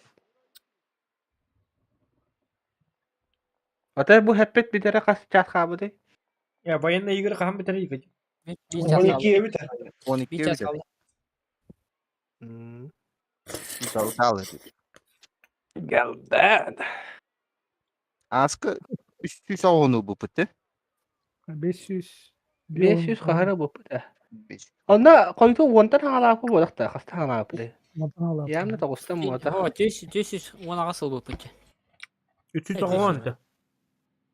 Ата бу хэппит бүтэрэ хас час хаалбытый? Я военные игры хаһан бүтэр игры? 12 бүтэр. 12 бүтэр. Саалы. Галдан. Аска 300 оҕону буппут. 500. 500 хаһара буппут. Онно хойуту уонтан хаалааппы буолахта, хаста хаалааппыты. Явно тоҕустан муота. О, 418 сыл буппут. 390.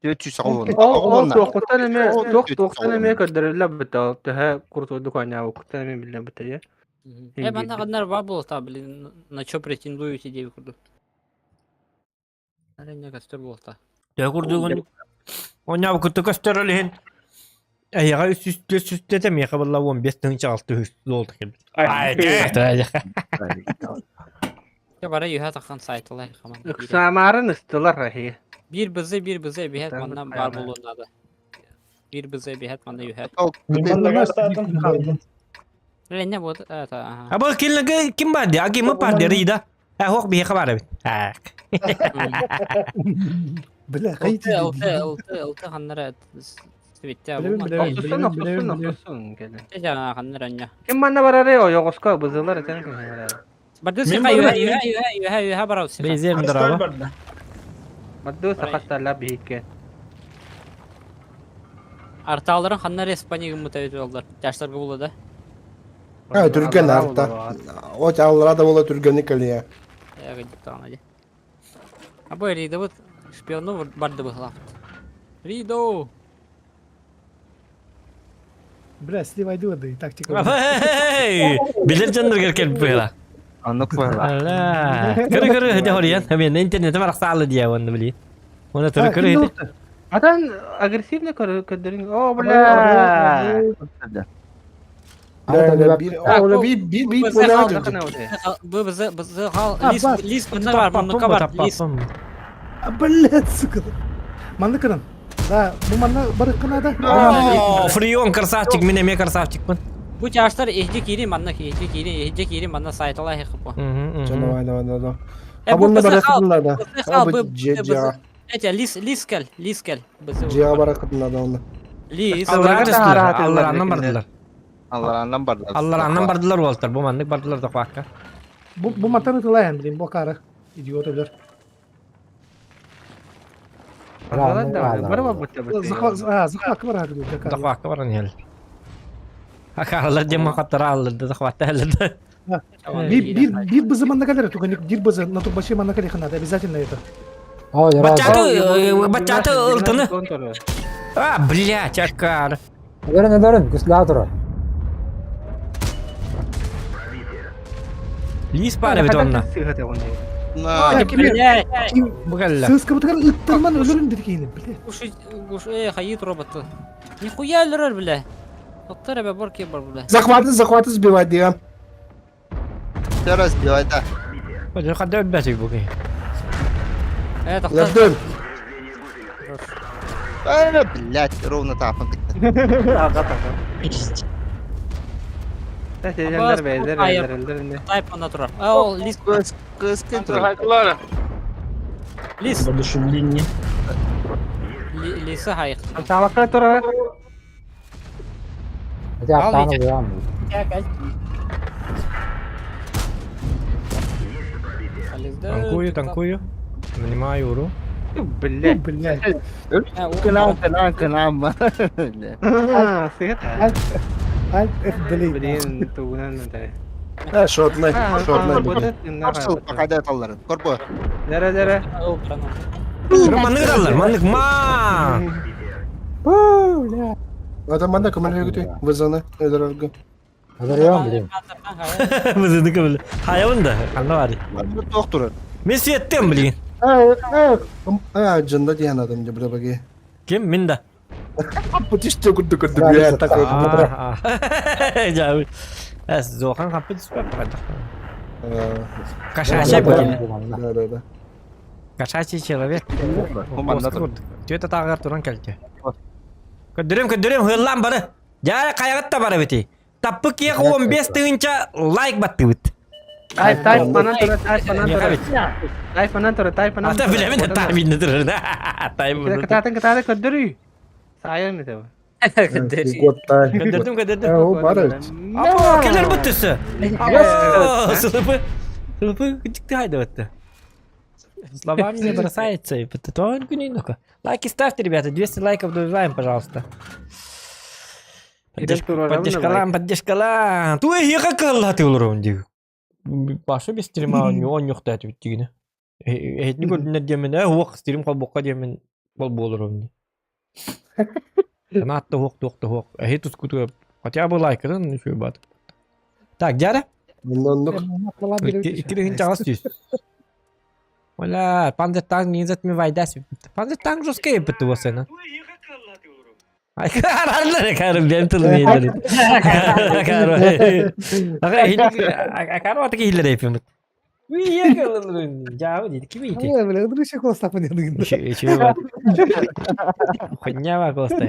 490. Ол ол туоххуттан эмэ туох туохтан эмэ көрдөрүллэ быта ол төһө курутуйдук оонньообуккуттан эмэ биллэ быта дии. Э, манна ханнар бар буолта, блин, на чё претендуете диэби курдук. Аренья көстөр буолта. Төһө курдугун оонньообуккутта көстөр ол иһин эйиэхэ үс жүз түөрт жүз этэ миэхэ буолла 15 тыһыынча алты үс доллар кэлбит. Дьэ бары үһэ таххан сайтылай хаман. Ыксаамаарын ыстылар аһи. Биир бызы, биир бызы биһэт манна баар буолуон наада. Биир бызы биһэт манна үһэ. Леня вот это ага. А бұл ким ким бар ди? Аги мы бар ди Рида. Ә хоқ биһиэхэ бар эбит. Бля, Ылты, ылты, ылты, ылты ханнара свеття Билэбин, билэбин. Охсусун, охсусун, охсусун кэлэ. Ханнара онньо. Ким манна барары ойоҕоско бызылар этэн кэһэлэр. Барды сиха үһэ үһэ үһэ үһэ үһэ барау сиха. Бейзем здорово. Барды сахасталла биһикке. Арталарын ханна респани гыммыта эбит буоллар. Тяжтарга була да. А, түргэн арта. О, аллара да була түргэнник кэлиэ. Э, А бу Ридобут шпиону барды быһылаахпыт. Ридо! Бля, сливай да тактика. Билер дьонноргар кэлбит быһыла. Оннук быһыла. Алла. Кыры кыры хыдя хориян. Мен интернете барахсаалы дия онны били. Оны түрі кыры хыдя. Атан агрессивно көрдөрүң. О, бля. Бир бир бир бир Бу бизы бизы хал лис лис мында бар, мында бар, лис. Блядь, сука. Манны кырын. Да, бу манна барыккына да. О, Фрион красавчик, мен эме красавчикпын. Бу чаштар эхди кири манна эхди кири, эхди кири манна сайтала хекпо. Давай, давай, давай. А бу барыккына да. Эти лис лис кел, лис кел. Жига барыккына да оны. Лис. Аллараннан бардылар. Аллараннан бардылар. Аллараннан бардылар уолтар. Бу маннык бардылар да квакка. Бу бу матаны тылайын билим, бу кары. Идиот өлөр. Захват бар хады бу. Захватка бар не. Акалар дем хаттара алды, захватта алды. Бир бир бир бызы манна калер, только не бир бызы на турбаче манна калер надо обязательно это. Бачаты, бачаты ылтыны. А, блядь, акар. Дөрен, дөрен, күслә Лис бар бит онна. Сыска бутгар ыттырман өлөрүм диди кейин, блядь. Уш, уш, э, хайит роботы. Нихуя өлөрөр, бля. Доктор эбе бар ки бар, бля. Захваты, захваты сбивать, да. Все разбивай, да. Бу хадда өлбәсек бу. Э, доктор. Лерден. Э, блядь, ровно тапан. Тайп анда турар. Ол лис. Лис. Лисы хайык. Тамакка турар. Танкую, танкую. Нанимаю уру. Блядь. Блядь. Кынам, кынам, кынам. Сыгыт. Альт F delete. Блин, тугунан да. Э, шотный, шотный. Арсыл пока талларын. Корбо. Дәрә, дәрә. Маннык алар, маннык ма. Бля. Это манда көмөлгө көтүй. Вызаны, өдөрөргө. блин. Вызаны көмөл. Хайабын да, анда бар. Доктор. Мен светтем, блин. Э, э, а, жында диэн адам же бля баги. Ким мен да? Путиште курдук көрдүм үө так Жабы. Эс зохан хаппыт түспэп хайдах. Кошачий Да да да да. Кошачий человек. Түөтэ тааҕар туран кэлтэ. Көрдөрүм көрдөрүм хыллаан бары. Дьаа хайаҕыт да бара бити. Таппык киэх 15 тыһыынча лайк баттыбыт. Тайп, тайп, манан тура, тайп, манан тура. Тайп, манан тура, тайп, манан Ата билэмин да тайм турар. Тайм. Кытаатын, кытаатын көрдөрүй. Саайан этэ. Көрдөрдүм, көрдөрдүм. О, бары. Апо, келер бу төсө. Апо, сылыпы. Сылыпы кычыкты хайда бытты. Словами не бросается. Лайки ставьте, ребята. 200 лайков добиваем, пожалуйста. Поддержкалаан, поддержкалаан. Туй эһиэхэ кыаллааты олоробун дии. Башы без стрима оонньуохта этибит дигинэ. Эһитини көрдүннэр диэммин, ээ уох стрим холбукка диэммин бол буолоробун дии. Санаат да уох туох да уох. Эһи тускутуга хотя бы лайкынан үчүгэй баат. Так, дьара. Оннук. Икки тыһыынчаҕас түс. Оля, панзер танк не затмевай, да? Панзер танк жесткий бытты болсайна. Аралар бэм тылын иһиллэр. Акаро атык иһиллэр эпимит. Жаабы дейт ким ити? Бля, дрыща класстапын ядыгын. Хуйня класста.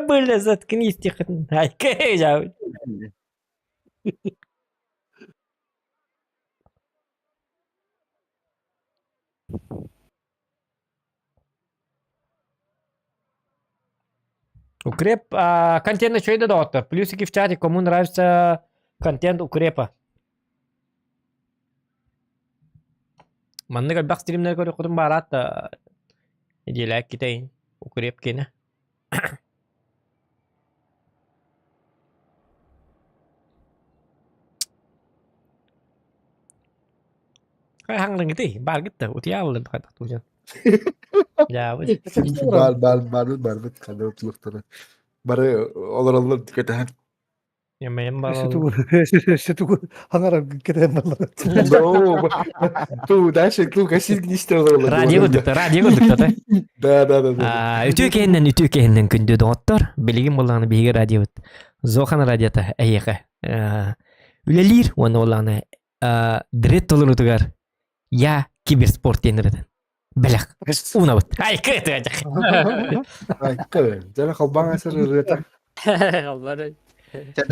Бля, заткнись тихо. Айка жаабы. Укреп, а, контент үчүгэй да доҕоттор. Плюсики в чате, кому нравится контент укрепа. Маннык элбэх стримнэр көрүөххүтүн баараат да нэдиэлэ иккитэ укреп киэнэ. Хаҥнаҥытый, бааргыт да, утуйааллар хайдах туучан. Дьаабы. Баар баар баарбыт баарбыт ханна утулуктара. Бары олороллор кэтэһэн. Эмэйим бар. Өссө тугу хаҥарар кэтэһэн баллар. Ту дальше ту кассир гнистер олороллор. Радио курдук, радио курдук та. Да, да, да, да. Үтүө киһиннэн үтүө киһиннэн күндү доҕоттор. Билигин буоллаҕына биһиги радиобыт Зохан радиота эйиэхэ үлэлиир уонна буоллаҕына дред толорутугар я киберспорт диэн ырытан бэлэх уунабыт. Айкы Айкы. Дьэ холбаан асыр ырыата. Холбаан.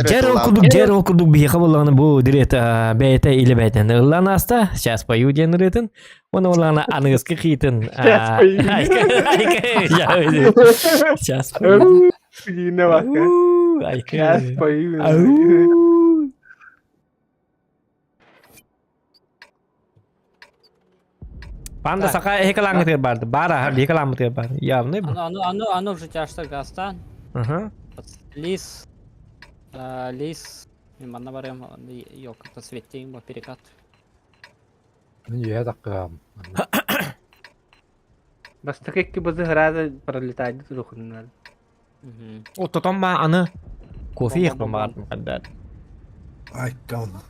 Дьэр ол курдук, дьэр ол курдук биһиэхэ буоллаҕына бу дирет бэйэтэ илэ бэйэтинэн ыллаан ааста. Сейчас пою диэн ырыатын. Уонна буоллаҕына аныгыскы киитин Сейчас пою. Сейчас пою. Сейчас пою. Панда саха эһи калаҥҥытыгар барды. Баар аһа, биһи калааммытыгар бар. Явный бу. Аны, аны, аны, аны уже тяжто гастан. Ага. Лис. Лис. Манна барыам, ёлка-то светтейм бо перекат. Мин үөһэ таххыам. Бастакы икки бызы сразу пролетает духуннар. Оттотон ма аны кофе иэхпин баҕардым хаддаат. Ай, говно.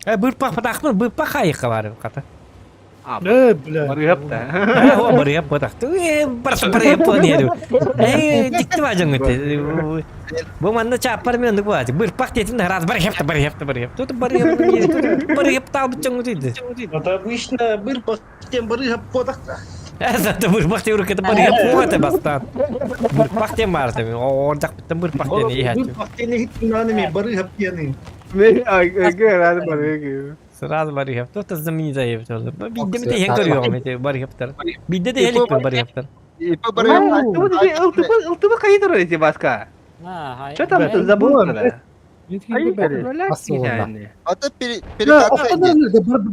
Э, бырпах патахпын, бырпах хайыхха баар хата. Э, бля. Барыһап да. Э, барыһап патах. Э, барса барыһап патах. Э, дикти бажың өте. Бу манна чааппар мен оннук буолааччы. Бырпах диэтим да раз барыһап да барыһап да барыһап. Тут барыһап барыһап таалбыт дьоҥҥут иди. Это обычно бырпах тем барыһап потахта. Зато бырпах диэн урукката барыһап буолата бастаан. Бырпах диэн баар этэ. Оордьахпыттан бырпах диэн иһээччи. Бырпах диэн иһиттин мен барыһап диэни. Мен агы барыгы. Сразу барыһап. Тут знаменитая ебет. Бидде ми тehen көрüyorum эти барыһаптар. Бидде де элик барыһаптар. Ылтыбы кайдыр эти баска. Что там ты забыл тогда? Ата перекат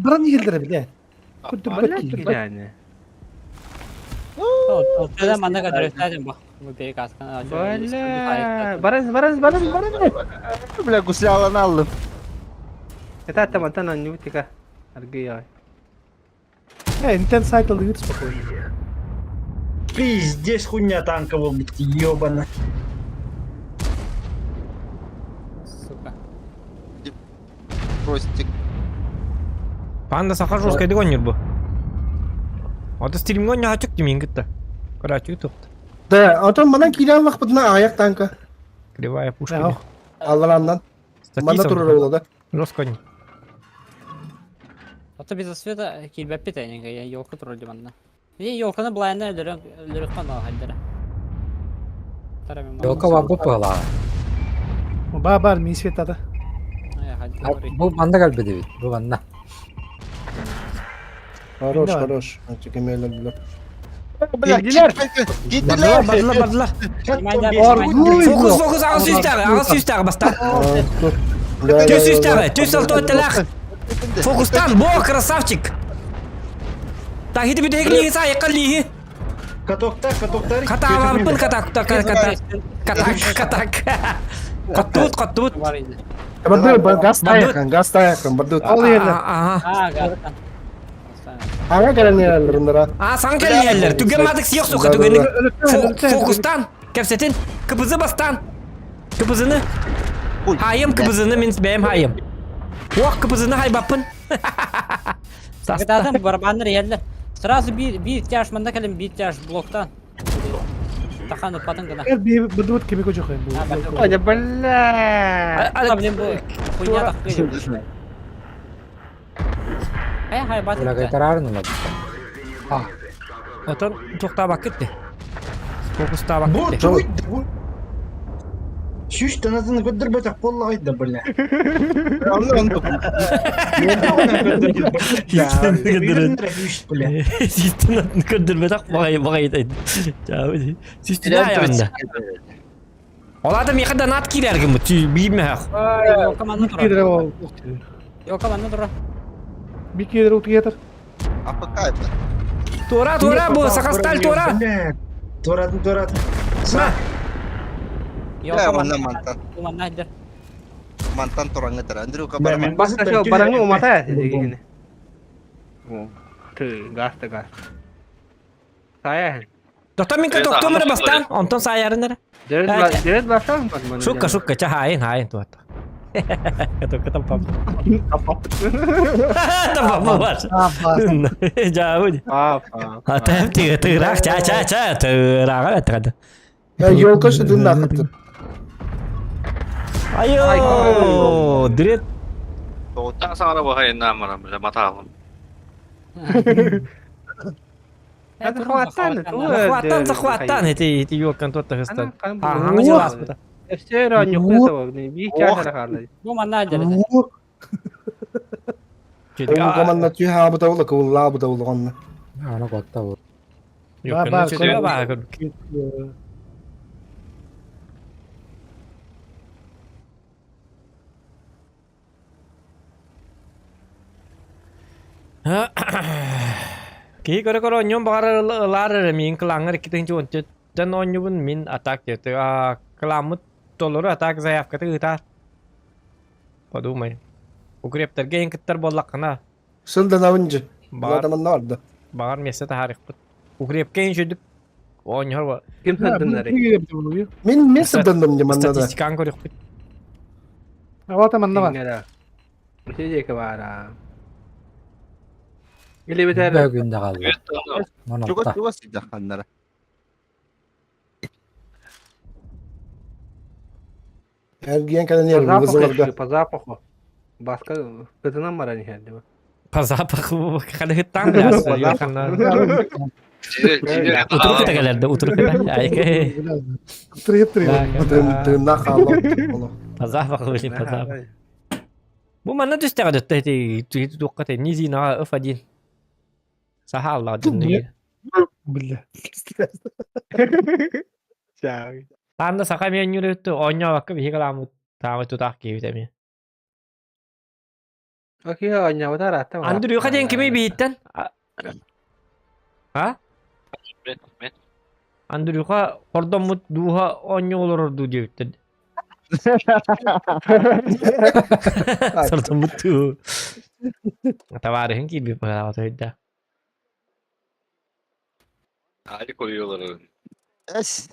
Баран иһиллэр бile. Тогда манна кадырыктадым бу. Бу перекаткан. Бля, баран баран баран баран. Бля, гусляланы аллым. Это там антан аннютика. Аргы Э, интен сайт алыгыт спокойно. Пиздец хуйня танковал, ёбана. Сука. Ростик. Панда саха жесткая дегонер бу. Ата стримҥэ оонньооччук димин кытта. Көрөөччү тухт. Да, отон манан киирэн аллахпытына аҕыйах танка. Кривая пушка. Аллараннан. Манна турар буола да. Росконь. Ото без света киирбэппит энигэ елка турар ди манна. И елканы былайына өлөрөн өлөрөххө ноо хайдара. Елка бар бу пыла. Ба бар мин светада. Бу манна кэлбит эбит. Бу манна. Хорош, хорош. Кемелер билер. Киирдилэр. Бардылар, бардылар, бардылар. Фокус, фокус, аҕыс сүүстээҕи, аҕыс сүүстээҕи бастаан. Түс сүүстээҕи, түс алтотталаах. Фокустан, бо, красавчик. Так, ити бүтэһик лииһи саайыкка лииһи. Катоктар, катоктар. Катаабаппын, катак, катак, катак, катак. Коттубут, коттубут. Бардыы, газ тайакын, газ тайакын, бардыы. Ол yerine. Ага. Ага кэлэн иһэллэр А, саҥа кэлэн иһэллэр. Түгэн маатык сиэх сука түгэни. Фокустан, кэпсэтин, кыбызы бастан. Кыбызыны. Хайым кыбызыны мин бэйэм хайым. Уох кыбызыны хайбаппын. Састаатым барабаннар иһэллэр. Сразу биир биир тяж манна кэлин биир тяж блоктан. Тахан ыппатын гына. Эр быдыбыт кими көчөкөйм бу. Ой, бля. Блин, бу хуйня такой. Үлэгэйтараарын Отон туохтаабаккыт дии. Фокустаабаккыт дии. Бу бу. Сүүс танатын көрдөрбөтөх буоллаҕай да бля. Онно онно. Сүүс танатын көрдөрбөтөх баҕайы баҕайы Сүүс түнэ Ол аата миэхэ донат киирэр гыммыт биир мөһөх. Елка манна турар. Елка манна турар. Bir kere утуятар. АПК это. Туора, туора, бу Сахасталь туора. Туоратын, туоратын. На. Елка манна манна мантан. Манна иһдэр. Мантан тураңытыр. Андрюка барама. Баста бараңы умата дегени. Ты газ та газ. Сая. Доктор мин доктор мара бастан, онтон саайарын эрэ. Дөрөт башан Шукка, шукка, ча хаайын, хаайын туата. Каток там пап. Там пап бар. Жабы. А там ты тыграх, ча ча ча, тыграга тыгада. Елка шытын нахыты. Айо, дрет. Саҥара баһайын баран бile матаалым. Захваттан, Захваттан, захваттан, эти эти елкан тот тахыстан. А, аңа жыласпыта. Все раньюхта би чашара харлы. Бу манна иһдэр. Команда түһэ абыта була кыбылла абыта була онно. Аны котта бу. Ба, ба, Киһи көрө-көрө онньуон баҕарар ылаар эрэ миин кылааҥҥар икки тыһыынча уон оонньуубун мин атак диэт кылааммыт толору атак заявката ыытаар. Подумай. Укрептэргэ иһин кыттар буоллаххына Сылданабын дьи. баҕар Баҕар барда. баҕар миэстэ таһаарыахпыт. Укрепкэ иһин үчүгдүк оонньоһор Ким сылдыннары? Мин мен сылданным дьи манна да. статистиканы көрүөхпүт. Авата манна бар. Сидеке бара. Или битер. Бүгүн да қалды. Чугас чугас сидаханнара. Эргиэн кэлэн иһэр кызыларга. По запаху. Баска кытынан баран иһэрди. По запаху халыһыттан бляс. Утурук кытагалерде утурук кыта. Три три. Тыыннаах хаалла. По запаху блин, по запаху. Бу манна түстэҕэ дөттө ити туохха те Низинаҕа F1. Саха аллаҕа дьоннугу. Бля. Таанда саха эмиэ онньуур оонньообокко биһиги кылааммыт таамай тутаах киһибит эмиэ. Окей, оонньообута араатта. Андрюха диэн кимий биһиттэн? А? Андрюха хордоммут дууһа оонньуу олорор дуу диэбиттэр. Сордоммут дуу. Табаарыһын киирбит быһалаах өйдө. Hali koyuyorlar. Эс.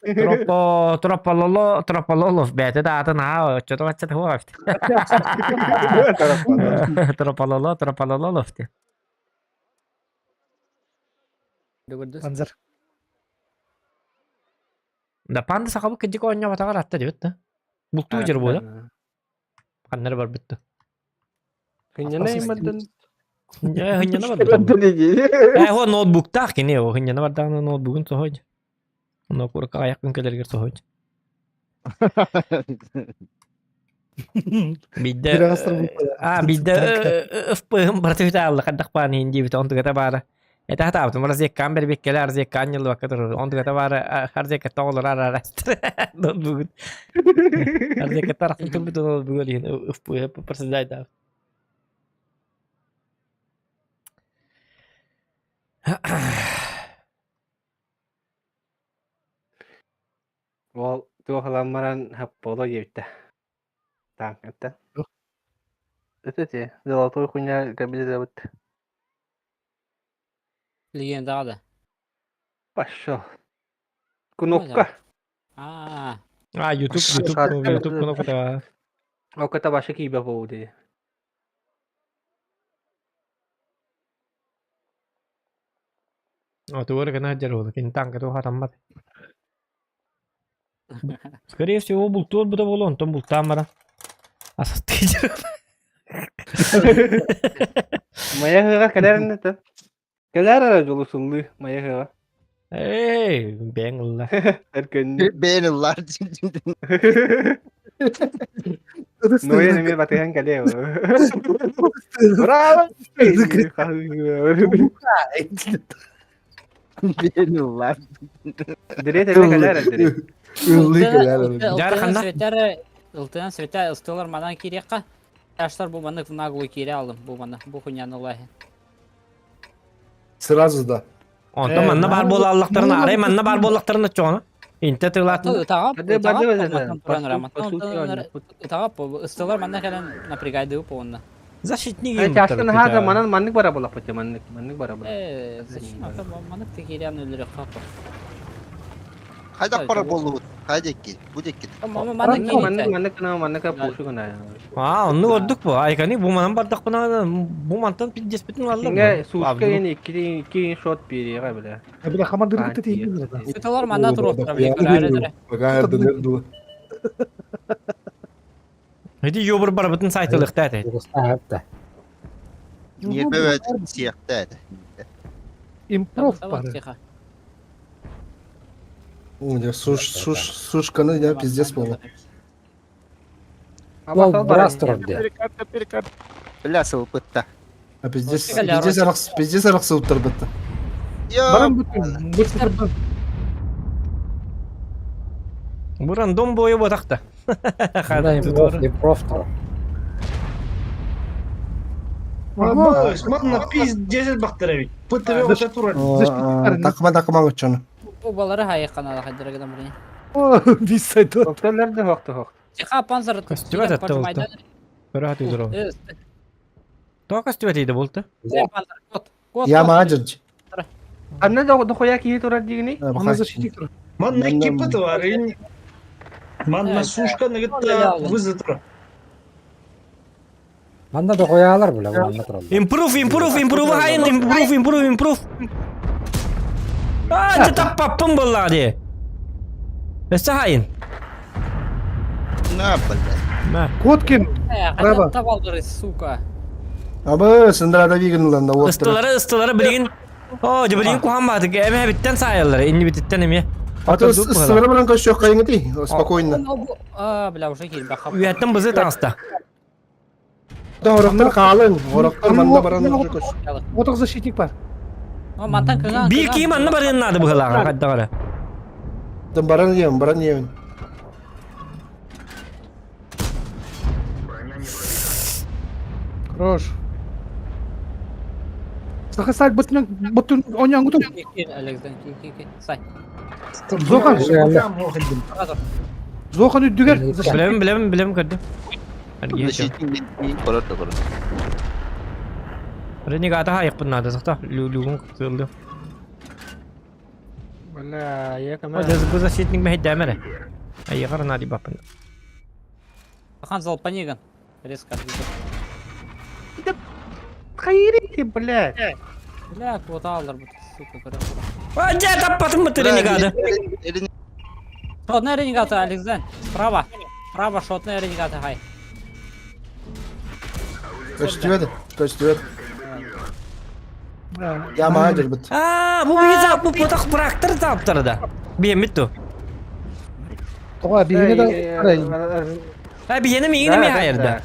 Тропо тропололо тропололов бэйэтэ да аатын аа оччото баччата хуа эбит. Тропололо трополололов диэн. Панзер. Да панда сахабы кырдьык оонньооботоҕор атта дебит да. Бултуу дьер буола. Ханнары барбыт да. Хынньана иммаддан. Э, хынньана барбыт. Э, о ноутбуктаах кини, о хынньана бардаҕына ноутбугун соһой. Оно курка аяккын кэлэргэр соһой. Бидде а бидде ФП-ым барыта бүтэ аалла хайдах баан иһин диэбитэ онтугата баара. Этэ хатаабытым разеккаан бэрбиэккэлэ разеккаан ньыллыбакка турар онтугата баара разеккатта оҕолоро араастар ноутбугун разеккатта арахсан турбут ноутбугун иһин ФП председатель Уол туох ылан баран хаппола диэбитэ. Тааҥкаттан. Ити золотой хуйня кабинетабыт. Легендаҕа да. Пошел. Кнопка. Аа. А, YouTube, YouTube, YouTube кнопка. Оката башы киибэ буолу А тугу эрэ гына сылдьар уолу, кини тааҥка туох хатаммат. Скорее всего, бултуор бута буолуо, онтон бултаан баран асастыы дьарык. Моя ыһыаҕа кэлэр это. Кэлэр эрэ дьулусуллуу моя ыһыаҕа. Эй, бэйэҥ ылла. Эркөннү. Бэйэн ыллаар. Ноен эмиэ батыһан кэлиэ. Браво! Бэйэн ыллаар. Дирет эмиэ кэлэр эрэ. Ыллыы кэлэр. Дьара ханна? Ылтынан светэ ыстылар манан киириэххэ. Таштар бу маннык наглый киирэ алдым бу манна бу хуйняны ылаһын. Сразу да. Онтон манна баар буолаллахтарына, арай манна баар буоллахтарына чоҕоно. Инте тылаатын. Ытаҕа ытаҕа ыстылар манна кэлэн напрягайды уонна. Защитник им. Чашкын хаата манан маннык бара булаппыт маннык маннык бара була. Э, маннык тикириан өлөрө хапа. Хайдах бара буоллубут? Хайа диэки? Бу диэки. Маннык маннык гына маннык пушу гына. Аа, оннук ордук бу. Айканы бу манан бардахпына бу мантан пиздеспитин аллар. Кинге сушка ен икки икки шот биэриэҕэ билэ. Бile хамандыргыта тиийдин. Сыталар манна туруохтара биле көрөөрө. Пока эрденер Ити ёбур барбытын сайтылыхта этэ. Устаапта. Ньиэрбэ сиэхтэ этэ. Импров бары. Суш, суш, сушканы я пиздец буолла. Ол бырас турар дии. Бля, сылпытта. А пиздец, пиздец арахс, пиздец арахсыбыттар бытта. Баран бүтүн, бу Бу рандом бойу ботахта. Импров турар. Манна пиздец бахтар эбит. ПТВ ота турар. Такма такма очону. Бу балары хайыкканала хайдырагыдан бирин. Бис сайты. Доктор хохто хохто. Тиха панзар. Костюм атты болду. Көрө хаты дуру. Тоға костюм атыйды болду. Я мажыч. Анна дохуя киһи турар дигини? Манна защитник турар. Манна икки ПТ бар. Манна сушка нагытта вызытра. Манна дохуялар бля, манна тураллар. Improve, improve, improve, хайын, improve, improve, improve. А, это таппаппын болла ди. Өссө хайын. На, блядь. На. Коткин. Браво. Табалдыры, сука. Абы сындрада вигнланда оттыр. Ыстылары, ыстылары билигин. О, билигин кухан бааты. Эме биттен сайыллар. Инни биттен эме. А то ыстылары менен көшөк кайыңы спокойно. А, бля, уже киир баха. Үйәттен бызы таҥаста. Да ороктор хаалың, ороктор манна баран уже көш. Отох защитник бар. Мантан кыҥаан. Биир киһи манна барыан наада быһылааҕа хайдаҕара. Тым баран ием, баран ием. Хорош. Саха сайт бутун бутун онянгутун. Александр, ки ки сай. Зохан. Зохан үдүгер. Билэбин, билэбин, билэбин көрдүм. Защитник көрөр да көрөр. Ренегата хайыкпын наада сахта. Люгун кытылды. Бля, я кама. Бу защитник мэһэйдээмэрэ. Айыгар нади баппын. Хан залпаниган. Резко отведет. Хайрите, блядь. Бля, квота алар бу, сука, көрө. Дьэ, таппатым быт ренегады. Шотная ренегата, Александр. Справа. Справа шотная ренегата, хай. Көстүбэт, көстүбэт. Ямаға жүрбүт. Аа, бу биги бу потох практор таптары да. Биэммит ту. Тоҕо биһиги да А биэни миигин эмиэ хайырда.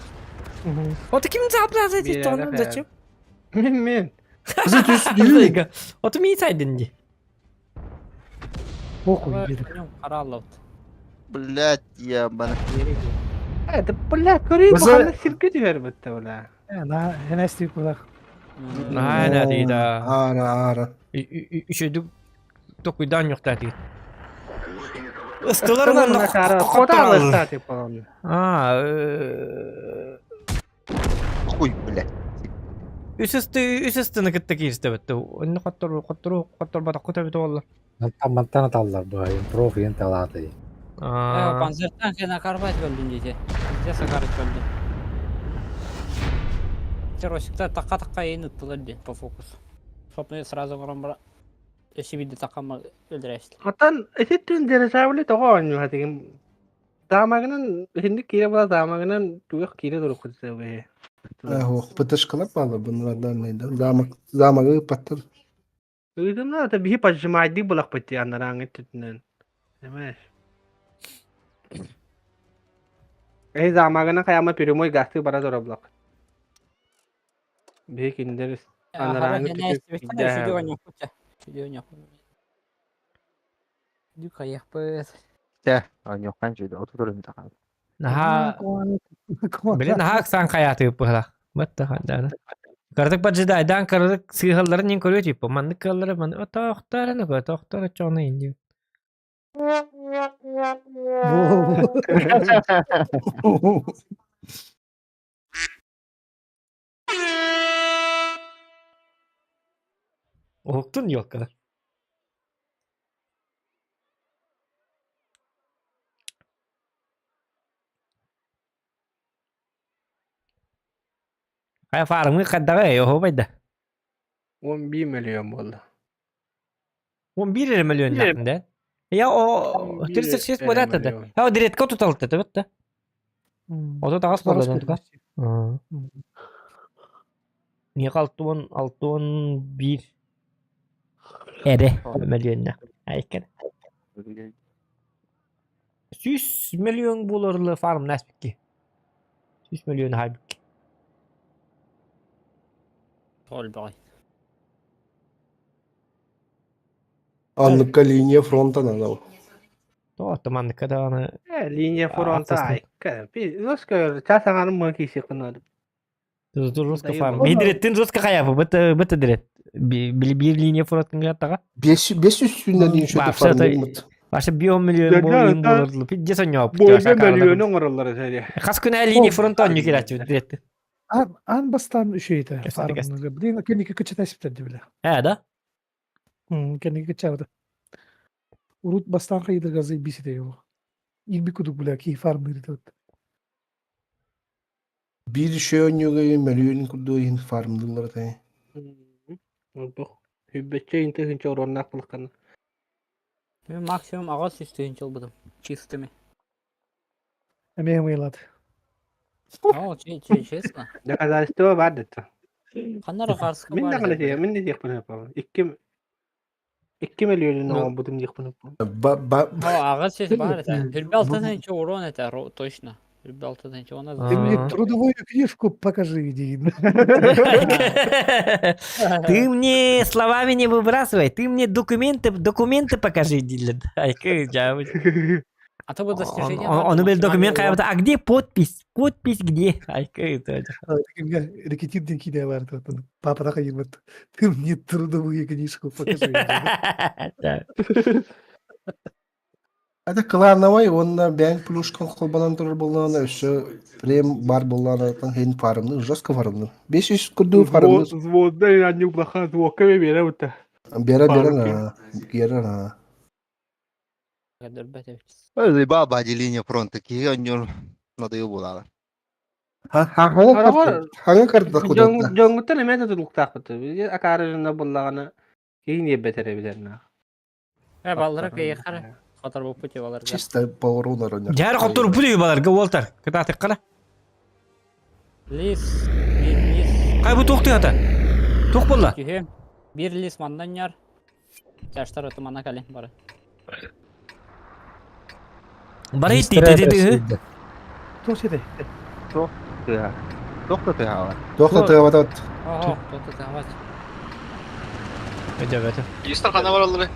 Ото ким заплаза эти тону зачем? Мин мин. Кызы түс Ото мии сайдын ди. Похуй диир. Хараллабыт. Блять, ебана. Это, бля, көрүй Бызы- буханна сирге түһэр бытта, бля. На энести кулах. Наана дида. Ара, ара. Үшөдүк токуйдан юкта дии. Ыстылар уонна Кота алыста типа он. Аа, Хуй, блять. үс ысты үс ыстыны кытта киирстэбэтте. Онно хоттору хоттору хоттор батакку тэбит олла. Мантан мантан аталлар быһайын профилин талааты. Аа. Панзертан хена карбайт бөлдүн дете. Здесь карбайт бөлдүн. Теросикта такка-такка эйин ыттылар ди по фокусу. Собственно, сразу громбра. Өсі бидде таккама өлдүрәстил. Отан эти түн дирижабли тоҕо оонньууха тигин Даамагынан хинник киирэ була даамагынан туох киирэ туруккут бэйэ. Ох, ПТшкалар баалар бұнлардан Замок, замогы паттыр. Ыытымна это биһи поджимайдыы булахпыт дии анарааҥҥы түтүнэн. Понимаешь? Эй замагынан хайама прямой гасты бара тура булах. Биһи кинилэр анарааҥҥы түтү Дюкаяхпыт. Те, аньоххан жүйді, отурын тахан. Наха Билин наха сан хаяты быһла. Бытта хандана. Кардык поджидайдан кардык сыһалларын нин көрүө типа маннык кыллары ман отоохтараны кө тохтора чоны инди. Уһуктун ёлка. Хайа фаарымы хаддаҕа оһуобайда. 11 миллион буолла. 11 эрэ миллион да. Я о 36 буолаата да. Я диретка туталта да битта. Ото таҕас буолла да. Миэхэ алтуон алтуон биир эрэ миллионна. Айкан. 100 миллион буоларлы фарм наспикки. 100 миллион хайбикки. Толбой. Анныкка линия фронта надо. То манныкка даҕаны Э, линия фронта Артасына. айка. Русская час аҥарын мы киси кынады. Русска фарм. Бидиреттин русска хаяфы быты быты дирет. Бир линия фронтын тага. Бес бес үстүнен иншөтө Вообще фармымыт. Башы био миллион болуун болорлу. Пидде соньоп. Бойга миллионун оҥороллор серия. Хас күнэ линия фронта онню кирачы дирет. Ан ан бастан үшейті. Кэсте, кэсте. Блин, кеники кычата сиптер биле. Э, да? Кеники кычабыды. Урут бастан кайдыр газы бисите его. Илби кудук биле ки фармыр деп. Бир шөөнүгө миллион курду фармдылар та. Хүббечче инте хынча ороннаах булканы. Мен максимум ағас үстүйін чылбыдым. Чистыми. Эме мыйлады. О, честно. Доказательство бар деді. Қаннары қарсы Мин бар. даҕаны тиийэ, мин да диэхпин сөп. Икки икки миллионун оҥорбутум диэхпин сөп. Ба ба О, ағас сес бар это. Хүрбе алтыдан урон это, точно. Хүрбе алтыдан оны. Ты мне трудовую книжку покажи, иди. Ты мне словами не выбрасывай, ты мне документы, документы покажи, Дилен. Ай, А то бы достижение. Он был документ, а где подпись? Подпись где? Ай, Рекетир ден бар. Папа так айырбат. Ты мне трудовую книжку покажи. Это клановый, он на бән плюшкан холбанан турар боллана, өссө прем бар боллана, хен фармны, жестко фармны. 500 курду фармны. Взводда я не плоха звука бере бута. Бера бера на, бера на. Заебал линия фронта, киһи онньор надо булала. Хаңа карта, хаңа карта кудатта. Дьоҥҥуттан эмиэ тутулуктаахпыт. Акаарына буллаҕына киһи ниэббэтэрэ билэрнэ. Э, баллара кыйыхара. Хоторбуппут баларга. Чисто поворот ойнор. Дьэр хотторбут үһү баларга уолтар. Кытаатыккара. Лис, бир лис. Хай бу туох тыата? Туох буолла? Түһүм. Бир лис маннан ньар. Чаштар оту манна кэлин бары. Бары иттии Туох ситэй? Туох тыаһа? Туох да тыаһа бар? Туох да тыаһа батат. Ого, туох да тыаһа бат. Өдөбөтө. Листер хана бараллары.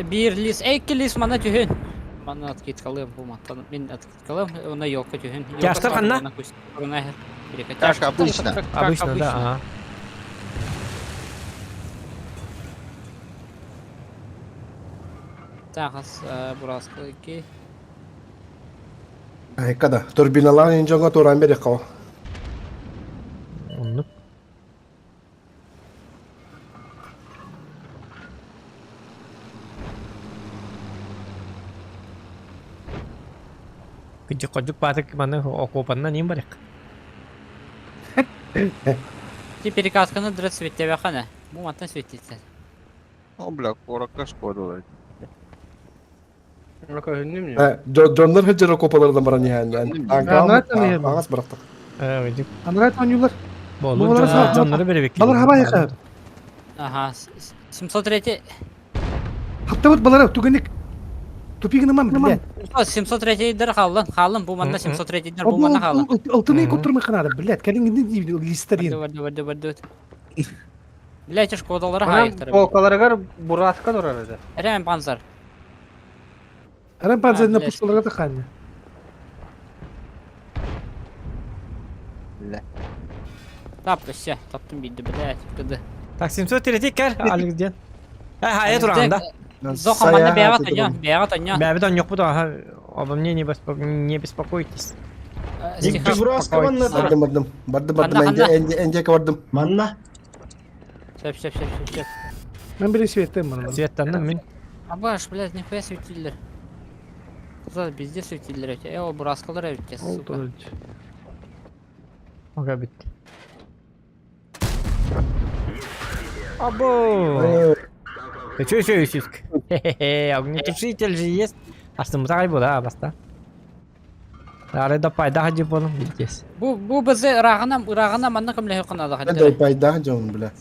Бир лис, икки лис манна түһүн. Манна откидкалыам бу мантан. Мин откидкалыам, уонна елка түһүн. Тяжтар ханна? Как обычно. Обычно, да, ага. Тахас бураскы Айка да. Турбиналаан инжоҥо тураан берекко. Оннук. Кыдьык-ходьук баатык маны окуопанна ним барык. Ти перекасканы дыры светте Бу мантан светится. О, бля, куоракка шкодалар. Дьоннор сылдьар окуопаларынан баран иһээн. Аңас бырахтык. Анарайт оонньуулар. Болун дьоннору беребик. Балар хабайыха. Ага, 703. Хаптабыт балара түгенник. Тупигин мам, блядь. 703 дер халлын, халлын, бу манна 703 дер, бу манна халлын. Алтыны көтөрмө канада, блядь, кэлин листерин. Барды, барды, барды. Блядь, шкодалары хайыктыр. Полкаларыгар бураска турар этэ. Рем панцер. Рем панцер на пушкаларга таханна. Бля. Тап, все, таптым бидди, блядь, кыды. Так, 703 кер, Алекс ден. Э, хайа туранда. Зоха манна бэйэҕэ тонньо, бэйэҕэ тонньо. Бэйэбит онньохпут, аха, обо мне не беспокойтесь. Бардым, бардым. Бардым, бардым, энде бардым. Манна. Сөп, сөп, сөп, сөп, сөп. Мен били светтен манна. Светтанным мин. Абаш, блядь, нихуя светилдер. Кызар, везде светилдер эти. Э, о, бураскалар эти, сука. Ага, бит. Або! Ты чё еще ищешь? Хе-хе-хе, огнетушитель же есть. А что, мутагай була, баста. Ары да пайда хаджи болум билтес. Бу бу бзе ырагына ырагына манна көмлөһө канада Да хадды. пайда жон, бля.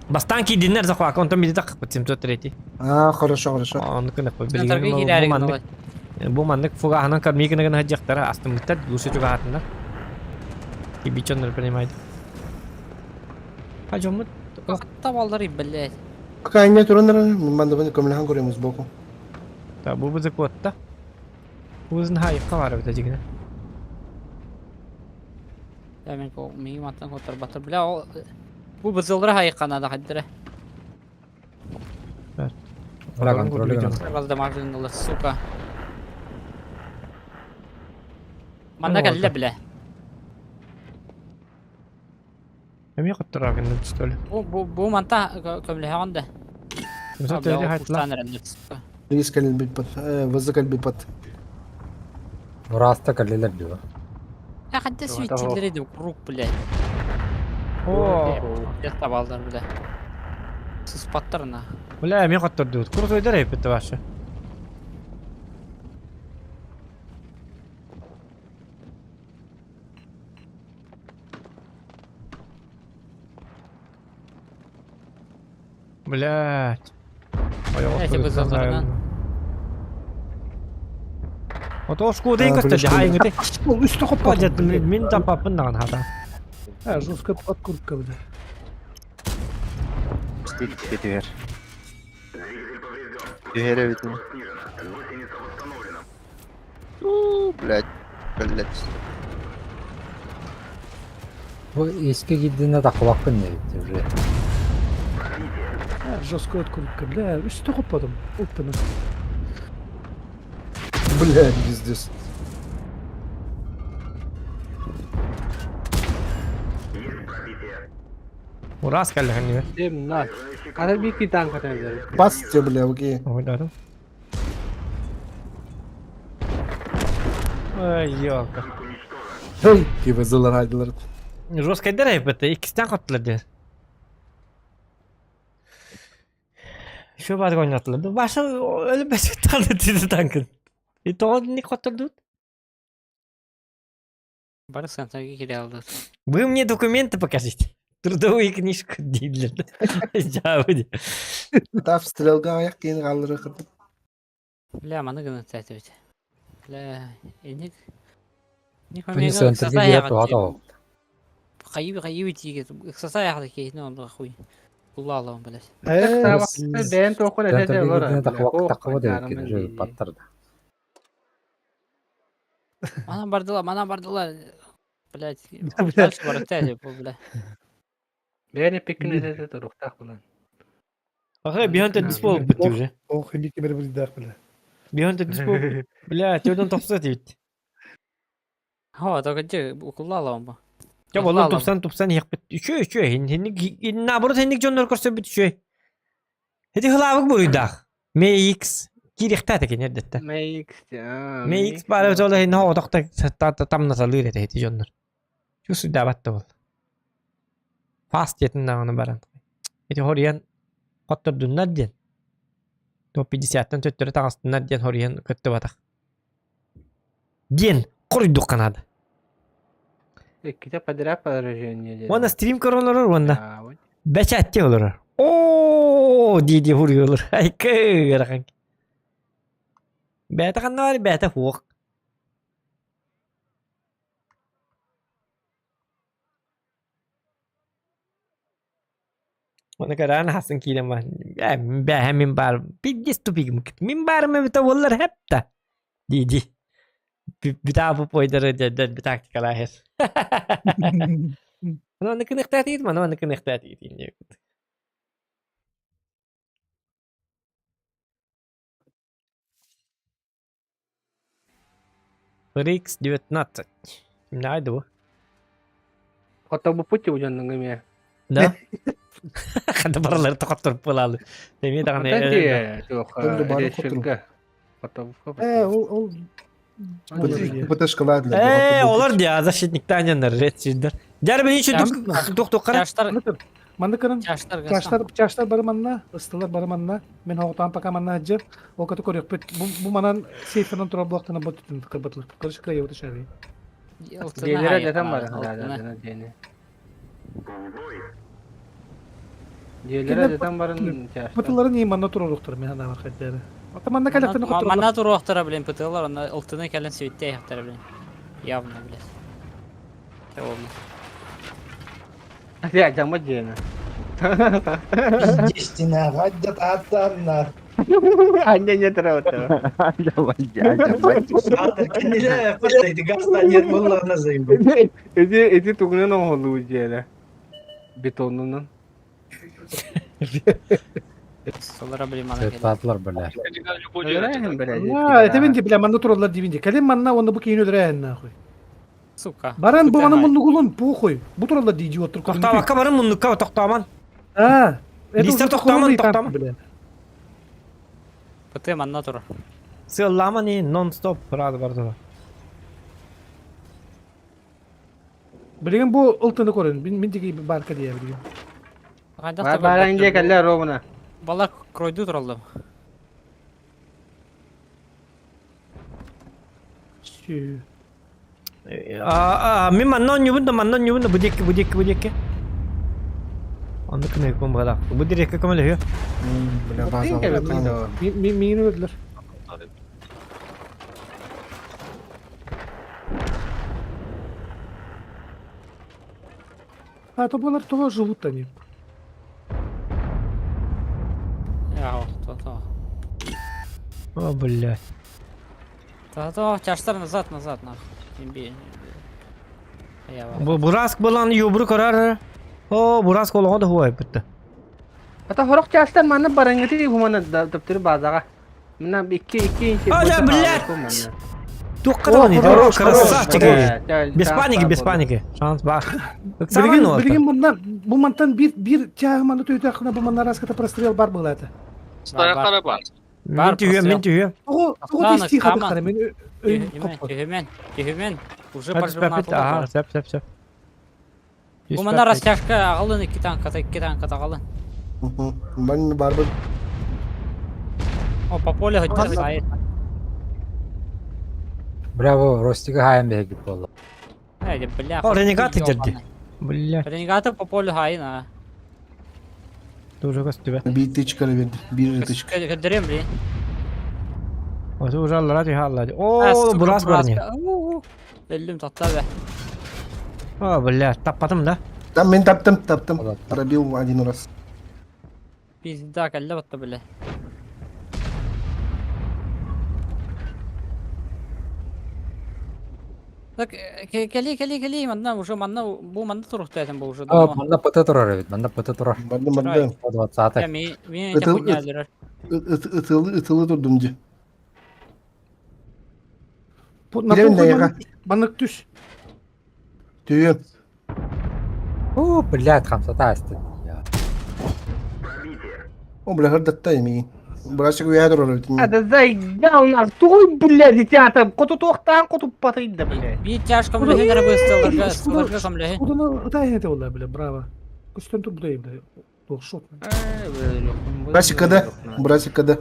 Бастан кидиннер захвак, он там биди так 703. А, хорошо, хорошо. Он күнә Центрга киирээри бу маннык бу маннык фугаһынан кармигына гына хаджактара астымыттар лучше чугаһатындар. Кибичоннор принимает. А жомут Табалдары, блядь. Пока не турандар, манда көмләһән көрөмүз боку. Та бу бу куотта. Узын хайыкка бар бит дигән. Я мен ко ми маттан котор батыр бля ол бу бызылдыр хайык канада хаддыра. Бля, контроль. Раздамаженный, сука. Манна кэллэ бля. Эми коттурагын что ли? Бу бу бу манта көмлөһөгөн да. 703 хайтлар. Рис кэлбиппит, вазы кэлбиппит. Бураста кэллилэр дуу. Я хадда светилдер иди круг, блядь. О, Я табалдар, бля. Сыспаттар на. бля, эми коттурду. Крутой дәрәй бит вообще. Блять. Эти бызылдарынан. Ото шкода ин көстө жай иңите. Ол үстө коп Пожат мин тапапын даган хата. А, жестко подкрутка, бля. Стиль бетер. Түһәрә бит. У, блядь. Блядь. Бу эски киирдинэ тахыбаккын эбит уже. А, жестко открутка, бля. Үстө коппадым. Ултыны. Бля, пиздец. Урас каллыгын Дем на. Хата бики танк атар. Бас те, бля, окей. Ойдадым. Ой, ёлка. Эй, кибезылар хайдылар. Жестко дәрәй бит, икистен коттулар дер. Еще баар ойнатылар. Баша өлбөт талы тиди танкын. И тоҕо ник хоттордут? Бары сантарга кире алдыт. Вы мне документы покажите. Трудовую книжку дииллэр. Дьаабы. Тав стрелга аяк киин хааллары кырдык. Бля, маны гына тәтебит. Бля, эник Ник Бу центрге киирэр туһата ол. Хайы хайы тиге ыксаса яхта кейне онда хуй. Кулла блядь. Бэйэн туоххун этэ Центрге олор. киирдине такыба да эбит баттар да. Мана бардылар, мана бардылар. Блядь, Блядь. дальше барыта бу, бля. Бэйэн эппиккин этэ туруктаах булан. Ага, биһан төдүс буолбут уже. Ох, хилик бер бир бля. Биһан төдүс буолбут. Бля, төрдөн топса дебит. Хо, только где укулла алам бу. Жа болон тупсан тупсан иһикпит. Үчү үчү хинник наоборот хинник дьоннор көрсөбүт үчү. Эти хылаабык буруйдаах. Мейкс киирихтаа текен эрдетте. Мейкс. Мейкс баары жоло хинна оҕотохто тамнаталыыр этэ ити дьоннор. Чусуйдаабат да бол. Фаст диэтин даҕаны баран. Ити хоруйан хоттордуннар диэн. Топ 50-тан төттөрү таҕыстыннар диэн хоруйан кыттыбатах. Диэн хоруйдук наада. Иккитэ подряд поражение диэн. Уонна стрим көрөн олорор уонна бэчээттии олорор. Оо дии-дии хуруйулар. Айкы ыарахан. Бэйэтэ ханна бар, бэйэтэ суох. Оны көрөн хасын киирэн бэһэ мин баар пиздец тупигым мин баарым эбитэ буоллар хэп да дии-дии бүтаа пойдары дьэ тактикалаахыр Ону кыныхтаатыгыт маны маны кыныхтаатыгыт диэбит. RX 19. Кимнээҕий да бу? Хотторбуппут дии дьоннуҥ эмиэ. Да? Хата барылары тохотторуп буолаалы. Эмиэ даҕаны Оттон дии туох Төннө бары хотторуп. Решилга. Хотторбуппут. Э, ол ол ПТшкалаадылар. Э, олор дии защитниктаан дьоннор редсирдер. Дьэр били чүдүк тух-тух қара. Чаштар, Манны кырын чаштар Чаштар, чаштар бары манна, ыстылар бары манна. Мен хоҕутаан пока манна сылдьар. Ол каты көрүөхпүт. Бу, бу манан сейфынан турар буолахтана бу түтүн кырбатылар. Короче, кыайыбыт шари. Дьиэлэрэ дэтэн баран да да дьиэни. Дьиэлэрэ дэтэн баран чаштар. Бытыларын и манна туруруктар мен ханаа бархайдары. Ата манна кэлэхтэн хотурлар. Манна туруохтара, блин, ПТЛар, онно ылтыны кэлэн свиттээхтэрэ, блин. Явно, блин. Явно. Я дьаммат дьиэни. Пиздец, гадят аттарнар. Анне не траута. Кинилер паттайды газдан булларына зайбы. Эти эти тугунан оҥоһуллубут дьиэлэ. Бетонунан. Солара, блин, мана кэлэн. Сыттаатылар бэлэр. А, это мен бля манна тураллар дибинде. Кэлин манна онно бу киин өлөрөөн нахуй. Сука. Баран бу мана муннугулун похуй. Бу тураллар ди идиот тур. Тохтообакка барын муннукка тохтооман. А, это Листер уже тохтооман, тохтооман, тохтооман. бля. ПТ манна турар. Сыаллааман и нон-стоп рады бардыла. Билигин бу ылтыны көрөн. Мин мин диги барка дия билигин. Хайдах Баран дьиэ кэллэ ровно. Балар кройду тураллар. Сүү. А, мин манна онньубун да манна онньубун да бу диэки бу диэки бу диэки. Онно кынайком баҕалаах. Бу диэки көмөлөһүө. Бля, Тин база. кэлбит да. Мин мин мин өлдүлөр. А то булар того живут они. Я, то то. О, блядь. То то, чаштар назад, назад, нахуй. Не бей. Я Бу Бураск булан юбру көрөр. О, Бураск олоҕо да хуай бүтті. Ата хорох чаштар манна барангыты бу манна таптыры базаға. Мына икки икки инчи. А, да, блядь! Туққа да не, Хорош, хорош, красавчик. Без паники, без паники. Шанс бар. Билигин билигин мунна бу мантан бир бир тяга манна төйтө бу манна раската прострел бар была это. Старахара бар. Мен түйем, мен түйем. Ого, ого Охрана, тихо каман. дыхара мен Түһүмэн, түһүмэн, түһүмэн. Уже пожирнатылар. Ага, сәп, сәп, сәп. Бу манна растяжка аҕалын икки танката, икки танката аҕалын. Мен барбын. О, по полю хоть сайт. Браво, Ростига хаайан биһигит буолла. Эди, бля. О, ренегаты дерди. Бля, Ренегаты по полю хайын, а. тоже көстүбэ. Биир тычка эрэ берди. Биир тычка. Көдөрөм, блин. Ото уже аллара түһэ алла. О, бурас барни. Өллүм тотта бе. О, бля, таппатым да. Там мен таптым, таптым. Пробил один раз. Пизда, кэллэ батта, бля. Так, кэли, кэли, кэли, манна уже манна бу манна туруктаятын бу уже О, давно. манна ПТ турар эбит, манна ПТ турар. Бардым, бардым. 120 Я ми ми Ытыл- хуйня өлөрөр. Ытылы, ытылы турдум дии. Бу на Билэбин похуй да маннык маннык түс. Түйүм. О, блядь, хамсата астын. О, бля, хырдатта эмиин. Бырасык үөһэ турар эбит. А да заебал нас, туй, блядь, дитя котутуохтаан котуппатый да, блядь. Биир тяжком лөһүн эрэ быстыларга, ыстыларга комлөһүн. Куданы ытайын эте олар, бля, браво. Көстөн тур будайым, бля. Туох шот. Бырасик када, бырасик када.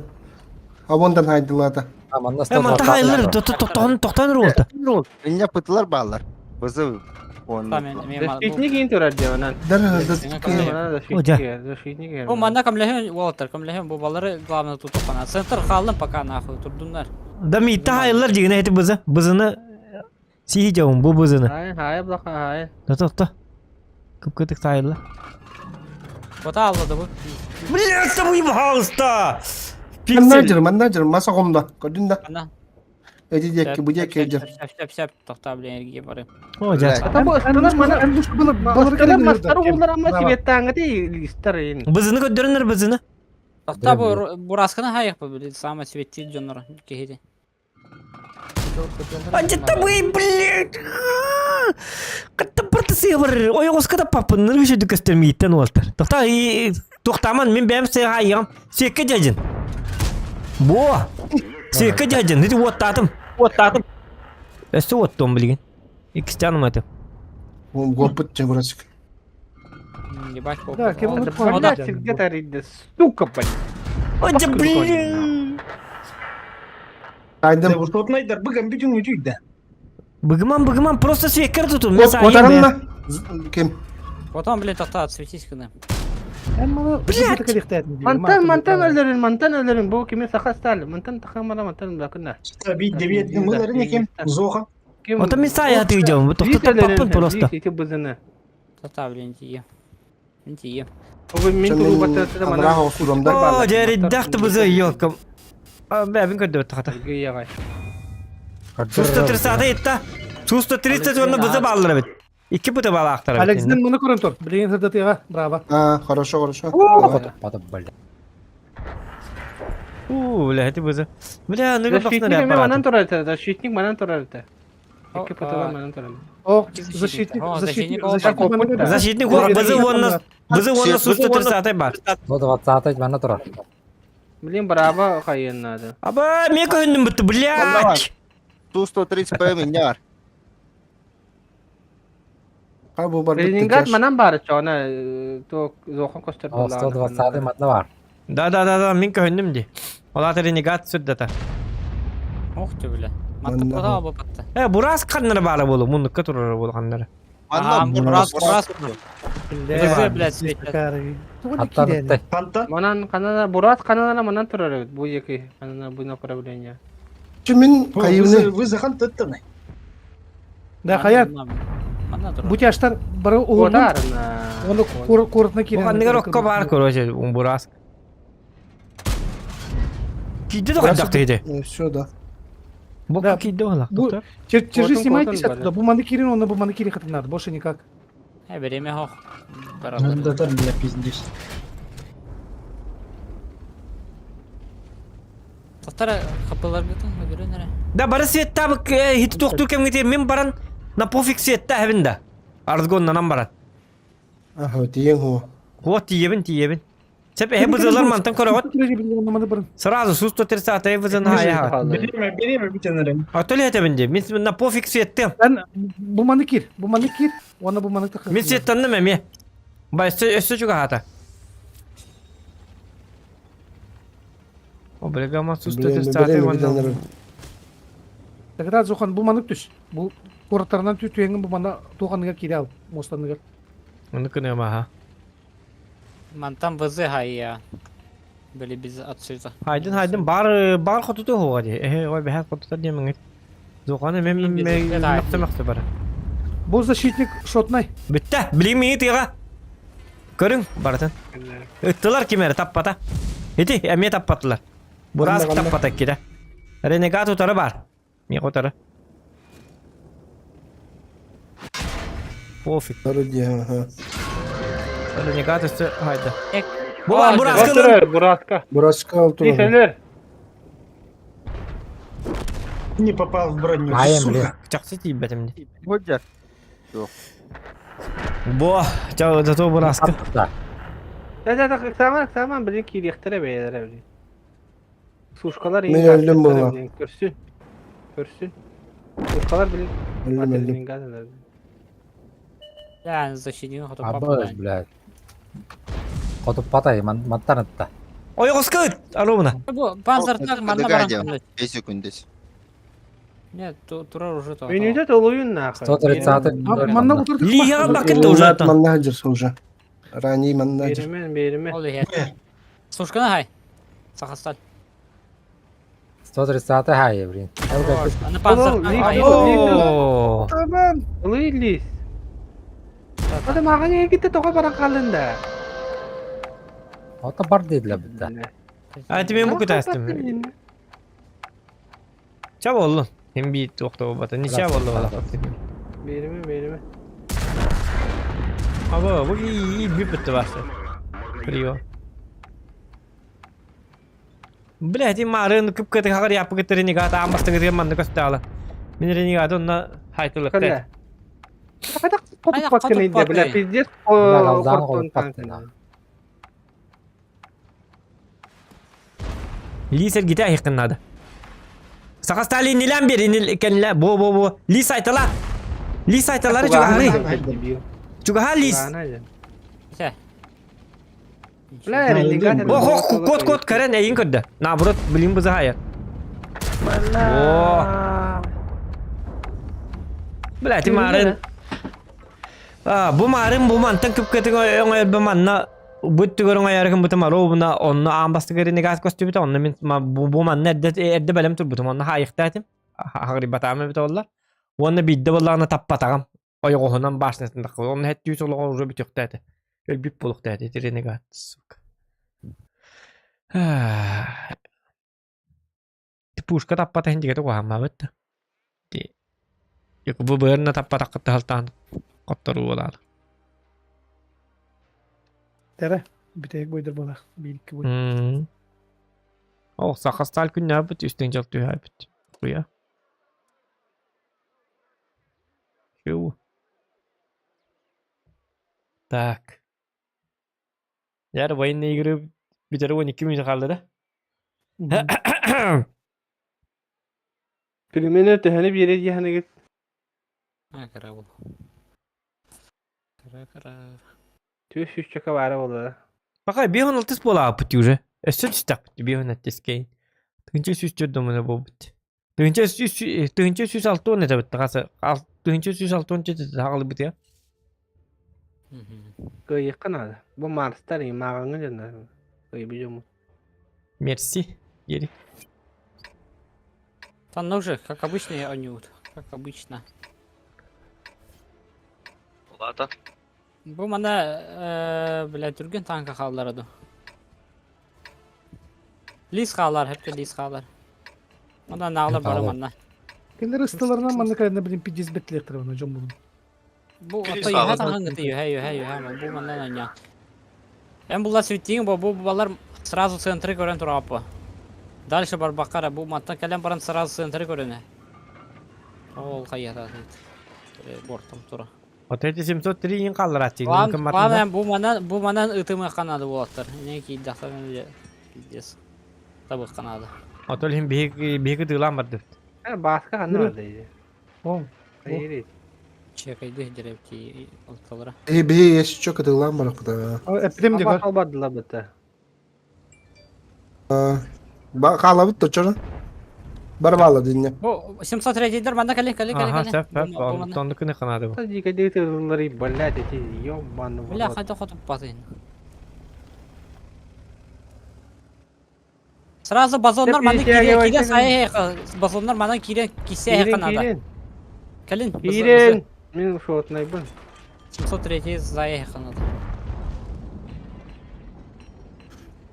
А вондан хайдылата. А, манна Э, манта 120 хайылар, тоқтон тоқтон ролта. Меня пытылар баалар. Вызов. Он. Защитник ин турар дьонан. Да, да, О, Защитник. Бу манна комлөһүн уолаттар, комлөһүн бу балары главное тут топана. Центр халын пока нахуй турдуннар. Да ми та хайылар дигене эти бызы. Бызыны сихи жауын бу бызыны. Хай, хай, блаха, хай. Да тохто. Кып-кытык тайылла. Бота аллады бу. Блядь, там уебался! Пиксель. Менеджер, менеджер, маса хомда. Көрдүн да. Ана. Эти диэки, бу диэки кэлдьэр. Шәп, шәп, шәп, тохта, блин, энергия бары. О, дядь. А там ыстылар мана Балар ыстылар мастар угулар ама сибеттаңы листар ин. Бызыны көддөрөнөр бызыны. Тохта бу бурасканы хайык бу, блин, самый светил дьоннор киһити. Антита вы, блядь! Катта парты сыйбар. Ой, оската папын, ныргы дүкөстөр мииттен уолтар. Тохта, тохтаман, мен бэм сыйга айыгам. Секке дядин. Бо! Секке дядин, ити уоттатым. Уоттатым. Өссө уоттом билген. Икстяным это. Гоппут че бырасик. Ебать, Да, кем он Блядь, где-то рейде, сука, блядь. Ой, да блин! Тайдым. Высотнайдар быган бүтүн үтүйдэ. Быгыман, быгыман, просто свеккер тутун. Котарынна. Ким? Потом, блин, тохта, отсветись кына. Блять! Мантан, мантан өлөрүн, мантан өлөрүн, бу кими саха стал, мантан тахамара, мантан бакына. Бит дебет мыларын кем Зоха. Ото мен сая ты идем, тохта папын просто. Ити бызыны. Тохта, блин, тие. Тие. Бу мен туру баттырды мана. Анраға осурамда. О, дәриддахты бызы, ёлкам. А, бә, бин көрдө тохта. Су 130 етта. Су 130 онны бызы баллар бит. Икки быты бала актар бит. Алексден мұны көрін тұр. Білген сырдатыға, браво. А, хорошо, хорошо. Потом, блядь. У, бля, эти бызы. Бля, ну Защитник бахнар эме манан аппарат. турар это, защитник манан турар это. Икки паталар манан турар. О, защитник, О, защитник, защитник, защитник. Защитник ол бызы онны бызы онны су 130 бар. 120 манна турар. Блин, браво, хайын надо. Аба, мен көндүм бітті, блядь. Ту-130 ПМ иняр. Ха, бу бар Ленинград манан бары чона, то зохан костер О, 120 манна бар. Да, да, да, да, мен көндүм ди. Олар ренегат сүрдата. Ох ты, бля. Матты Манна пота бу патта. Э, бурас каннары бары болу, муннукка турар болу каннары. Ага, бурас, бурас. Бызы, блядь, светят. Аттан ыттай. Канта. Манан канана бурат канана манан турар бу еки канана бу направление. Мен кайыбны. Вызы хан тыттыны. Да, хаят. Манна турар. Бутяштар бары уğurun. Одарна. Оны курытына Бу кирен. каннары рокко бар, короче, un бурас. Кийди да кайдакты edi. Все, да. Бу Да. кийди ола. Бу- Чертежи Кортон, снимайтесь кортон, оттуда. Бу маны кирин, оны бу маны кирин хатын надо. Больше никак. Э, время хох. Мандатар бля пиздец. Тохтара хапылар битен, көрөнөр. Да бары светта бу хит токтур кем гитер мен баран на пофиг светта хебин да. Арзгоннан баран. Аха, тиен ху. Вот тиебин тиебин. Сеп э бызылар мантан көрөт. Сразу су 130 э бызын хая. Береме, береме бүтүн Атөл этебин ди. Мен на пофиг светте. Мен бу маны кир, бу маны кир, оны бу маны тахы. Мен светтанным эме. Ба өссө өссө чуга хата. Облегама Блин, 130 блин, уонна блин, Тогда Зохан бу манык түс. Бу куораттарынан тү түһэҥҥин бу манна туоханыгар киирэ ал муостаныгар. Ону кыныамаха. Мантан ВЗ хайя. Были без отсюда. Хайдын хайдын бар бар хотуту хуга ди. Эхе ой бэхэ хотута диэмиңит. Зоханы мен Мин мен без мөхтө мөхтө бар. Бу защитник шотнай. Бүтте. Билим миги тыга. Көрүң барытын. Ыттылар кимери таппата. Ити эмиэ таппатылар. Бураск Ханна, ханна? таппата кире. Ренегат утары бар. Миэхэ утары. Пофиг. Утары дии, аха. Ренегат өссө хайда. Эк. Була Бураскы ылын. Бураска. Бураска ол турар. Десенер. Не попал в броню, Айым, блин. сука. Чахчы тиийбэтим дии. Ходжа. Бо, ча зато Бураскы. Да. Да да да саман саман блин кириэхтэрэ бэйэлэрэ блин. Сушкалар Мен өлдүм буолла. блин көрсүн. Көрсүн. Сушкалар блин. Өлдүм, өлдүм. Я защитник хоту Абыз, блядь. Хотуппатай, мантан ытта. Ойоҕоско ыт, Аруна. Бу панциртак манна баран. 5 секундес. Нет, турар уже то. Мүнүүтэ толуйун нахуй. 130 Манна утары Лига бакытта уже Иллат оттон. манна сылдьар уже. Ранее манна сылдьар. Беремен, беремен. Ол иһэ. Сушкана хай. Сахастал. 130 хай, блин. Аны панциртак хай. Оо. Tamam. Ылый лис. Ата маған егитте тоға баран қалын да. Ото бар диэдилэр бүтэ. А ти мен бу кытаастым. Ча боллун. Хим би туохта бата. Нича боллу бала. Беремен, беремен. Аба, бу и би битте басы. Прио. Бля, ти марын күп кыты хагар япы кыты ренегат амбасты кыты манны көстө Мин ренегат онна хайтылык. Кәлә. Қайда Қайда қотып батқан қотып енді, бля, батты? пиздец, Бля, алдан қорттон қотып батты. Лисер гите айкыннады. Сахастали нилен бер инил кенле бо бо бо. Лис айтала. Лис айталары чугахары. Чугаха лис. Ите. Бля, ренегат. О, хо, кот кот карен эйин көрдө. Наоборот, билим буза хайыр. О. Бля, ти марын. А, бу марын бу мантан күп кетиң оңой бу манна бут түгөр оңой ярыгын бутым аробуна онну аамбасты ренегат көстүбүтэ онну мин бу бу манна эрде эрде бэлэм турбутум онну хайыктаатым. Хагри батаамы бит оллар. Уонна бидде боллагына таппатагам. Ойгоһунан башнатын такы. Онну хеттүү сологон уже бүтүктээти. Өлбүп болуктаати ренегат, сука. Пушка таппата хиндиге тугахаммабыт. Ти Йоку бу быырна таппатаккытта халтаан котторуу болаалы. Тере. Бүтәйик бойдыр була. Бир-ике бой. О, сахастал күннәбит, үстен жал түһәбит. Куя. Шу. Так. Яр военные игры бүтәре 12 минут калды да. Примерно төһөнү биэрэ диэхэнигит. А, кара бул. Кара кара. Түс үс чака баара болла. Пока бихон алтыс була пути уже. Өссө түстәк пути бихон аттескей. Тыгынча сүз төрдө мына бу бит. Тыгынча сүз тыгынча сүз алты он это бит. Касы тыгынча сүз алты он жети тагылы бит я. Кыйыкка надо. Бу Марстар мағаңы жана. Кыйбы жому. Мерси. Ери. Там ну уже, как обычно, я анют. Как обычно. Улата. Бу мана, бля, түрген танка хааллар ду. Лис хаалар, хепте лис хаалар. Мана наалар бара манна. Кинилэр ысталарынан манна кэлэннэ билин пиздец бэттилэхтэрэ манна дьон булун. Бу Лис ата юха хаалар. тагын гыты юха юха юха бу манна аня. Эм булла светиң бу бу балар сразу центры көрөн тураппы. Дальше бар бакара бу маттан кэлэн баран сразу центры көрөнө. Ол каята бортом тура. Вот эти 703 ин каллар аттин. План, план бу манан бу манан ытымы канады болаттар. Не ки дахтан пиздец. Табы канады. Отол хим бихи бихи тыылаан барды. Баска ханна бар дейди. О, Хайыр. Чекайды деревки алталара. Э, бии эс чок ытылаан барахпыта. эпидем де бар. Албадыла быта. А. Хаалабыт точорун. Бар баала динне. Бу 703-дер манна кэлин, кэлин, кэлин, Аха, кэлин. сөп, сөп. Бу манна. Оннук күнү канады бу. Дикэдик тыллары, блядь, эти ёбаный в Бля, рот. хайда хотуппатын. Сразу базоннар Деп манна киирэн, перетягивай киирэн кэлин. сайа базоннар манан киирэн кисе Киирин, канада. киирин. Кэлин. Киирин. Мин шотнайбын. 703 зая канада.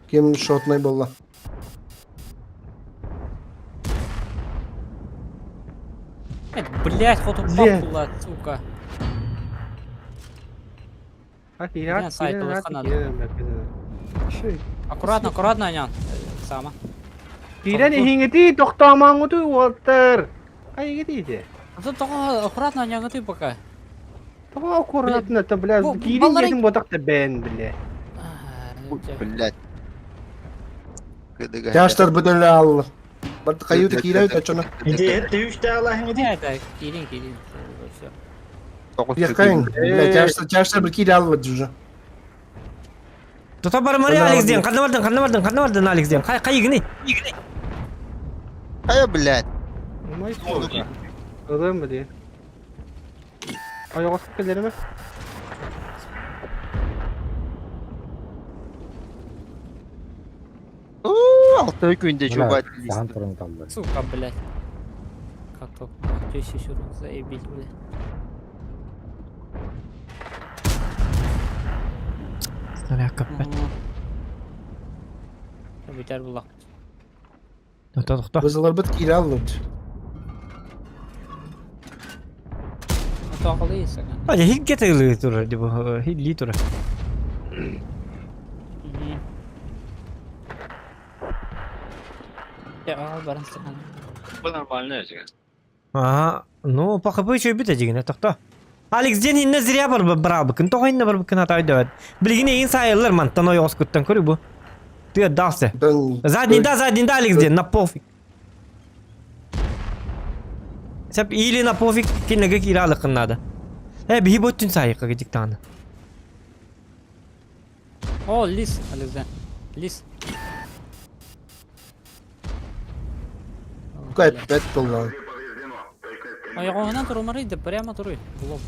Ким шотнай болла. Блять, хотуппат Блядь. була, сука. А киирин, Киирин сайт киирин, улахан ада. киирин, киирин. Аккуратно, аккуратно, Анян. Сама. Киирэн иһиҥити тохтоомоҥҥутуй уолаттар. Хайыгытый А тут тоҕо аккуратно Аняҥытый пока. Тоҕо аккуратно то бля Бу- киирин балларын- диэтин ботах да бэйэн бля. Блядь. Кыдыга. Тяштар бүтөлө аллар. Бар каюта киирэ точно. Иди это алаһын иди. Это, киирин, киирин. Всё. Якайн. Бля, тяштар тяштар бір киирэ аллар уже. Тута бармары Алекс ден, ханна бардың, ханна бардың, ханна бардың Алекс ден. Кай кай гини? Хайа, блядь. Мой сука. Ылым бля. Ойоҕос кэллэрime. Алты күндө чубат. Сахан туран таллар. Сука, блядь. Каток. Теща еще заебись, блядь. Снаряд каппат. Бүтэр булак. Тохто, тохто. Бызылар бит киирэ аллар. Тоқылы сага. Ага, хигге тылы турар, дибу, хилли турар. Я баран саган. Бу нормально эжиген. Ага, ну, пока бы еще бит дигене, тохто. Алекс ден инне зря бар брабыкын, тоҕо инне барбыкын атай дөт. Билигин эгин сайыллар мантан ойоҕос куттан көрү бу. Ты отдался. Задний да, задний да, Алекс ден, на пофиг. Сәп или на пофиг кинеге кире алыкын надо. Э, биһи боттун сайыкка гидиктаны. О, лис, Александр. Лис. Капец болла. Ойоҕоһунан турумары да прямо туруй. В лоб.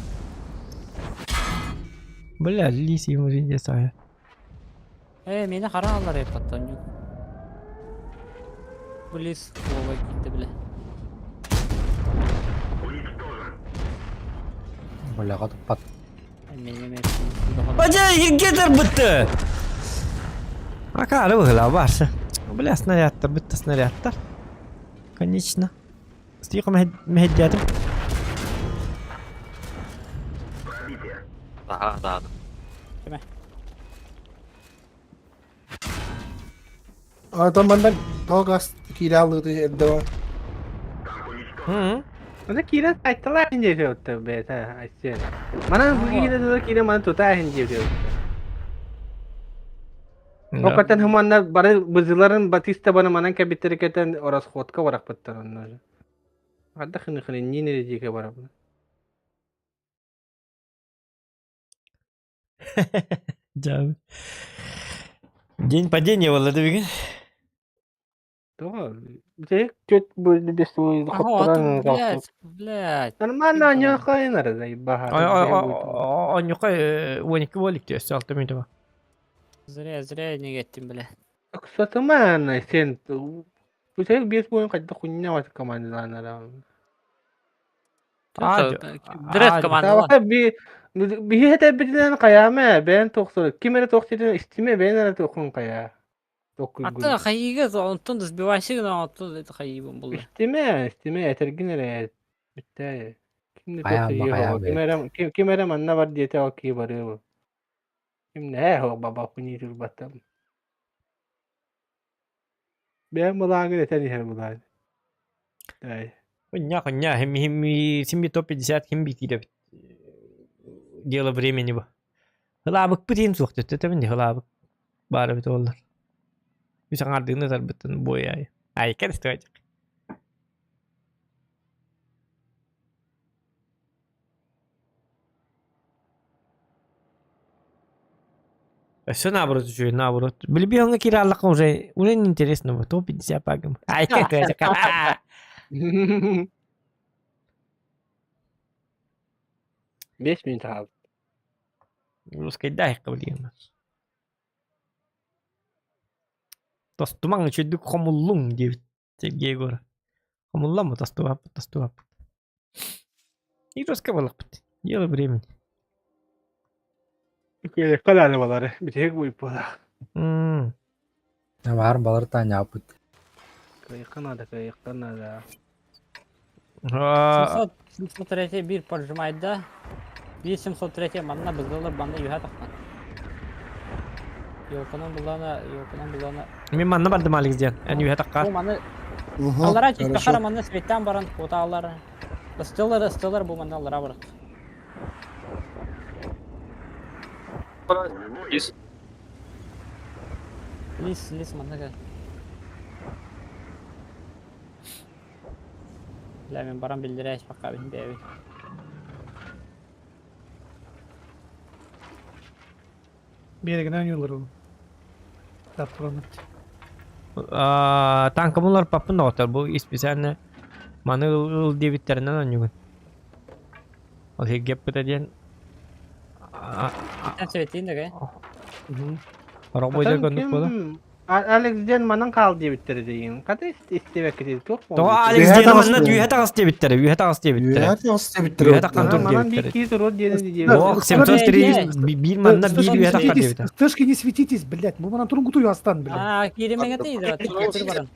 Бля, лис ему везде сая. Э, мени хара алар епаттан. Бу лис лоба китти бля. Бля, хотуппат. Мени мен. Бажа, хигге бытты. Акары выгла барсы. Бля, снарядтар, бітті снарядтар. Конечно. Стихо мехеддятым. Aha, да. Адам мандан тогас киирэ аллар эрдэ. Hı. Аны киирэн айтталар хинде бета айсен. Манан бу киирэ киирэ манан тута хинде Окатан хуманна бары бызыларын Батиста баны манан кабиттер кетен расходка барак баттар оннар. Хадда хыны хыны нине дике барап. Жабы. День падения был, это бигин. То, те чет бу без свой Ага, блядь, блядь. Нормально, они хайнар заебага. Онюка 12 болик диyor, алты минут. Зря, зря не кеттим, бля. Кстати, сен Бу бес бойын кайда хуйня вот командалар. Дред команда. Би би хете биден каяма бен тохсор. Кимере тохсор истиме бен ара тохун кая. Ата хайыга онтон сбивайся, но онтон это хайыбым булды. Истиме, истиме этергин Битте. Кимне Каяма, каяма. Кимере кимере манна бар диете оки бары. Кимне хо баба хуни турбаттам. Бен булагы этен хер булагы. Дай. Хуйня, хуйня, хим хим хим топ-50 хим битире. Дело времени бу. Хылабык битин суқты, төтөмін хылабык. Бары бит олар. Үс аңардыгны тарбыттын бой ай. Ай, кәдісті айтық. Все наоборот, еще наоборот. Билбиоҥҥа киираллахха уже уже неинтересно будет. Топ-50 пагым. Ай, какая 5 минут хаалбыт. Русскайдаах блин. Тостумаҥ үчүгдүк хомуллуҥ диэбит Сергей Егоров. Хомулламмыт, тостубаппыт, тостубаппыт. И руска буоллахпыт. Дело времени. Кыайыкка дааны балары. Бүтүһүк буйпуолаах. Баар балар таанньааппыт. Кыайыкка надо, кыайыкка надо. 703 биир поджимайда. 703 манна бызылыр манна юха таххан. Ёлканан булана, ёлканан булана. Мин манна бардым Алекс диэн. Эн үһэ тахха. Бу маны аллара чиспахара манна светтан баран куотаалар. Ыстылар, ыстылар бу манна аллара барат. Лис. Лис, лис манна кэл. Бля, мин баран биллэрэ испэххэ бэйэбин. Биэрэгинэн ойуулар ол. Таптыранат. Танкабын паппын доҕоттор бу специально маны ыл ыл диэбиттэринэн оонньугун. Ол сиргэппитэ диэн Эн советин да Робойдар көрдүк буола. Алекс диэн манан хаал диэбиттэрэ дейин. Хата истибэккитин туох Тоҕо Алекс диэн манна үөһэ таҕыс диэбиттэрэ, үөһэ таҕыс диэбиттэрэ. Үөһэ таҕыс диэбиттэрэ. Үөһэ таххан тур Манан биир диэбиттэрэ. киһи туруор диэн диэбиттэрэ. Ох, 703 биир манна биир үөһэ таххар диэбитэ. Стежки не светитесь, блядь. Бу манан турунгутую астан, блядь. Аа, кииримэҥэтэ идэ, баран.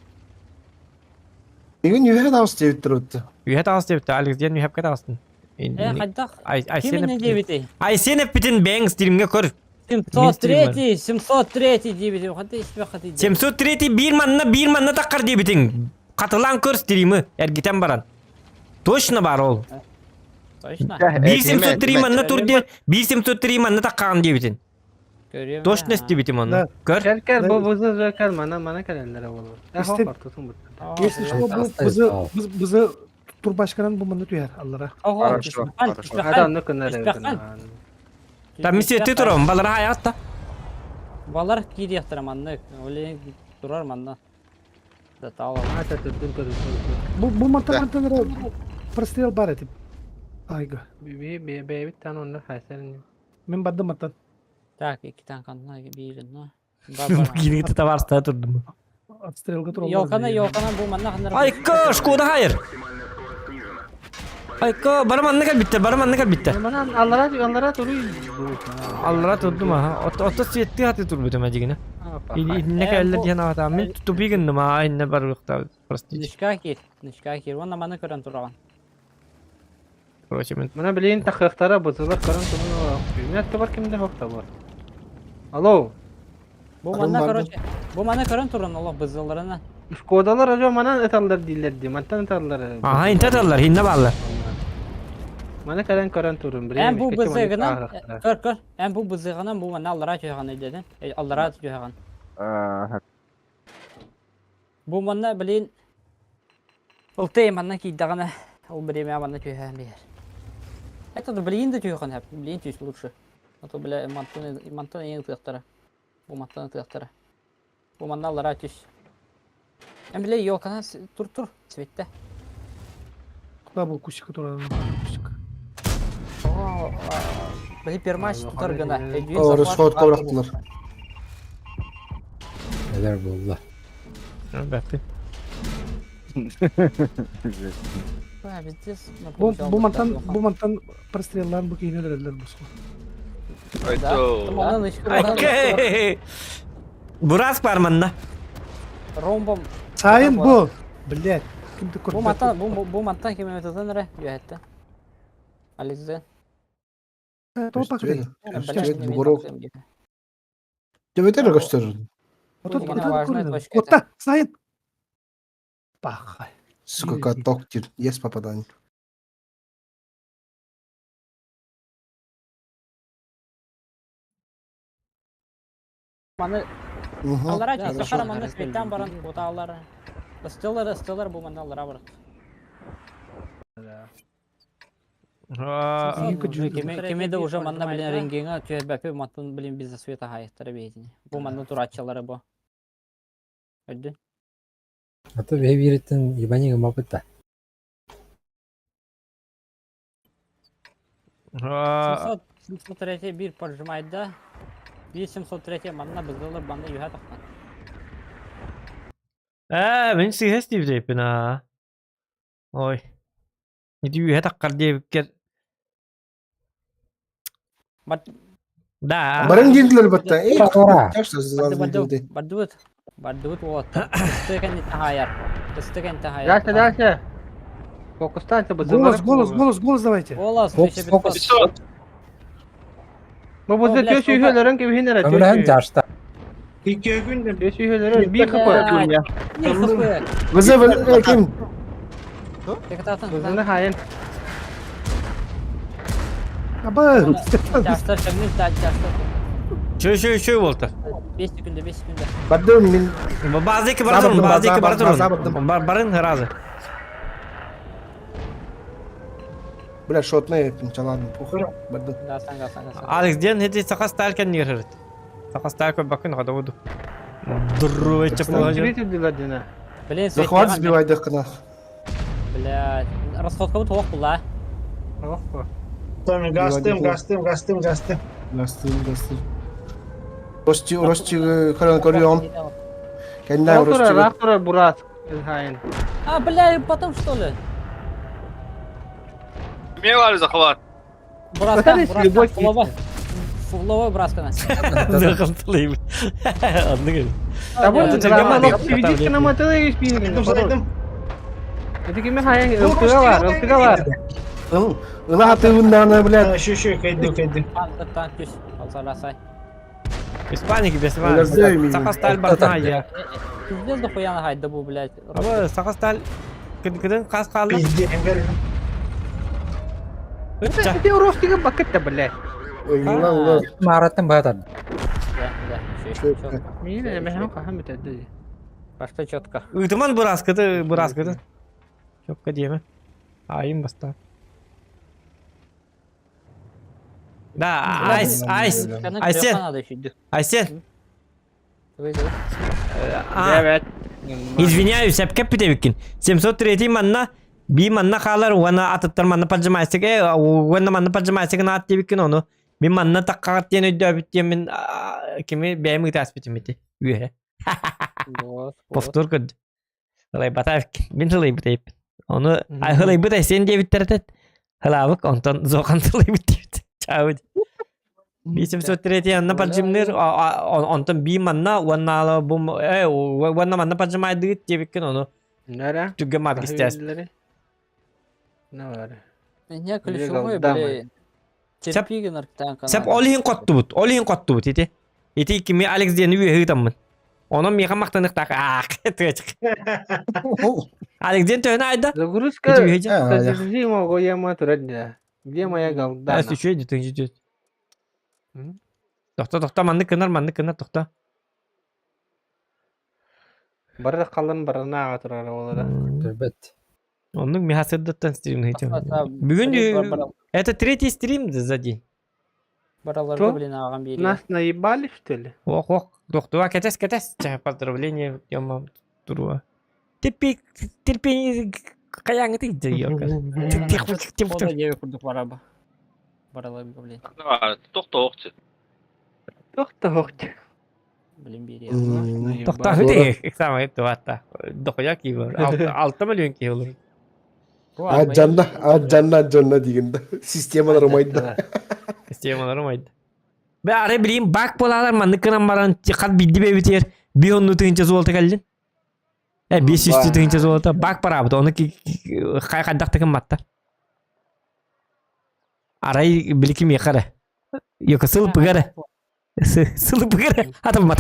Игин үөһэ таҕыс диэбиттэр өттө. Үөһэ таҕыс диэбиттэр, Алекс диэн үөһэпкэ таҕыстын. Э, хайдах? Ким иннэ диэбитий? Айсен эппитин бэйэҥ стримҥэ көр. 703, 703 диэбитим. Хата испэх хаты. 703 биир манна биир манна таххар диэбитиҥ. Хатылаан көр стримы эргитэн баран. Точно бар ол. Точно. 1 703 манна тур диэн 1 703 манна таххаҕын диэбитин. Көрүөм. Точно истибитим ону. Көр. Кэл кэл бу бузы кэл мана мана кэлэллэрэ буолуо. Э хортутун бутта. Если что, бу бызы бызы турбашканан бу манна түһэр аллара. Хорошо, хорошо. Хата онно кынар Там миссия ты турам, балара аятта. Балар киириэхтэрэ маннык. Оле турар манна. Да тала. Ата түрдүн көрүн. Бу бу мантан мантан прострел бар этим. Айга. Би би бэйбит тан онно хайсарын. Мин бардым мантан. Так, икки танканна биир но. Киинигитэ табаарыстаа турдум. Отстрелга тураллар. Ёлкана, ёлкана бу манна ханнар. Айка, Шкода хайыр. Айка, бары манна кэлбиттэр, бары манна кэлбиттэр. Манан аллара аллара туруй. Аллара турдум аха. Ото светти хаты турбутум ажигина. Инне кэллэр диэн аҕатаам. Мин тупи гынным аа инне барыахтаабыт. Простите. Нычка кир, нычка кир. Уонна маны көрөн тураҕын. Короче, мен Мына билигин тахыахтара бузулар көрөн турун. Мен аттыбар кимде хохта бар. Алло. Бу манна короче, бу маны көрөн туран олох бызылларына. Шкодалар ажо манан ыталлар дииллэр ди, мантан ыталлар. Аха, инте ыталлар, инне бааллар. Маны кэлэн көрөн турун. Эн бу бызыгынан көр көр. Эн бу бызыгынан бу манна аллара түһэҕин өйдөдүн. Аллара түһэҕин. Бу манна блин Ылтый манна киирдэҕинэ ол бириэмэ манна түһээн биһэр. Это да блин да түһүөххүн сөп. Блин түс лучше. А то бля мантан мантан эйиҥ ытыахтара. Бу мантан ытыахтара. Бу манна аллараа түс. Эн бile елканан тур тур светтэ. Куда был кустик, который кустик? О, били пермач тутар гына. О, расход коврахтылар. Neler buldu. Бәппи. Бу бу мантан бу мантан простреллаан бу киһини өлөрөллөр босхо. Окей. Бурас бар манна. Ромбом. Сайын бу. Блядь. Ким ты Бу мантан бу бу мантан ким өтөтөн эрэ үөһэттэн. Ализе. Бугорок. Төбөтөр көстөр. Отта, Сайын. Пахай. Сука, каток тир. Есть попадание. Маны аллара чахара манны светтан баран кутаалар. Ыстылар ыстылар бу манна аллара бар. Кими да уже манна блин рентгеҥа түһэрбэппит мантан блин без света хаайыктара биһитини. Бу манна турааччылара бу. Өйдүн? А то биһи биириттэн ебани гыммаппыт да. 700 703 биир поджимайда. 703 манна бызылы манна юха тахтан. Ээ, мин сыыһа истибитиппин аа. Ой. Ити үөһэ таххар диэбиккэр Да. Баран диэтилэр батта. Эй, Бардыбыт. Бардыбыт уолаттар. Ыстык кэнниттэн хаайар. Ыстык кэнниттэн хаайар. Дальше, дальше. Фокустанься, Голос, голос, голос, голос давайте. Голос, Фокус, фокус. Бу бу төс үйөлөрөн кебиһин эрэ. Өмрәһин жашта. Икки күн Төс үйөлөрөн бир хп. Вызов ким? Вызовны хайын. Аба. Жаштар шагнын жаштар. Чөй чөй чөй болду. 5 секунда, 5 секунда. Бардым мин. Базыки бара турун, базыки бара турун. Барын разы. Бля, шотный чаладым, похуй. Бардым. Гасан, гасан, гасан. Алекс ден хети сака стайл кен нигерит. Сака стайл кой бакын хада буду. Дуру чапла. Блин, Захват сбивай дыхкана. Бля, расходка бут хоқ була. Томми, гастым, гастым, гастым, гастым. Гастым, гастым. Рости, Рости, көрөн көрүөм. Кэннэ Рости. Рактора бурат. Хайын. А, бля, потом что ли? Мне вали захват. Браска, браска, фуловой. Фуловой браска. Захватлыйм. Одну. Видите, нам это Это кими хайын, ылтыга бар, ылтыга бар. Ыла тывыннана, блядь. Еще, еще, кайды, кайды. Танк, танк, түс. Алсаласай. Без паники, без паники. Сака сталь бартная. Пиздец дохуя на хайда бу, блядь. Аба, сака сталь. Кыдын кас калды. Пиздец. Это ростига бакетта, блядь. Ой, ла, ла. Мараттан баатар. Да, да, все, Мин мехам кахам битәдде. Пошли четко. Ытыман бураскыды, бураскыды. Чокка диеме. Айым баста. Да, айс, айс. Айсен. Айсен. Извиняюсь, әпкеп битебиккин. 703 манна би манна хаалар уана атыттар манна поджимайсык э уана манна поджимайсык наат дебиккин ону. Би манна таккагат диэн өйдөөбүт диэмин кими бэйэм ытааспытым ити үөһэ. Повтор көрдү. Ылайбатаев мин ылайбытайып. Ону ылайбыт айсен диэбиттэр этет. Ылаабык онтон зохан ылайбыт диэбит. Чаабыт. Би 703 анна поджимныр онтон би манна уанна бум э уанна манна поджимайдыгыт диэбиккин ону. Нара. Түгге мат кистяс. Нара. Меня ключевой, блин. Терпиги нарктан Сеп олиһин коттубут, олиһин коттубут ити. Ити кими Алекс диэн үөһү таммын. Онон миэхэ мактаныктаах аах тыачык. Алекс диэн төһөнө айда? Загрузка содержимого я турадня. Где моя голда? Үчүгэй дитин жүдүт. Тохто тохто маннык кынар маннык кынар тохто. Бары қалын барына ага турар болада. Төрбөт. Оннук миха сырдыттан стрим Бүгүн это третий стрим за день. Бараларга, блин, агам бери. Нас наебали, что ли? Ох, ох, доктора, кетес, кетес. Чай, поздравление, тема туруа. Терпи, терпение, каяңы ты ёка. Бараларга, блин. Тохто охчу. Тохто охчу. Блин, бери. Тохто хүдэ, экзамен это ватта. Дохуя киба. Алты миллион киба. А жанна, а жанна, жанна дегенде. Системалар умайда. Системалар умайда. Бе аре билим бак болалар маннык кынан баран хат бидди бебитер. Би онну тыгынча золото калдин. Э 500 тыгынча золото бак барабыт. Оны хай хаддак тыгын матта. Арай билики мехара. Йока сылып гара. Сылып гара. Атам мат.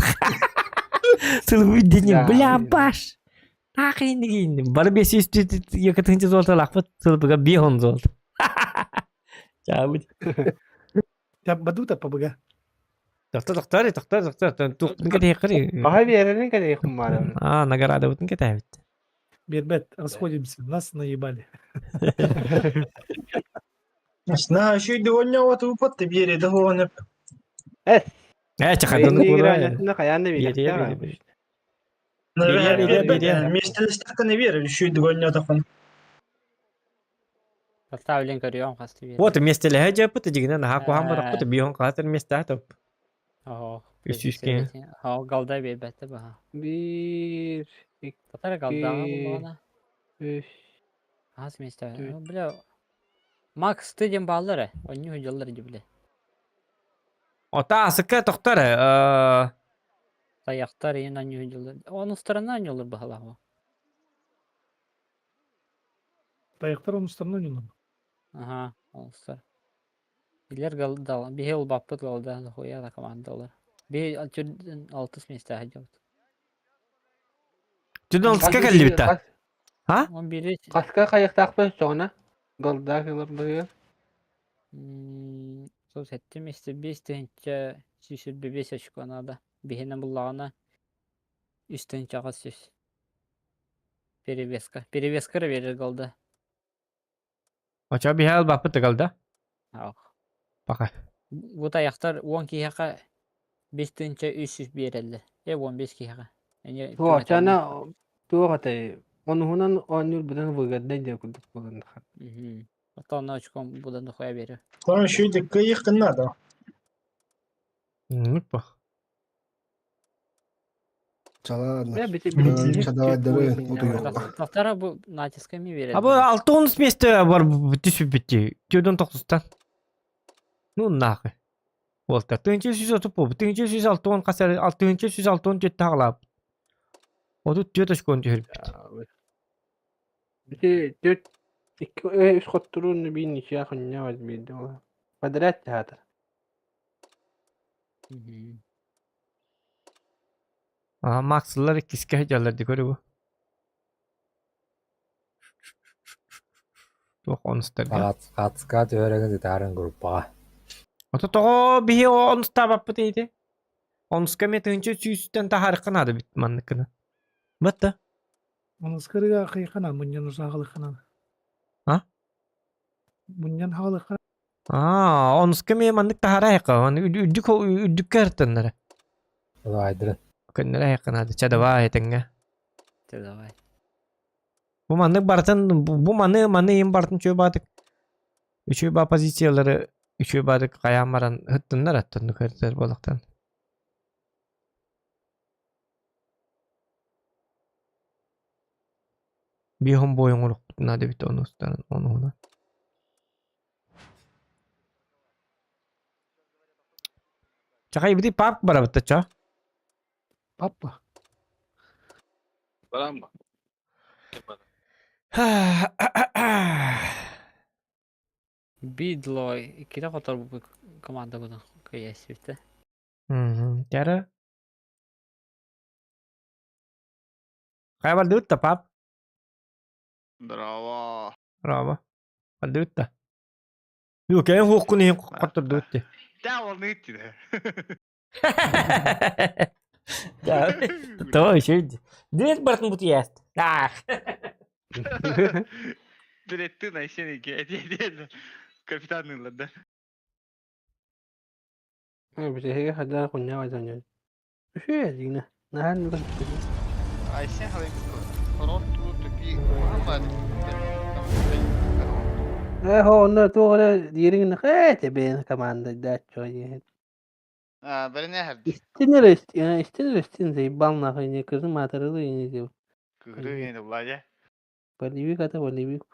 Сылып биддини бля баш. Ахин дигин. Бары 500 йока тыгынча золото лакпыт сылып гара би он золото. Чабыт. Я баду-то ПБГ. Доктор, доктор, доктор, доктор, туқтын кете қыры. Аха берерин кете хуммара. А, награда бутын кете бит. Бербет, расходимся, нас наебали. На, еще и дегоння вот упат ты биэри да хоонеп. Эс. Э, чахадын Хайын кура. игранятына хайаан да билэхтэ. Местелестехтен бер, еще и дегоння тахан. Поставлен көрүөм хасты биэр. Вот местелеһэ дьаппыт дигинен аха куһаан барахпыт биһон хаатыр местэ топ. Оо. Үс үс киһи. Оо, галда биэрбэтэ баха. Биир, Татар галдаҕа икки, буллаҕына. үс, Хас месте. түөрт. Бля. Макс ты диэн бааллар ээ. Онньу сылдьаллар дии бile. Ота асыкка тохтор э Тайахтар иин онньу сылдьаллар. Онустарынан онньуллар баһалаах. Таяқтар онустарынан ойнолор. Аха, онустар. Билэр галда, биһи ылбаппыт галда, хуя да командалар. Биһи алтыс месте сылдьабыт. Түн алтыска кэллибит та. А? Он бири Хаска хайыктаахпын соҕуна. Голдаах ылар быһыгар. Сол сэттэ месте 5125 очко надо. Биһинэ буллаҕына 3800. Перевеска. Перевеска эрэ биэрэр голда. Очо биһи ылбаппыт галда. Ах. Пока. Бу тайахтар 10 киһиэхэ 5300 биэрэллэр. Э 15 киһиэхэ. Эмиэ Туох түҥэтэллэр. чана туох этэй онуһунан оонньуур быдан выгоднай диэн курдук буолан Мгм. Оттон очком будан дохуя биэрэр. Там еще и кыйых надо. Ну па. Чалаадна. Бля, бити бити Чадавай дары утуйуққа. Тахтара бу натисками биэрэллэр. А бу 6 месте бар түсүп битти. Түдөн тоқсустан. Ну нахуй. Уолта 1130 бу. 1160 қасар 660 тағлап. 34 очкон түһүрбүт. Бити төрт икки үс хотторун биин ичиэ хонньо биирдэ ол. Подряд театр. Мгм. А Максылар иккиске жаллар ди көрү бу. Туох онустарга. Хатска түһэрэгин ытаарын группаҕа. Ото тоҕо биһи онустаабаппыт ити. Онуска ме тыһынча сүүстэн таһаарыккын аады бит манныккына. Батта. Оныскарыга кыйкана мунньан узагалыкана. А? Мунньан хагалыкана. Аа, онуска ме маннык таһаарайыкка. Аны үрдүк үрдүккэ артаннара. Айдырын. Көннөрө айыккын Ча давай этеңге. Ты давай. Бу маннык бартын бу маны маны им бартын чөй баатык. Үчүй ба позициялары үчүй баатык каян баран хыттыннар аттын көрдөр болуктан. Биһон бойун урукпутуна дебит онустарын онуна. Чакай бити пап барабытта ча. Папа. Баран ба? Бидло иккитэ хотор бу команда будан кыйасибитэ. Тара. Кай бардыбытта пап? Здорово. Браво. Бардыбытта. Юу кэн хууккун иһин хоттордубут. Да, волнуйте. Да. То еще. Дверь бартын бут яст. Ах. Ты на сене Капитан да. Бити хадар хонньо базаньо. Үһү дигнэ. Наһан Айсен халай Рот тупи. Э хо онно туох эрэ диириҥ э тэбиэн команда дааччо диэн. А, бэрне хәрди. Истин эрэ истин эрэ истин заебал нахуй не кызым маатырылы ини дип. Кыгыры енді Владя. Боливик ата боливик.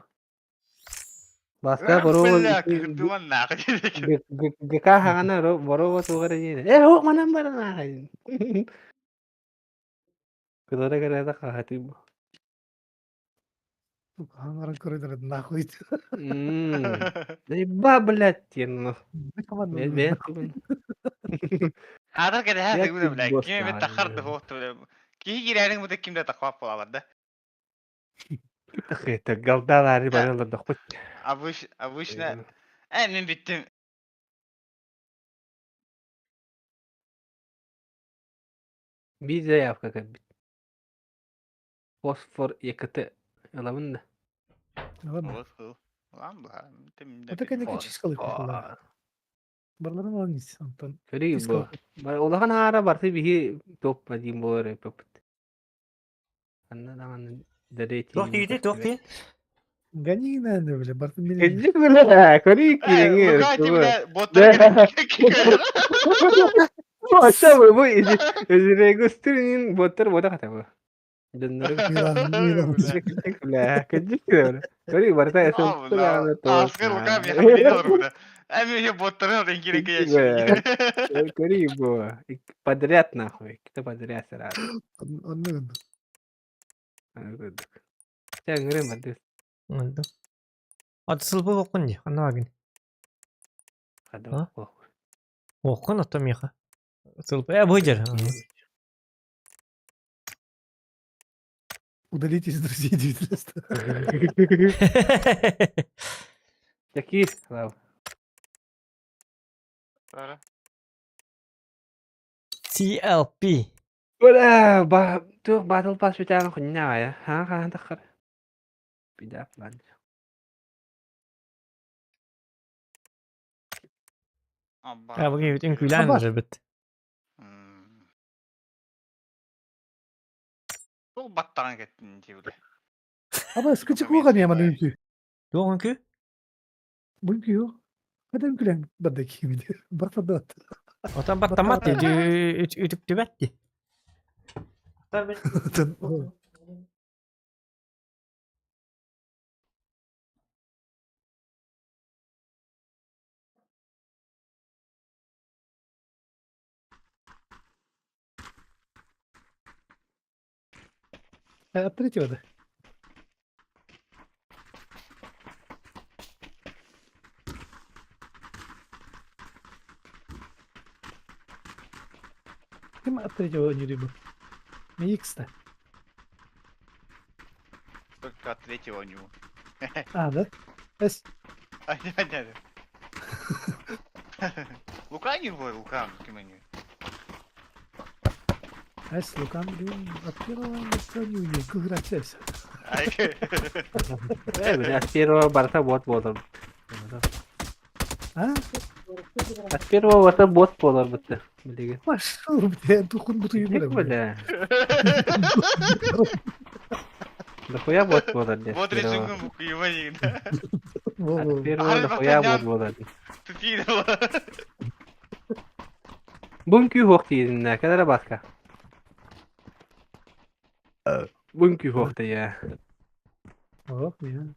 Баска боруба Бля, кыгырдыман нахуй. ГК хаҕана боруба туох эрэ диэн. Э хо манан баран нахуй. Кыдара кэрэтэ хаһатым. Анарын көрөдөр нахуй. Заеба, блядь, диэн. Мен мен Хадar кere Я хә тегүне бля. босс Ким бит тахар да хотту бля. Ки кирәнең бу кимдә тахвап була да. Это галдалары баралар да хоть. Обыч обычно Ә мин биттем. Биир заявка кэлбит. Фосфор ЕКТ ылабын да. Вот. Улаан быһа. Это кэнники чискалык буолла. Барларын алан ис Антон. Көрүй бу. Улахан аара барты биһи топ диин буолар эппит. Анна даҕаны Туох диигитий, туох дии? Гони наверное, бля, бартын мин. Кырдьык бля, көрүй кириҥи. Ача бу бу изрегустырын боттар бота хата бу. Дьоннору бля, кырдьык бля. Көрүй барта Аскар Лука Көрүй бу. Подряд нахуй. Кто подряд сразу. Оннук. Чэ ыҥырым бардыы. Онду. Аты сылбы оккун дии, ханна баагын? Хада Оккун ото миэхэ. Сылбы э бу дьэр. Удалить из друзей 19. Такие слава. CLP. Бля, ба туох батл пас бүтээҕин хунньа аҕайа. Хаан хаан таххар. Бидап лан. А бу киһибит үҥкүүлээн ырыбыт. Ол баттаҕын кэттин дии Аба скычык уоҕа не маны үҥкүү. Туох үҥкүү? Бу үҥкүү Хата үҥкүүлээн барда киһибит. Барта Отон баттаммат дии, үтүктүбэт дии. От третьего, да? Ким от третьего не рыбу? Икс-то. Только от третьего у него. А, да? С. А, нет, нет. Лука не был, Лука, кем они? С, Лука, блин, от первого лица не умею. Как играть с? Э, бля, от первого барта бот буолар. А? От первого барта бот буолар бытты. Билигин. Пошел, бля, тухун бутую, Бля. бля. Дохуя бот буолар дии. Вот режим буквы, да. От первого дохуя бот буолар дии. Тупи, Бу үҥкүү суох диириннэ, кэлэрэ баска. Бу үҥкүү суох дии. Ох, не.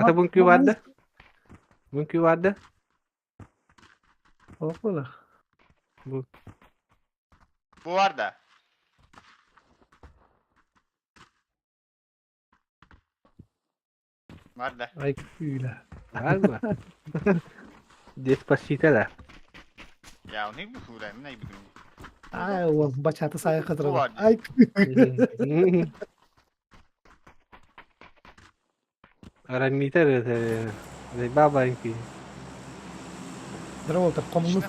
Ата бу үҥкүү баар да? Бу үҥкүү баар да? Ох, было. Бу. Бу бар да. Бар да. Ай, күлә. Бар ба? Деспасито да. Я, у них бу хура, мен айбыдым. Ай, ол бачата сайы кыдырды. Бар. Ай, Арамита это баба үҥкүү. Здорово, так комну. На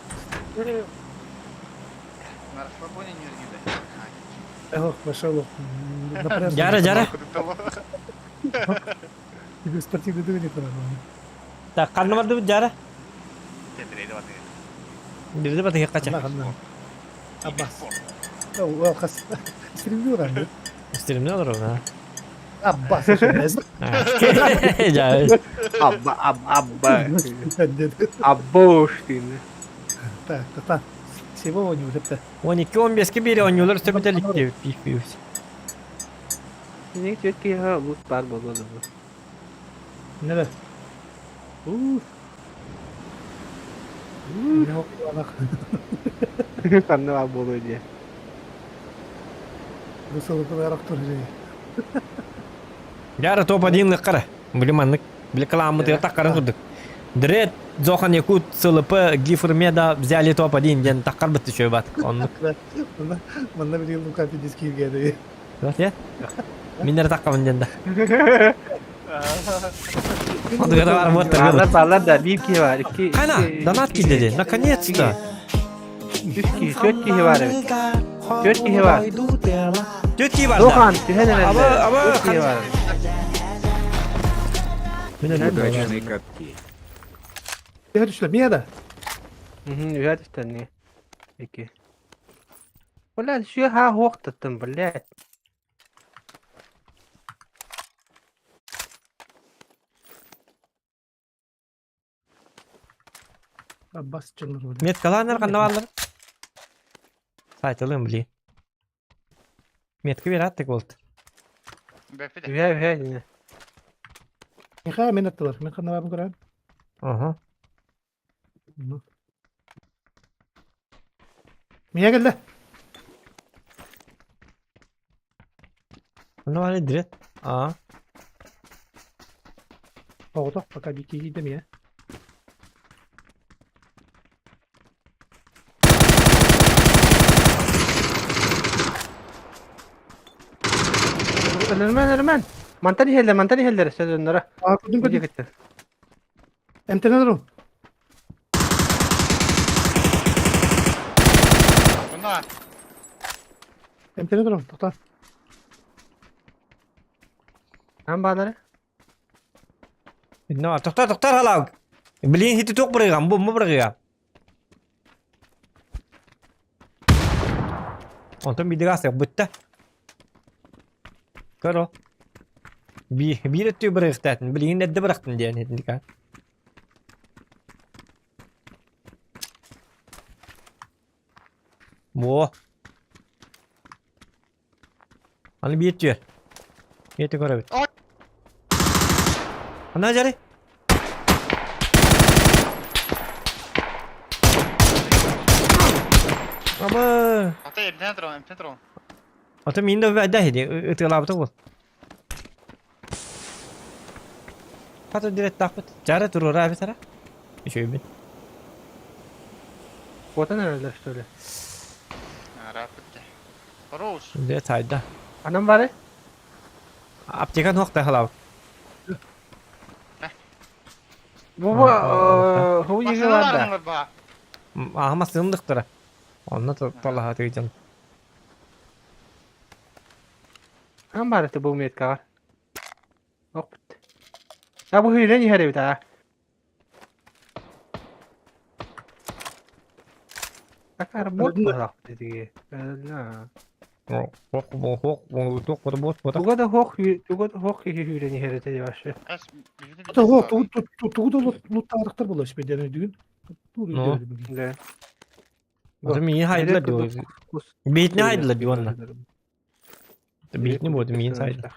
расслабоне не разгидай. Ох, пошел. Напряжно. Жара, жара. Тебе спортивный движение надо. Так, ханна бардыбыт жара? Бирде батыгы кача. Аббас. Ол хас. Стримде олар. Стримде олар а. Аббас. Жа. Абба, абба, абба. Абба уж ты. Так, так. Всего не уже. 12-15 бири оонньуулар сөбүтэлик диэбит пиих Синик четкий лут бар болду. Не да. Уф. Ханна бар болду дии. Бу сылыкылар актор же. Жара топ-1 лыккара. Били маннык. Били кыламмыт таккарын курдук. Дред, Зохан Якут, СЛП, Гифр Меда взяли топ-1 диэн таккар бытты чөй бат. Оннук. Манна били Лука пидис кииргеди. Вот я. Минер таккабын диэн да. Одугара бар вот Баллар, баллар да, биир киһи бар, икки. Кана, донат киллери, наконец-то. Үс киһи, төрт киһи бар эбит. Төрт киһи бар. Төрт киһи бар да. Зохан, түһэн эрэллэр. Аба, аба, Төрт киһи бар. Мин өлбүт Удачные катки. Төһө түстүлэр? Мия да? Үһэ түстэнни. Ики. Бля, сүө хаа хуохтаттан, блядь. Бас чыннар. Меткалааннар ханна бааллар? Сайтылым били. Метка бераттык болт. Үһэ үһэ дine. Миха мен аттылар. Мен ханна бабын көрәм. Ага. Мия келді. Ну аны direkt. А. Оғытақ пока бики кийдим я. Өлөрмөн, өлөрмөн. Мантан иһэллэр, мантан иһэллэр, сөдөннөрө. Аа, көрдүм көрдүм. Эмтенен урум. Мына. Эмтенен урум, тоқта. Ан баалары. No, тоқтар, тоқтар халау. Блин, хити тоқ бұрыған, бұл мұ бұрыға. Онтон биир ас бүттэ. Көрө. Би биир өттү бырыгытатын, билигин эдде бырахтын диэн этиника. Во. Аны биир түөр. Биир өттү көрөбүт. Ана жары. Аба. Ата эмтен турам, эмтен турам. Ата мин да бәдә хиди, ытылабыта бул. Хата директ тахпыт. Жары турура абитара. Үшөйбүн. Куотан эрэллэр, что ли? Рапытты. Хорош. Дэ тайда. Анан бары? Аптекан хуакта халабыт. Бу бу ху еге бар да. Ахма сындыктыра. Онна талаха тыгыжан. Ан бары ты бу меткага. Оп. А бу хүлен иһэр эбит аа. Акар бот барах диги. Хок хок хок бот бот. Туга да хок туга да хок хүлен иһэр эти башы. Тугу тугу да луттаардыктар болар испеден дүгүн. Ну. Да. Ата мин хайдылар дио. Бейтне хайдылар дио онна. Бейтне болды мин сайдылар.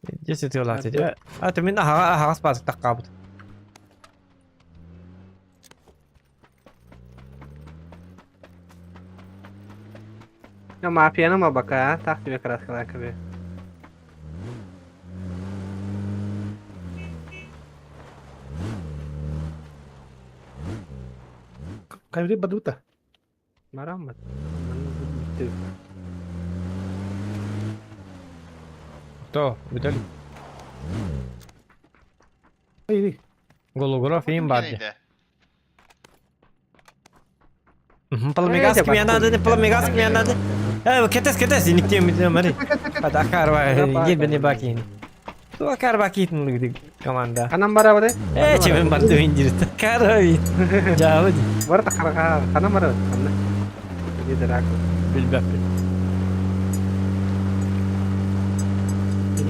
Десе тыылаат эти. Ата мин аха ахас базык таккабыт. Я мафияны ма бака, так тебе краскалар кебе. Кайбiri бадута. Мараммат. То, бүтәл. Айри. Голограф им барды. Пламегаск мне надо, пламегаск мне надо. Э, кетес, кетес, никте ми мари. Пата карва, ебене бакин. Ту карва китн команда. Анан бара бары? Э, чебен барды индирт. Карави. Жабы. Бар та карага, анан бара. Иди драку. Билбеп.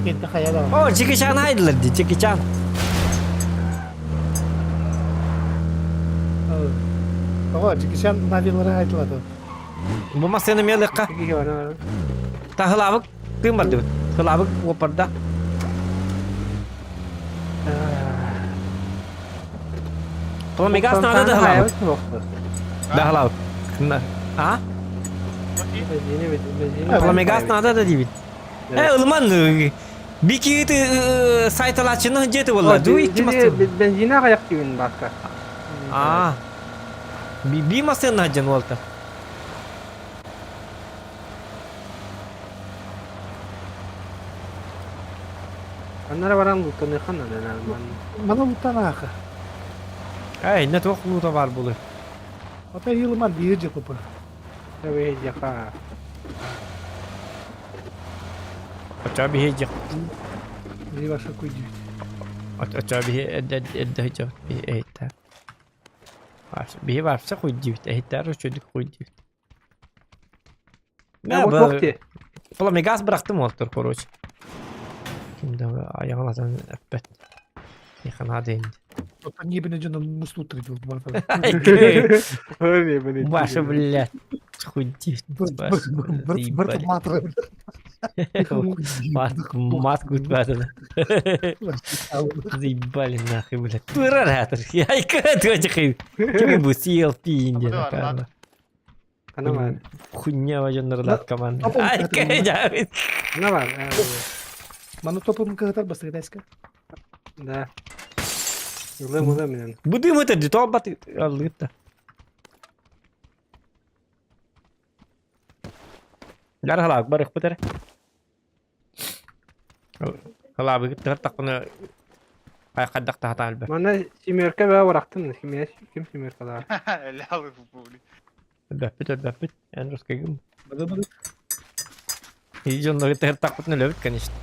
Кетти хаяла. О, Чеки Чан хайдылар ди, Чеки Чан. Ого, Джекишан навилары айтылады. Бу масыны мелыкка. Та хылабык тым барды. Хылабык опарда. Пламегас надо да хылабык. Да хылабык. А? Пламегас надо да дибит. Э, ылман бики ты сайталачыны жети болла. Ду икки масы. Бензина каяк дибин бака. А. Би би масын хаджан болта. Аннара баран лутаны ханна да ман. Мана луттан аха. Эй, не тох лута бар булы. Ата йылман бир жепы. Табе жака. Оччоҕо биһи дьих Биһи ваша куйдүүт. Оччоҕо биһи эрдэ эрдэ сылдьабыт биһи эһиттээр. Биһи вообще хуйдиибит эһиттээр үчүгүйдүк хуйдиибит. Мэ вот ти. Пламегаз бырахтым уолтар короче. Ким да айаҕын атан эппэт. Миэхэ наада инди. Оттон небене дьоно мустуттар дии барда. Ваша, блядь, хуйди. Бір матыры. Маску утватана. Заебали нахуй, блядь. Тураратор. Айка, ты Кими бу CLP инди. Ана бар. Хуйня военный команда. Айка, я. Ана бар. Маны топым кыһытар бастыгы Да. Ылым ылым мен. Будым это дето баты алыта. Лар халак бар ихпытар. Халабы гыттар тақпына ай қаддақ тахата алба. Мана семерка бә барактым. Ким ким семерка да. Лял були. Бәппит бәппит. Эн русскайгым. И жонно гыттар тақпытны лөбүт, конечно.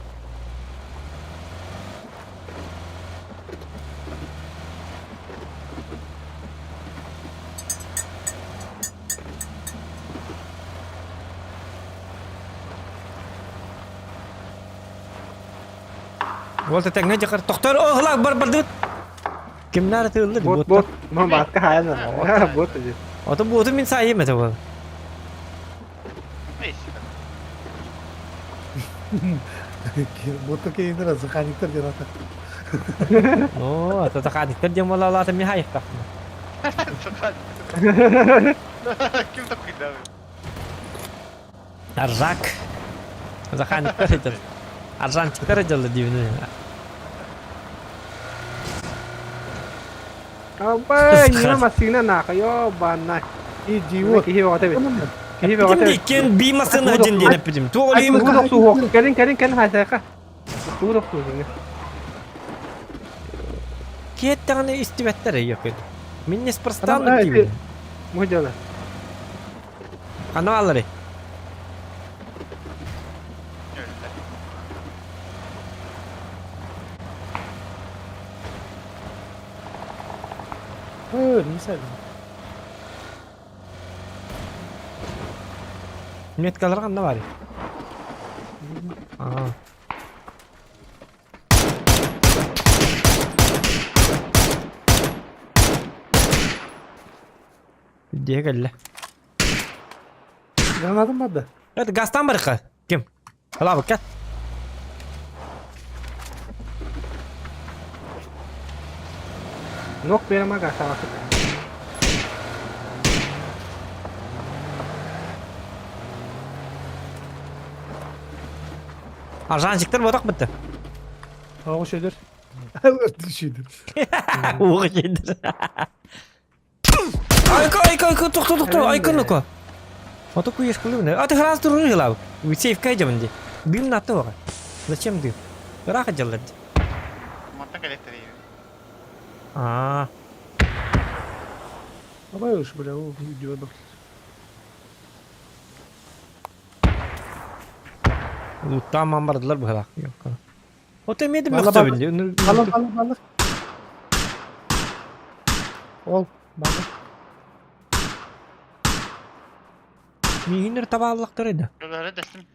Уол тэтэҥҥэ дьахар тохтор оһлаах бар бардыбыт. Кимнаар тыыллар Бот бот. Ма батка хаяна. Бот иди. Ото боту мин сайым это бол. Боту кейіндір заханиктер ден ата. О, ата заханиктер ден бола алаты ми хайық тақны. Ким такой да? Аржак. Заханиктер это. Аржанчиктер дело дивный. Абай, нина масына наха, ё бана. Идиот. Кихи ота бит. Кихи ота бит. Ким би масына ден ден эпидим. Туолим. Кэлин кэлин кэлин хайсайка. Туурок суу. Киэттаҕына истибэттэр yok. Мин неспроста дивин. Мой дело. Аны алары. Өө, не сайдым. Меткалар қанда бар? Аа. Дие кэллэ. Гранатым бар да. Это газтан барыха. Ким? Алабы кат. Нок берема гаса Аржанчиктар ботақ бітті. Оғы шөйдер. Шөйдер. Оғы шөйдер. Айка, айка, айка, тоқта, тоқта, айка, ну-ка. А то куешь кулы А ты раз туры лав. Сейф кайдем ди. Дым на то. Зачем дым? Раха делать. Мантан коллектор. А. Давай уж, бля, о, видео. Луттаан бардылар быһалаах. Ото эмиэ да Бала мөхсөбүн. Бала бала бала. Ол, бала. Миинер табааллахтар эдэ. Көлөһөрө дэстим.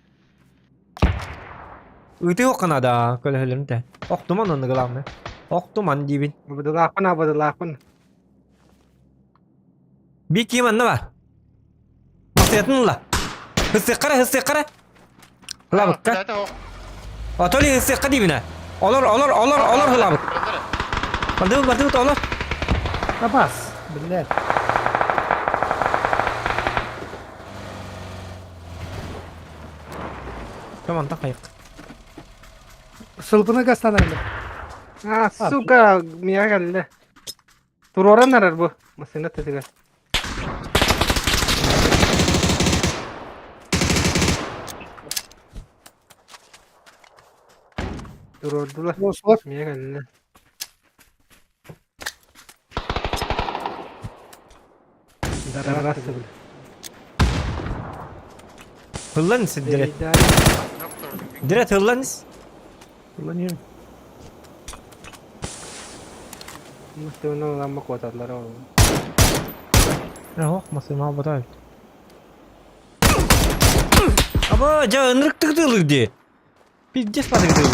Ыты окканада көлөһөлөрүн тэ. Охтуман онны главное. Охтуман диибин. Абыдылаахпын, абыдылаахпын. Би ким анна бар. Масыятын ла. Хысыккара, хысыккара. Хылабыкка. Атоли хысыкка диибинэ. Олор, олор, олор, олор хылабык. Бардыбыт, бардыбыт, олор. Табас, блядь. Tamam, так кайык. Сылпына гастанайлы. А, сука, мия кэллэ. Туроран арар бу. Масына тетигер. Турордулар. Осылар. Мия кэллэ. Дарарасы бил. Тыллан ис дирет. Дирет тыллан ис. Kullanıyorum. Muhtemelen ламма куоталлар ол. Ох, масына бата. Аба, жа ынырыктык тылык ди. Пиздец батык тылык.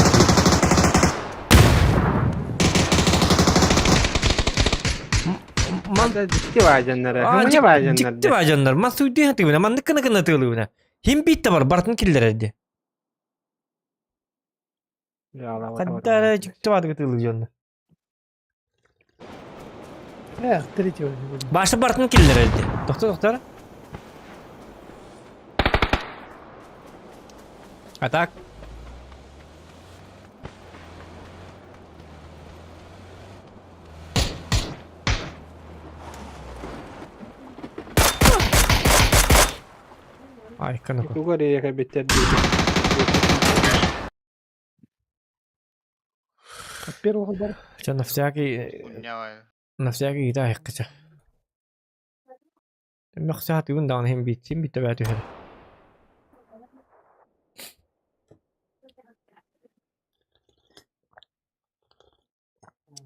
Ман дикти баажаннар. Хымыня баажаннар. Дикти баажаннар. Ман суйдуй хатыгына, маннык кына кына тылыгына. Хим бит бар, бартын киллерерди. Хаддара дикти батык тылык жонно. Эх, третьего. Башы бартын киллерерди. Тохто, тохтор. А так? Ай, канако. Тугар иэхэ биттер От первого удара. Чё, на всякий... На всякий да, кача. Мөхсәт үн даҕаны иһин биитсин биттэ бээ түһэр.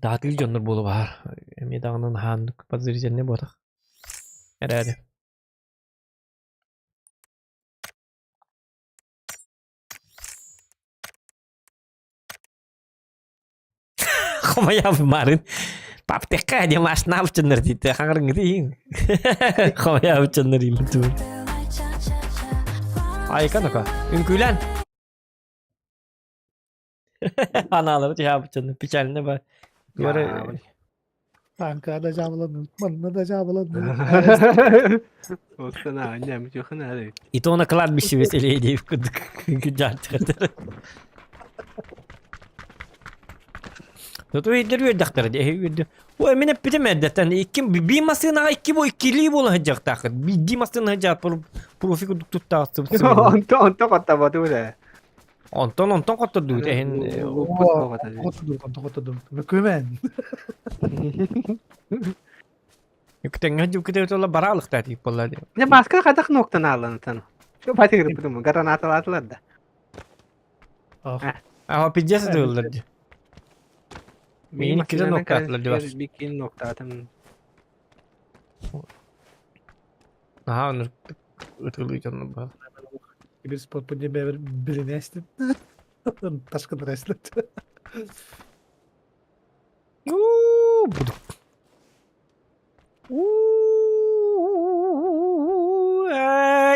Даатыы дьоннор буола баһаар. Эмиэ даҕаны наһааннык подозрительный буотах. Эрээри. Хомойабын марын. Паптыкка диэн машинаабыччыннар дийтэ хаҥарыҥҥытыйын. Хомойабыччыннар ииммит Айка ну-ка, үҥкүүлээн. Анаалары түһээбиччыннар печально ба. Говорю, Танка да жабыланды, манна да жабыланды. Оттон аанньа мучухын ары. И то на кладбище веселее дейв курдук жааччыгатар. Зато өйдөр үөрдэхтэр дии үөрдү. Ой, мин эппитим эрдэттэн икки би массыынаҕа икки бу иккилии буола сылдьыахтааххыт. Биирдии массыына сылдьар профи курдук туттаахсыбыт. Онтон онтон хоттоботу да. Онтон онтон хоттордубут эһин Хоттордубут, хоттордубут. Көмөн. Үктэҥҥэ дьуккутэ бараалыктаа тиип буолла дии. Не маска хатах ноктан аалланытан. Şu батыгырыппытым гранаталаатылар да. Ага, пиздец дыллар дии. Миин иккитэ ноктаатылар дии бас. Бикин ноктаатым. Аха, оны ытылыы дьонно баар. Bir sport bu diye bir bilinesti. Ташкын рәслет. Уу, буду. Уу,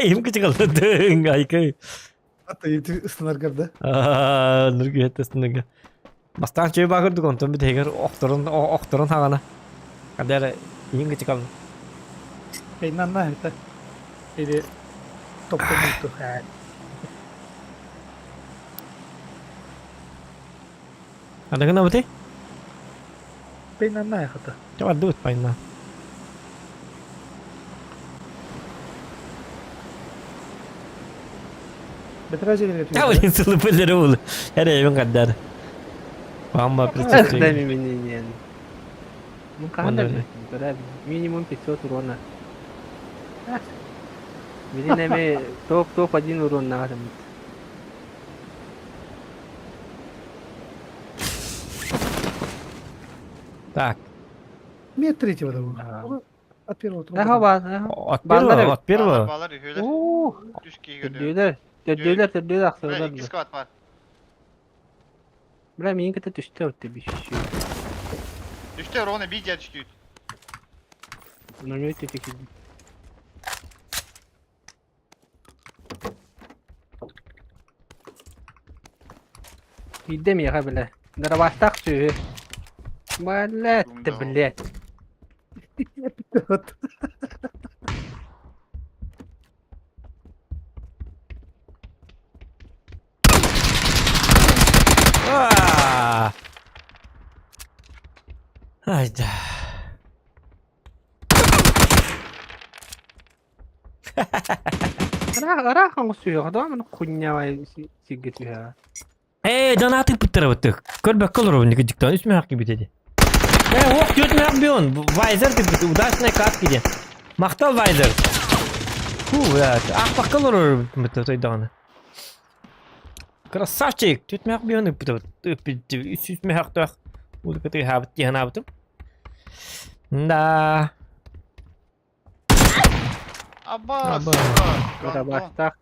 им кычыгалдың, айкай. Ата ети ыстынаргар да. Нұргү ыстынарга. Бастаан чөй багырдык, онтон бит эгер охторун охторун хагана. Кадер им кычыгалдың. Пейнанна это. Или топтон Адагына бути? Пейнанна хата. Чава дут пайна. Бетражелер. Чава сылы пыллары ол. Эре эбин каддар. Бамба Да присутствие. мен Ну Онда минимум 500 урона. Билин эми топ топ один урон нагадым. Так. Нет третьего да. От первого Daha var. От первого, от первого. Балар үһүлэр. Үс киһи көрдө. Төрдүлэр, төрдүлэр, төрдүлэр ахсылар. Икки сквад бар. Бля, миин кытта түстэ өттө биш. Түстэ ровно бий дьэ түстүүт. Ну не өттө текилди. Биирдэ миэхэ бile. Дарабастаах сүөһү. Блядь, ты, блядь. Аа. Айда. Ыраах ыраах сүөһү, да маны хуйня сиргэ түһэ. Ээ, донаты пыттырабыттык. Көрбөккө олоробун ники диктон үс мөһөх кибит эди. Э, ох, төрт мөһөх бион. Вайзер типпит, удачная катки диэн. Махтал Вайзер. Фу, блядь, аахпакка олорор тойдаҕына. Красавчик! Түтмэх биһэн ыппыт үс мөһөхтөөх музыка тыаһаабыт дии санаабытым. Да. Абба, Абастаах.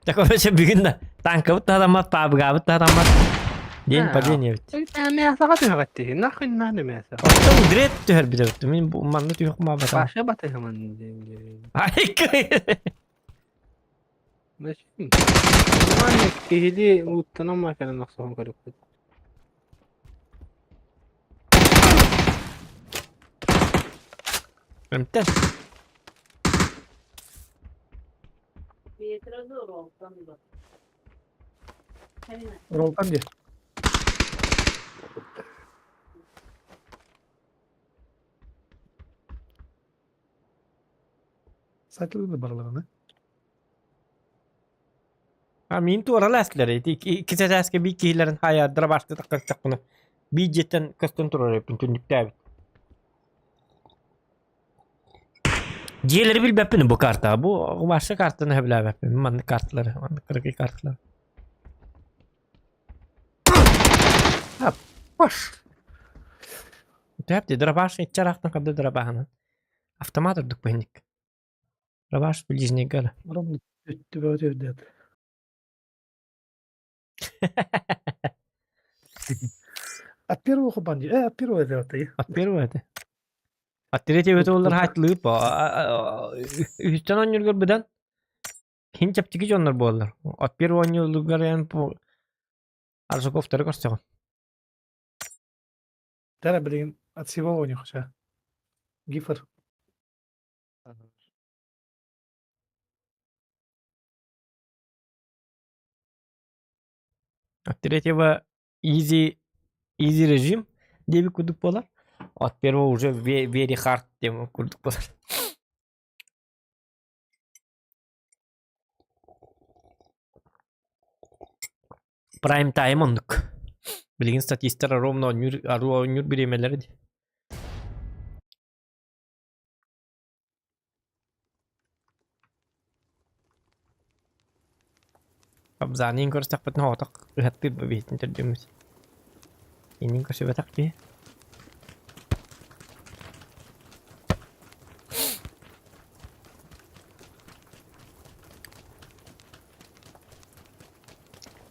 Так вообще бүгүн да танкабыт таһараммат, паабыгаабыт таһараммат. День падения ведь. Мясаға түһэҕэттиһи, нахуй надо мясо. Оттон дред түһэр бит Мин манна түһэх маабатам. Баша батыһыман. Ай, Нормально киһили ууттанан маканан охсоһон көрүкпүт. Эмтэн. Ролтан дии. Сайтылы барыларына. А мин туорала эстилэр ити икки сэтээскэ биир киһилэрин хайаардара барты тахтахпына биир дьиэттэн көстөн турар эбиппин түннүктээбит. Дьиэлэри билбэппин бу картаҕа. Бу вообще картаны сөбүлээбэппин. Маннык карталары, маннык кыракый карталары. Паш! Төп дробаш иччараахтан хабда дробаһынан. Автомат ордук быһынник. Дробаш ближнийга эрэ. Өттүбэ өтөрдөт. От первого хубанди. От первого это. От первого это. От третьего это олар хайтылыып. Үһүстэн оонньуургар быдан хин чэпчэки дьоннор буоллар. От первого оонньуулугар эн Аржаковтары көрсөҕүн. Да, блин, от всего у них уже. Гифор. От третьего easy easy режим диэбит курдук буолар. От первого уже very hard диэн курдук буолар. Prime time оннук. Билигин статистар ровно оонньуур оонньуур бириэмэлэрэ дии. Абзаанын көрсөхпүтүнэ оҕотох ыһаттыыр биһитин төрдүммүт. Иннин көрсүбэтэх киһи.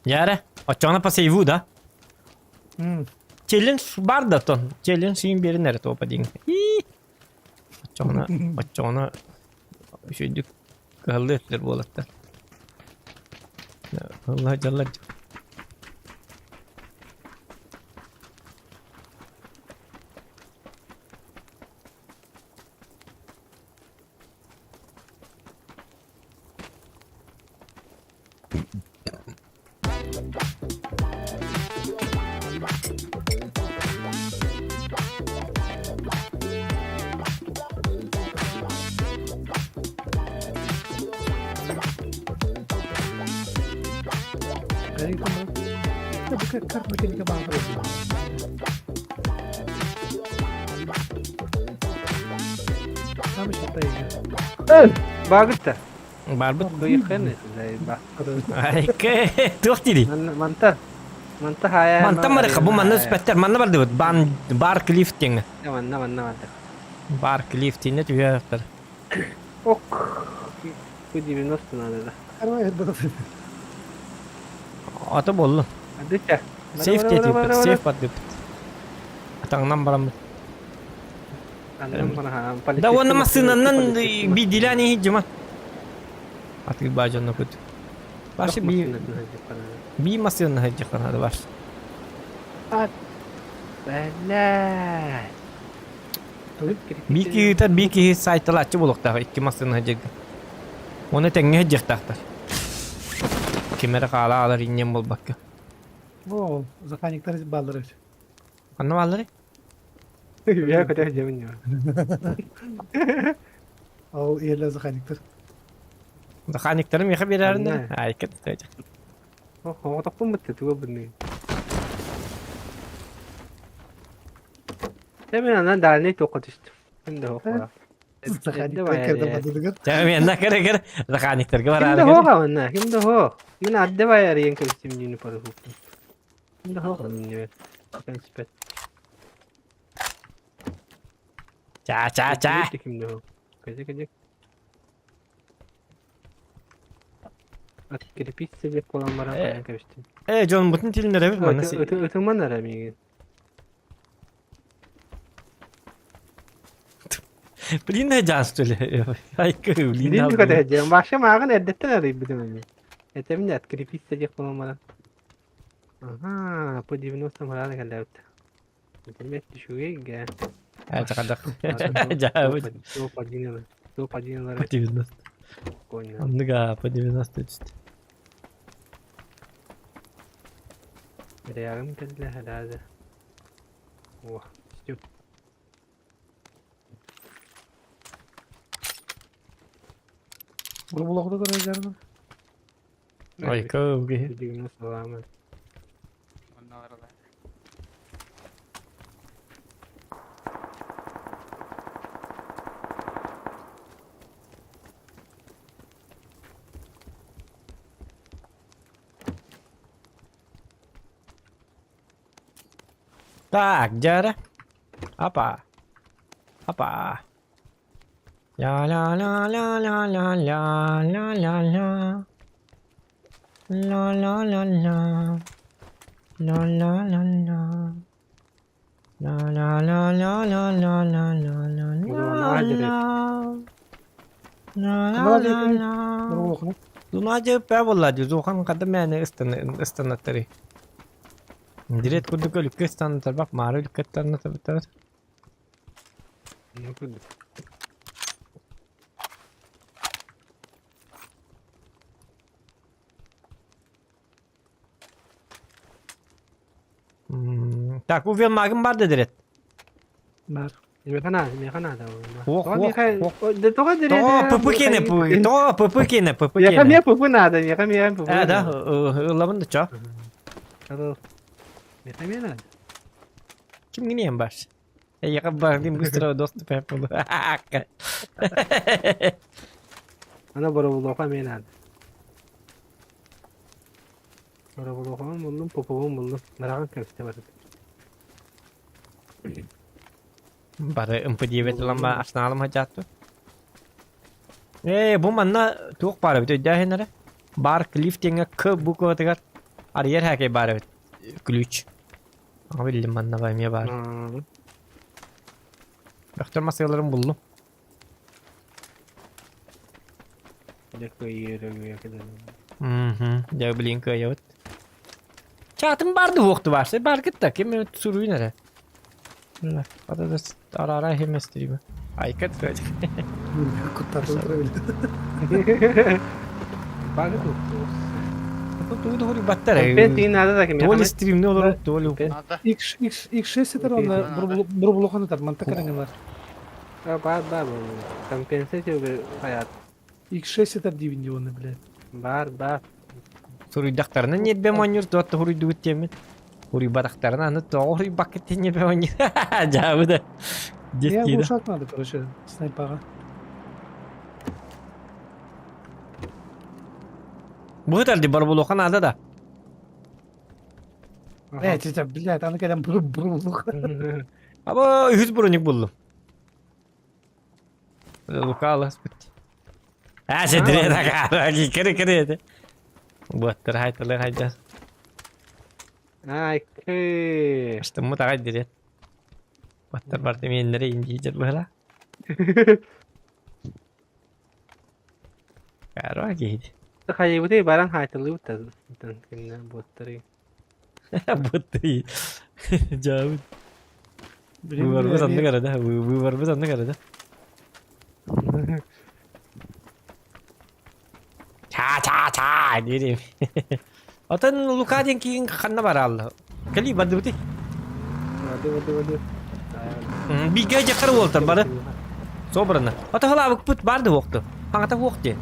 Дьээрэ, оччоҕуна по сейву, да? Челлендж бар да тон. Челлендж иин биэрин эрэ туопа диҥ. Оччоҕуна, оччоҕуна үчүгүйдүк кыһаллыы өттүлэр буолаттар. Алла дьаллар. Баагытта. Барбыт. Кыйыххын Айка, туох дири? Манта. Манта хая. Мантан барыха, бу манна түспэттэр, манна бардыбыт. Бан бар клифф диэҥҥэ. Манна, манна, манна. Бар клифф диэннэ түһүөхтэр. Ок. Бу 90 надо да. Ата буоллун. Адыча. Сейф диэтибит, сейф бардыбыт. Атаҥнан бараммыт. Да уонна массыынанан биирдиилээн иһин дьыма. Атыы баа дьонно кут. Башы би би массыынна сылдьыхтан бар. Бэлээ. Би киһитэ би киһи сайталааччы буолуохтаах икки массыына сылдьарга. Уонна тэҥҥэ сылдьыахтаахтар. Ким эрэ хаала аалар инньэн буолбакка. О, заханиктар бааллар эбит. Ханна баалларый? Я көтө дьэбин Ол иэлэ заханиктар. Заханиктары миэхэ биэрээрин Айка Оҕотохпун бытты туга бынны. Темен ана дальний тоққа түстүм. Мен де хоққа. Саханиктар кэрдэ Чэ, кere кere. Саханиктарга Ким бараары да кere. хоқ аванна, ким да хоқ. Мин адды байар иен көлсүм дүүнү парыхуппун. Ким да хоқ иннибет. Көнспет. Ча ча ча. Ким да хоқ. Көзө көзө. Открепиться деп колон баран каян кебистим. Э, Джон бутун тилинер эбит манна. Ытыман ара миги. Блин, жан что ли? Айкы, блин. Блин, көтө жан. Башы магын эрдеттен арый битим эми. Это мне открепиться деп колон баран. Ага, по 90 градусов калдабыт. Демек түшүгө Э, чакадак. Жа, Топ один, топ один по 90. Онныга по 90 түстү. Реагым келди хәләде. О, стюп. Бу булакта да жарны. Айкы, уги. Дигән саламы. Так, дяра. Апа. Апа. Ля-ля-ля-ля-ля-ля-ля-ля-ля. Ла-ла-ла-ла. Ла-ла-ла-ла. Ла-ла-ла-ла-ла-ла-ла-ла-ла. Ла-ла-ла-ла. Луна пә була ди, зухан кадым мәне ыстанаттары. Дирет курдук өлүккө ыстанаттар бак, мары өлүккө ыстанаттар. Так, увел магым бар дедирет. Бар. Механа, механа да. Ох, ох, ох. Тоға дирет. То ПП кене, то ПП кене, ПП Меха кене. ме ПП надо, меха ме ПП. Э, да, ылабын да чо. Меха ме надо. Ким гинем баш? Я бардым быстро доступ буду. Ана бара булуға ме надо. Бара булуға булдум, ПП булдум. Нараган кемсте бар. Бары МП9 ламба арсеналым хажатту. Э, бу манна туох бар бит өйдәһенәре. Бар клифтинге К букватыгар арьер хәкей бар бит. Ключ. Аңа билдим манна бар ме бар. Бөхтөр масаларын булдум. Мгм. Я блин кая вот. Чатым барды воқты барсы, бар кетті, кем суруйын әрі. Ада ара-ара хеместіреймі. Айкат Куттарды отыра Бары Тугу хури баттар. Пен надо да кем. Толи стримне olur, толи. X X X6 etер онда бу булахан etер, манта караңалар. Бар бар. Компенсация хаят. X6 etер дибин ди оны, блядь. Бар бар. Суруйдактарына нербе монюр, туатты хуруйду темет. Хури батактарына аны тоғы хури бакет нербе монюр. Жабы да. Я Детский да. глушак надо, короче, снайпага. Бу тарди бар булухан ада да. Блядь, это, блядь, аны кәләм бу булух. Аба үз броник булдum. Лука алас бит. А, седре да кара, кире кире. Буаттар хайталар хайда. Ай, кы. Аштыммы тагай дирет. Буаттар бар деменнере инди жер бала. Кара кейди. Хайыбыты баран хайтылы бутта. Кимне боттары. Бутты. Жабыт. Выборбыз анны карада, выборбыз анны карада. Ча ча ча дирим. Отан Лука ден кийин ханна бар алла. Кали барды бути. Вады вады вады. Биге жакар болтар бары. Собрано. Ата хала пут барды воқты. Аңата воқты.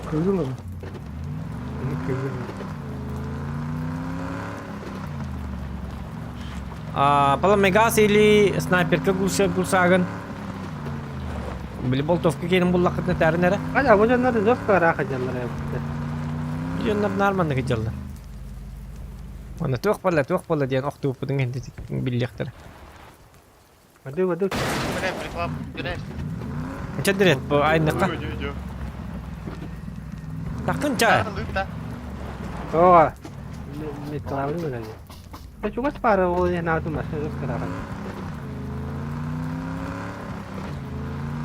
Көзүлөр. Паламегас или снайперка гусагын. Били болтовка киирин буллаххытына таарын эрэ. Аля, бу дьоннор жестко ыраах дьоннор эбиттэр. Дьоннор нормально дьаллар. Аны туох буолла, туох буолла диэн охтууппутун иһин биллиэхтэрэ. Баду, баду. Бля, приклад, бля. Чэ дирет бу айныкка. Такын ча. Ооға. Металлы мөлөдө. Та чугас пара ол янаатым машина жестко ыраах.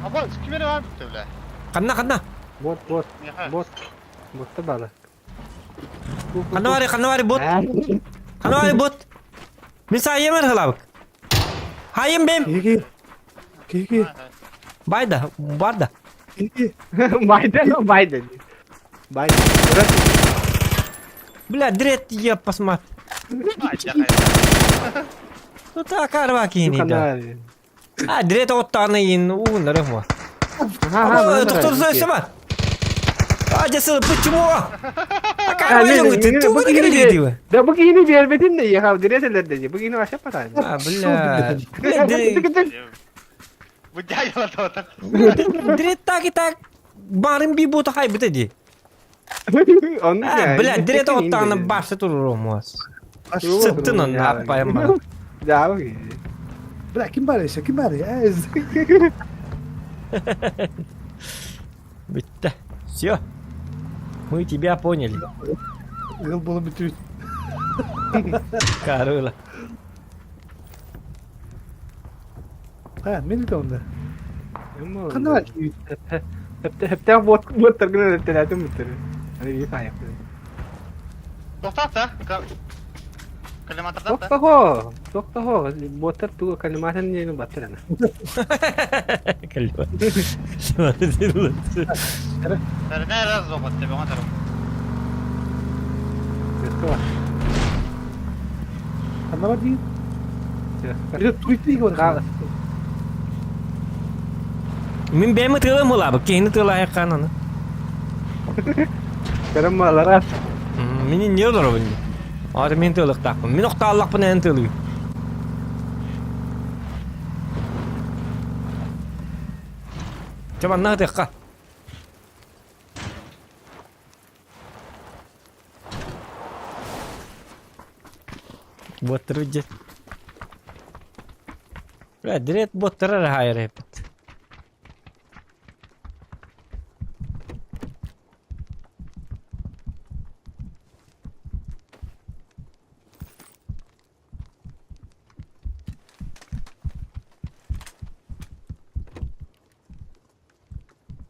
Аба, кимере бар битте бля. Ханна ханна. Бот, бот, бот. Ботта бала. Ханна бары, ханна бары бот. Ханна бары бот. Мин саайымар хылабык. Хайым бем. Киги. Киги. Байда, барда. Киги. Байден, Байден. Байден. Бля, дрет я посмотри. Ну так, арва кини да. А, дрет оттаны ин ууннары мо. Доктор Зойсова. А, десел, почему? А как вы ты ты вы говорите? Да бу киһини биэрбэтин да ехал диретелер деди. Бу киһини вообще потайм. А, бля. Бу дядя латота. Дрет так и так. Барым би бута хай бите ди. А, бля, дрет оттаны башы турur муас. Сыттын он аппайым. Да, Бля, ким бар еще, ким бар? Битте. Все. Мы тебя поняли. Ыл болу бүтүрүт. Карыла. Ha, мен де онда. Кандай бар? Хептә бот бот торгын өттеләтем бүтер. Аны бик аяк. Тоқтат та. Коллиматорда та. Токтохо, токтохо, боттар туга калиматын нени баттыр ана. Сәріне раз оғат деп оған тарым. Кандай бар дейін? Бир туриттик бар. Мин бэйми тылым улабы, кейini тыла аяққананы. Карам малара. Мини не olur bunu? Ары мен тылык тақпын. Мен оқта Аллахпын ән тылы. Чабан нағытыққа. Боттыр виджет. Бля, дирет боттырар хайыр епит.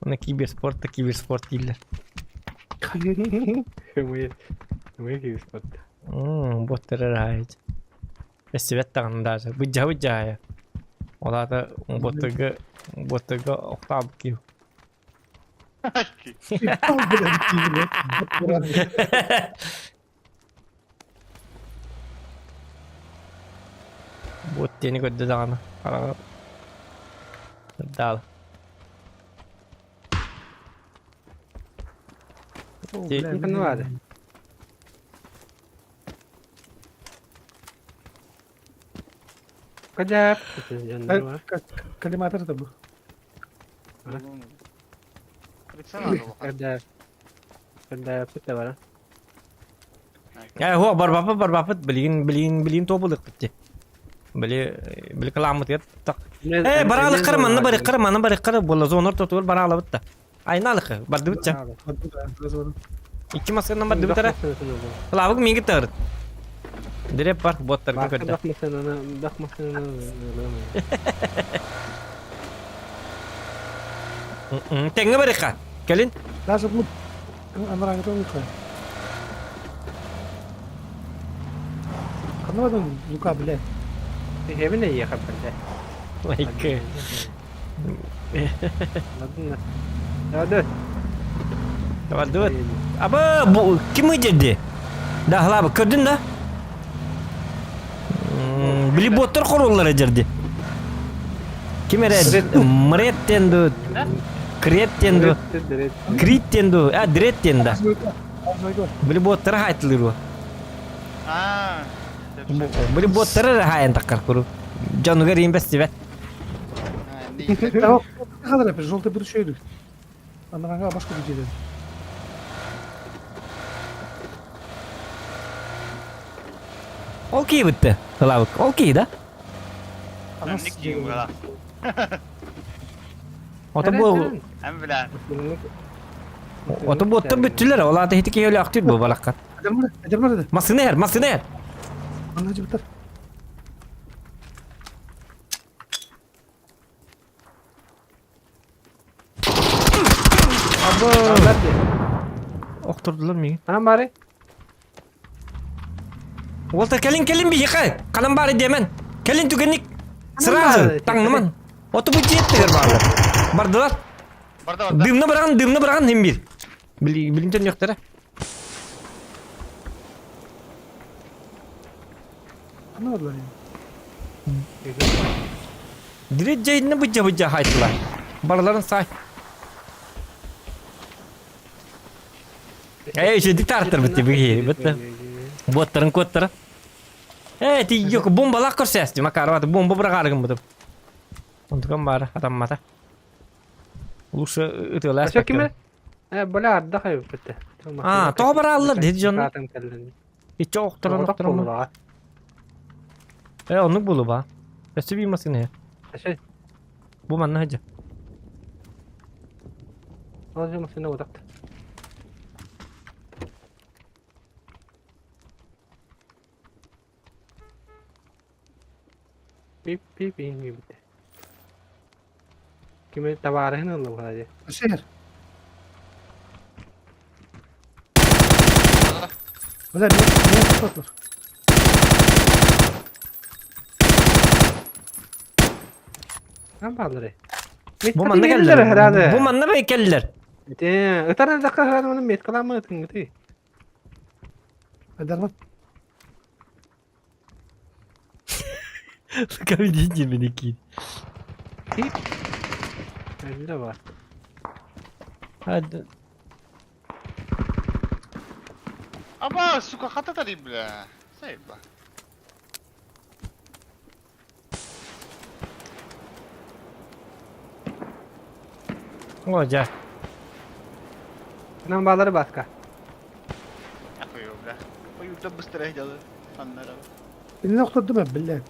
Оны киберспорт та киберспорт дииллэр. Мы мы киберспорт. Боттырар хайыр. Эсибет тағын даже. Быджа быджа. Оларды боттыргы боттыргы оқтап киу. Бот тени көрдө даҕаны. Хараҕа Дал. Кандай Кадап. Коллиматор да бу. Кадап. Кадап бите бара. Э, хо барбапыт барбапыт билигин билигин билигин тобулык битти. Били били кыламыт так. Э, баралык кыр манна бары кыр манна бары кыр була зонор тотур баралыбыт да. Айналык барды битча. Икки масканан барды битара. Кылабык минги тагыр. Диреп бар боттарга көрдө. Теңге барыка. Келин. Даже бу анараңы лука. Кандай бар лука, бля? Хебине ехап бля. Лайк. Ладно. Давай, давай. Аба, бу ким ыдерди? Да, хлаба, көрдүн да? Били боттор коруллар эдерди. Ким эре? Мреттенду, Креттенду, Криттенду, а, Дреттенда. Били боттор хайтылыр А. Били буоттары эрэ хаайан таххар куруук. Дьонугар иин бэстибэт. Kadar yapıyor. Жолта bir şey Анараңа башка bir жерден. Ол кии бытты. Ылабык. Ол кии да? Анник киин була. Ото бу Эм бля. Ото буоттар бүттүлэр. Ол аата хити киһи өлөөхтүүр бу балакка. Эдермар Массыына иһэр, массыына иһэр. Анна жибитер. Охтордулар миигин. Анан бары. Уолта кэлин кэлин биһиэхэ. Ханан баары диэмэн. Кэлин түгэнник сразу таҥныман. Оту бу дьиэттигэр бааллар. Бардылар. Барда барда. Дымна быраҕан, дымна быраҕан иһин биир. Билин төннүөхтэрэ. Анна бардылар. Дирет дьайынна быдьа-быдьа хайтылар. Барыларын сай. Эй, үчүгдүк таартарбыт дии бытты. Буоттарын куоттара. Ээ, тиийиок бомбалаах көрсөөстү Макарова бомба быраҕаарыгын бутум. Онтукам баара, атаммата. Лучше ытыалаас. Өсө киме? Э, бля, ардах айыппыт. А, тоҕо барааллар дии дьон. Иччэ охторон охторон. Э, оннук буолу ба. Өссө биир массыына. Өсө. Бу манна сылдьар. Ол же массыына утакта. Пип пип иҥҥибитэ. Кими табаарыһын ылла баҕайы. Шер. Бля, меня тоқтатылар. Кам баалары? Бу манна кэллэр. Бу манна бай кэллэр. Ите, ытар dakka herhalde onun metkalanma ытынгыты. Айдарман. Кавидите меня кит. Öyle var. Hadi. Аба, сука, хата бля. Сайба. О, дьэ. Нам баалары баска. Ахуй, бля. Ой, да быстрее делаю. Аннара. Beni охторду мен, бля.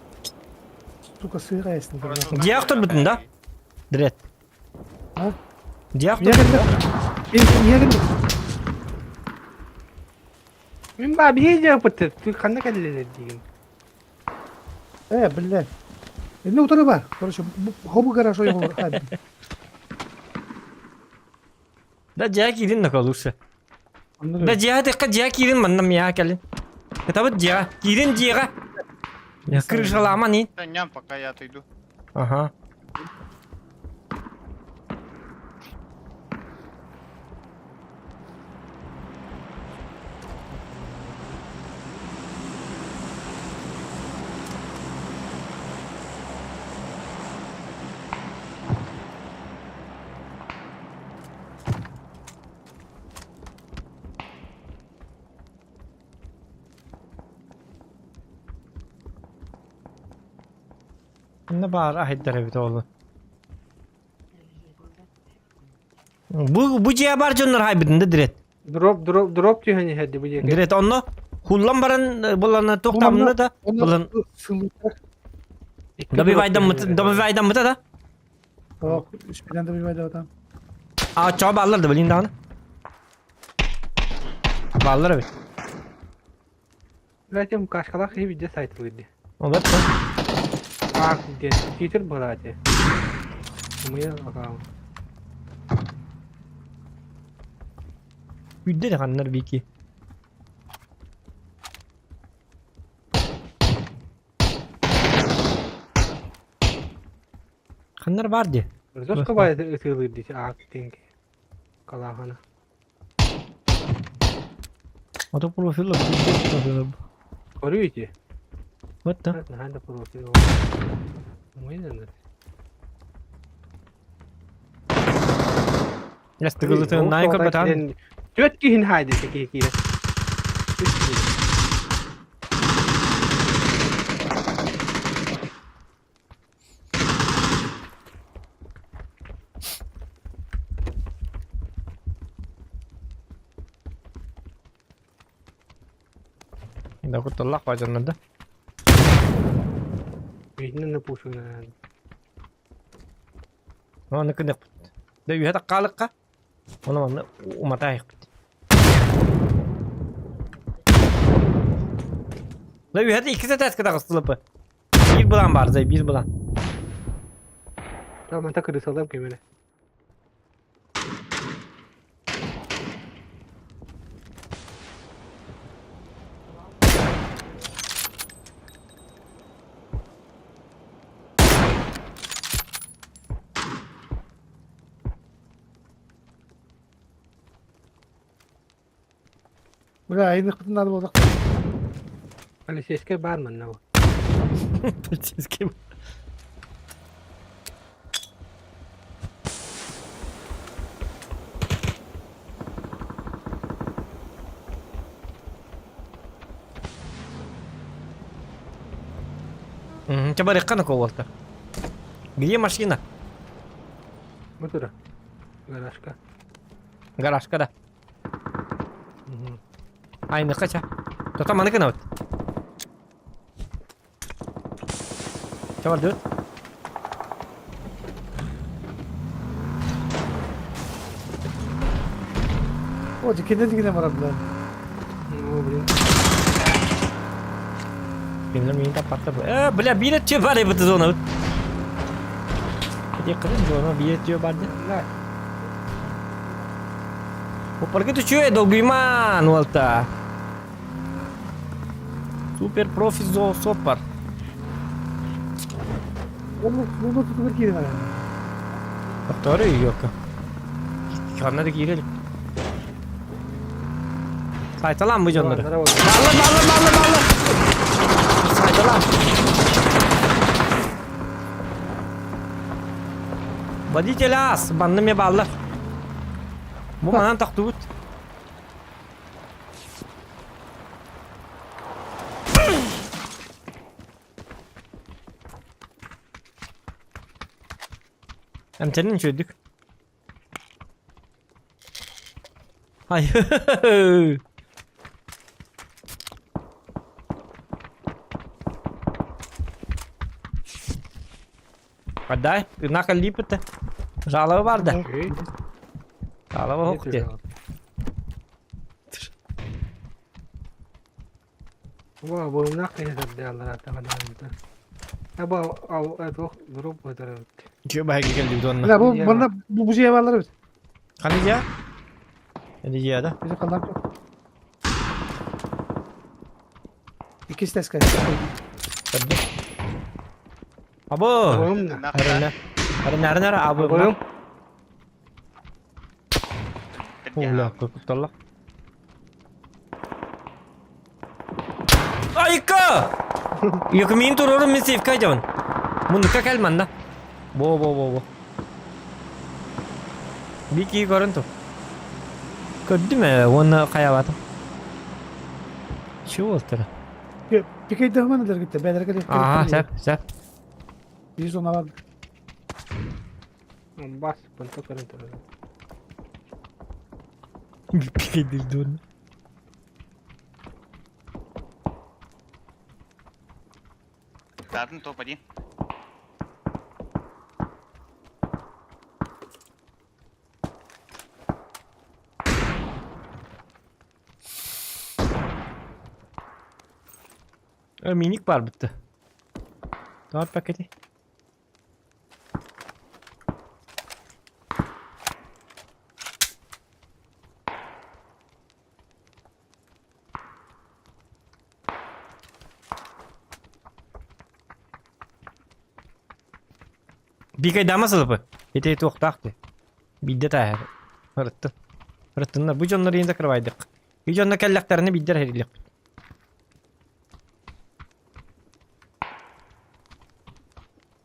Сука, сыра ясный. Дьиэ охторбутун да? Дрет. А? Дьиэ Niye охторбутун. geldi? Niye geldi? Мен ба бие жапыты. Ты кандай кэллелер деген. Э, бля. Эне утары бар. Короче, хобу гараж ой хобу. Да дьиэ киирин нака лучше. Да дьиэ текка дьиэ киирин манна миа кэлин. Это вот дьиэ. Киирин дьиэҕэ. Крышаламан и. Да ням, пока я отойду. Ага. Ne баар аһыйдар эбит оҕолор. Бу бу дьиэ бар дьоннор хайбытын да дирет. Дроп дроп дроп түһэн иһэрди бу диэки. Дирет онно хуллан баран булан туохтаабына да булан добивайдаммыта да. Үспүнэн добивайда там. А чоо бааллар да билин даҕаны. Бааллар эбит. Блядь, кашкалах и виде сайт выйди. Олар А, где? Титр братья. У меня аккаунт. Үйдө да ханнар бики. Ханнар бар ди. Жестко бай ытылыр а тенге. Калахана. Ото профил профил. Көрүйтү. Вот да. Надо профил. Мы Ястыгылытын най көрбөтан. Төт киһин хайды ки ки. Да кутталлах баажаннар да. Видно на пушуна. Оны кыныкпыт. Да үһэ таккаалыкка. Оны манна уматаайыкпыт. Да үһэ икки сэтээскэ таҕыстылыпы. Биир былаан баар, зай, биир былаан. Там это крысалап кемере. Бля, айныхпытын надо буоллах. Полицейскай баар манна бу. Полицейский. Чабарыкка на кого-то. Где машина? Бу тура. Гаражка. Гаражка да. Айныка ча. Тота маны гына Чабар дүт. О, кенен дигене барар бля. Ну, блин. Кинилер миин таппаттар. Э, бля, биир өттүө бар эбит зона. Ити кырын зона биир өттүө бар да. Опарга түчүө долгуйман уолта. Супер профи зо сопар. Оны оны тутугар киирен ара. Тохтору йока. Ханна да киирелик. Сайталан бу дьоннору. Балла, балла, балла, балла. Сайталан. Водитель ас, банны ме баллар. Бу манан тохтубут. Эмтэнин үчүгэйдик. Ай Отдай, на липите. Жалоба бар да. Жалоба хокте. Бу буомнах киһи сырдыаллар атаҕанаабыта. Аба ал туох групп бытарабыт. Үчүгэй баһыгы кэллибит уонна. Бля, бу манна бу бу дьиэ бааллар эбит. Ханна дьиэ? Эни дьиэ да? Бизи халлаан Иккис тэскэ. Көрдүм. Або! Буомна. Арына. Арына, арына, арына, або. Буом. Бля, кутталлах. Айка! Йокмин турорум мен сейфка айдабын. Муннукка кэл манна. Бо бо бо бо. Бики көрөн ту. Көрдүм ээ, уонна хайаабатым. Чего болтара? Пикейдehман элергитте, бээлерге Аа, сөп, сөп. Биир зона бар. Бас, понто көрөн турар. Пикейдир Датын топ-1. Миник бар бітті. Давай пакети. Бикай дама сылыпы. Ити туохтаах ти. Бидде тааһар. Ырыттын. Ырыттыннар. Бу дьоннор иин закрывайдык. Бу дьонно кэллэхтэринэ биддер хэрилиэхпит.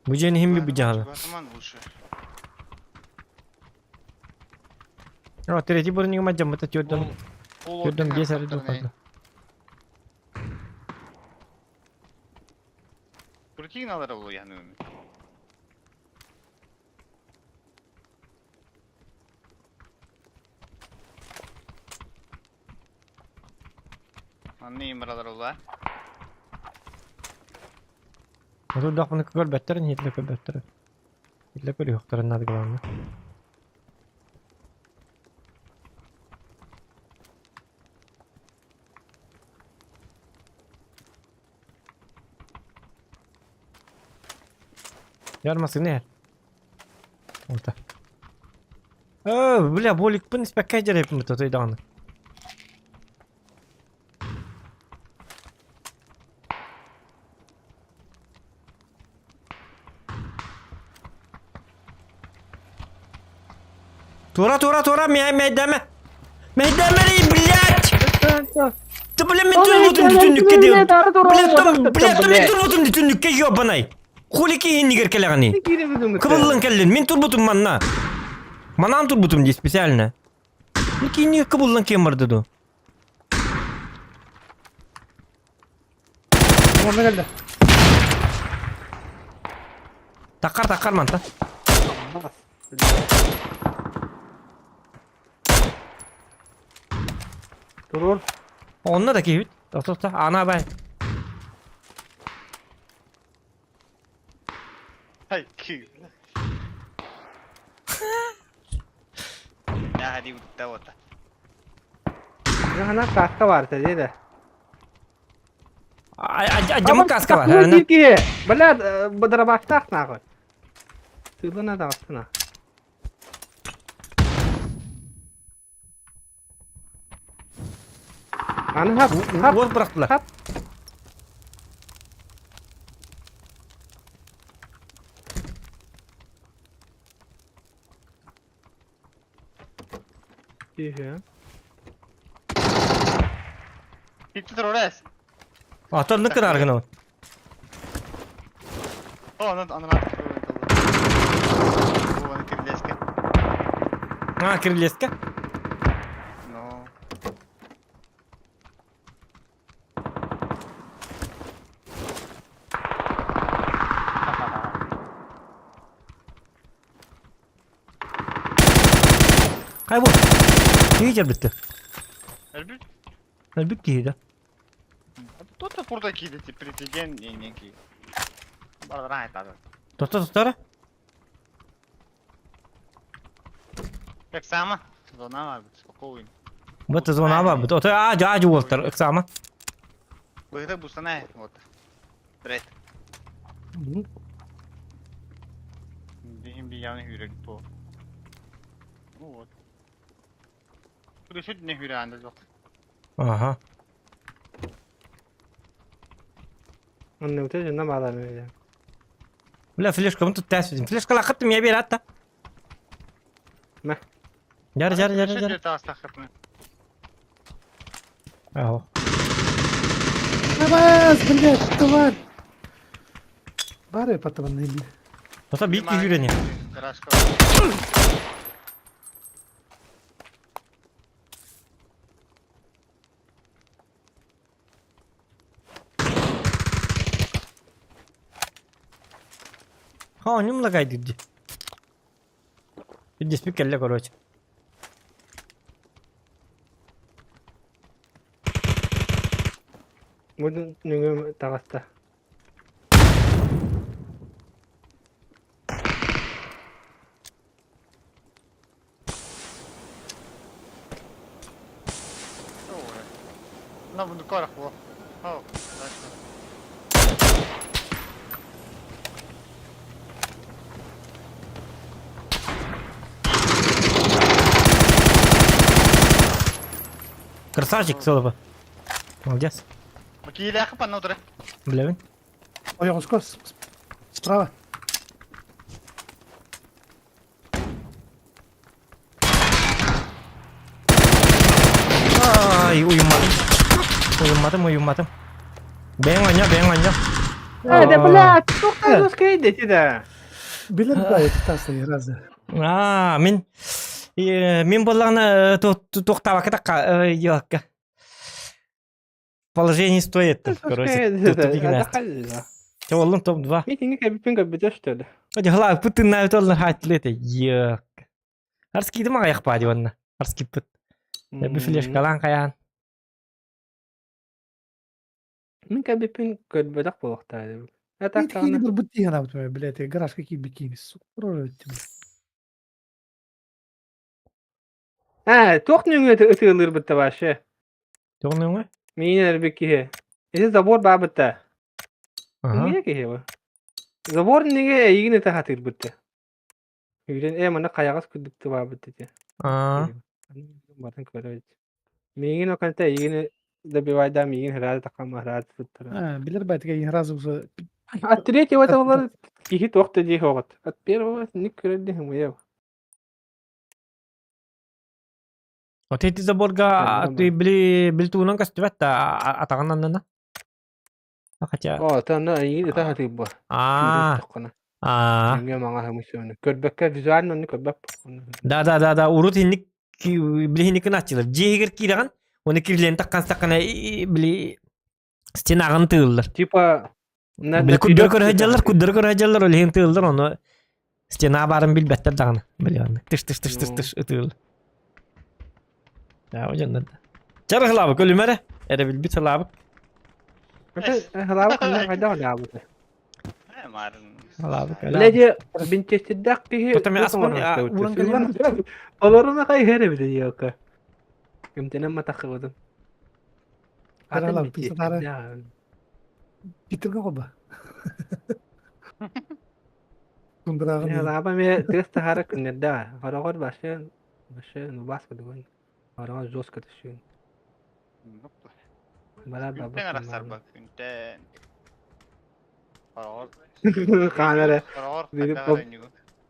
Бу дьиэни иһин би бу дьаһала. Атаман лучше. О, третий бронигы мадьаммыта түөрдөн. Түөрдөн биэс эрэ духалла. Крути надо было, я не Анны имралар ола. Отурдахпына көрбөттөр, иһиллэ көрбөттөр. Иһиллэ көрүөхтэрин наада главное. Яр массыына иһэр. Ота. Э, бля, боликпын испэккэ дьэрэппин бу тойдаҕына. Тура, тура, тура, мэйдэмэ. Мэйдэмэ, блядь! Ты, бля, мен турбутум түннүккэ диэн. Бля, там, бля, там мен турбутум түннүккэ ёбаный. Хули киһиннигэр кэлэҕиний? Кыбыллан кэллин, мин турбутум манна. Манан турбутум дии специально. Киһиннигэр кыбыллан киэн барды ду. Манна кэллэ. Таккар, таккар манта. Турур. Онно да киһибит. Тохто, ана бай. Ай, ки. Наһади утта ота. Хана каска бар дии да. Дьамык каска бар. Киһи. Бля, бадарабаактаах нахуй. Тыылана таҕыстына. Аны хап, хап. Уол бырахтылар. Хап. Тихо. Икки турурес. Атын ныкыр аргына. О, аны аны О, кирлеске. А, кирлеске? Ну. Кай бу? Киһи дьэрбитти. Өлбүт. Өлбүт киһи да. Кто-то пурда киди президент некий. Бардаран айтады. Тохто тохтора. Как сама? Зона бар бит, спокойно. Бу зона бар бит. Ото а жа жуолтар ыксама. Быһыта бустана вот. Бред. Бихим бияны хүрек бу. Ну вот. Күрүшүт не хүрәнде жоқ. Ага. Онно өтө дьонно баалар мэ. Бля, флешка, тут тәс Флешка лақыттым, я бер атта. Мә. Жар, жар, жар, жар. Аho. Абас, блядь, тварь. Бары потом или. Ота бик жүрені. Гаражка. Ха, не млагай диди. Здесь пикелле, короче. Бу нүгүм таҕыста. На буду корах во. О, дальше. Красавчик, Солова. Молодец. Макиляха по нутре. Блин. Ой, он скоро справа. Ай, уйумматым. Уйумматым, уйумматым. Бэйэҥ оонньоо, бэйэҥ оонньоо. Э, да блядь, туохтан ускайдете да. Билэр бай тастай разы. Аа, мин мин буоллаҕына туохтаабакка такка ёлка. Положение стоит, короче. Те оллун топ-2. Митинги кэбиппин көрбүтэ что ли? Дьыла пытынна толлун хатлете. Ёк. Арскиды мага яхпа диванна. Арскиппыт. Эби флешкалан каян. Мин кэбиппин көрбөтөх буолуохтаа. Киһини барбыт дии санаабытым, блядь, гаражка киирбит киһини, сука, Ээ, туох нөҥүө ытыалыырбыт да вообще? Туох нөҥүө? Миин эрбит киһи. Ити забор баабыт да. Кимҥэ киһи бу? Забор иннигэ эйигин ыта хатыырбыт да. Үүрэн ээ манна хайаҕас курдук тыбаабыт ити. Аа. Батын көрөбүт. Миигин оканта эйигин добивайда миигин хыраады такам хыраады туттара. А, билэр байтыга ең разы уже От третьего это киһи туох да дии хоҕот. От первого ник көрөр дии хымыйа. Вот эти заборга ты били били туунан көстүбэт да атаҕын аннына. Хотя О, тана эйигин ыта хатыырба. Аа. Аа. Нөҥүө маҥа хымысыаны. Көрбөккө визуально онну көрбөп. Да да да да урут инник билиһинникин аччылар. Дьиэгэр киирэҕин, оны кирлен таккан саккана били стенаҕын тыыллар. Типа Били курдары көрө сылдьаллар, курдары көрө сылдьаллар, ол иһин тыыллар, ону стена баарын билбэттэр даҕаны. Били онно тыш тыш тыш тыш тыш ытыыл. Да, дьоннор да. Чар хылаабык өлүмэрэ, эрэ билбит хылаабык. Хылаабык ханна хайдах олаабыт? Хылаабык. Леди бинчестирдээх киһи Олоруна хайһэр эбит диэка. Кимтэнэн матахыбытым. Аралап, Питерга хоба. Тундырааҕын. Лааба ме тыас таһаара күннэрдээх. Хороҕор башы башы ну бас кыдыгын. Хороҕор жестко түсүн. Бара баба. Күнтэн арахсарба күнтэн. Хороҕор. Хаанара. Хороҕор хайдах эрэ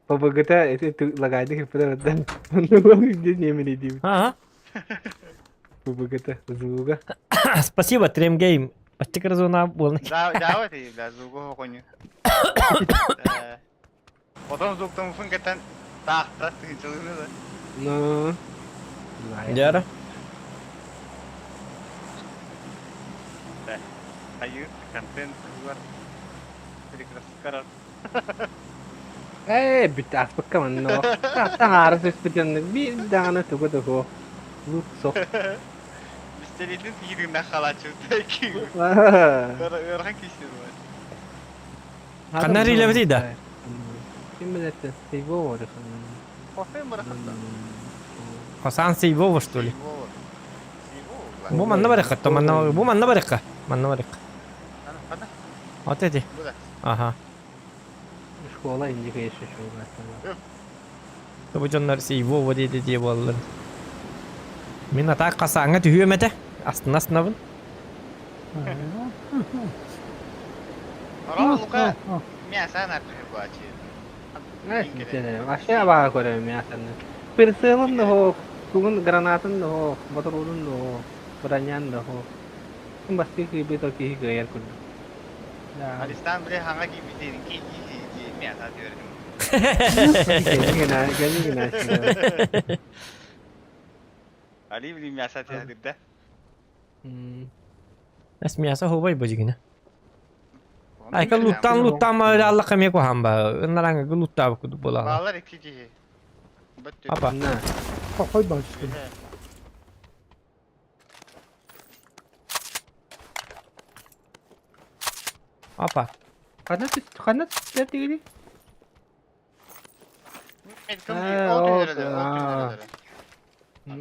ПБГта эти лагайды хиппетер өттен. Немени дейм. Ага. ПБГта звуга. Спасибо, Трем Гейм. Почти разуна был. Да, да, вот да, звугу хоню. Потом звук там функетен. Так, так, ты да. Ну. Дяра. Айы, контент, Перекраскарар. Ээ, бүттэ аспыкка манна таҥаара сыспытын биир даҕаны тугу да суох. Лут суох. Мистерилин киириннэ халачы Ыарахан киһи бар. Ханна рилэбитий да? Ким билэртэн Сейвова Кофе мырахатта. Хасан Сейвова что ли? Бу манна барыхха, то манна бу манна барыхха. Манна барыхха. Вот эти. Ага. Школа индика еще школа. Бу дьоннор Сейвова диэти дии буоллар. Мин атаак хасааҥҥа түһүөм этэ. Астына астынабын. Ора Лука мясо нартыһы буачы. Вообще абаҕа көрөм мясоны. Прицелын да хоох, тугун гранатын да хоох, ботуруунун да хоох, бронян да хоох. Бастыы кыйбыт ол киһи кыайар курдук. Алистан бile хаңа кийбитин ки ки мясо түөрдүм. Али били мясо түөрдү. Эс мясо хубай бу дьигинэ. Айка луттан луттан Аллахха эмиэ куһаан ба. Ыннараҥҥа луттаабыт курдук буолаҕын. Баалар икки киһи. Апа. Хой баҕаччы. Апа. Ханна ханна түстэр дигини?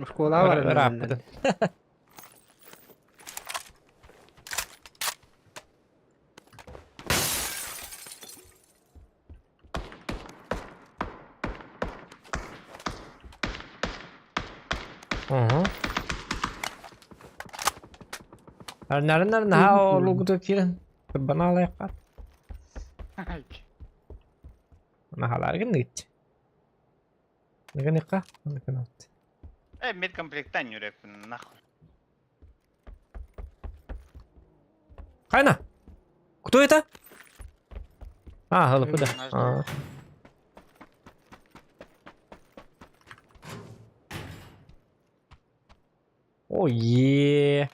Школа бар. Ырааппытын. Уһу. Нарын наһаа олугуту киирэн кырбана алайахха. Наһаалаар гынныгыт. Ныгыныка, ныгынат. Э, медкомплектан юреппин нахуй. Хайна! Кто это? А, галопы да. А. О, е.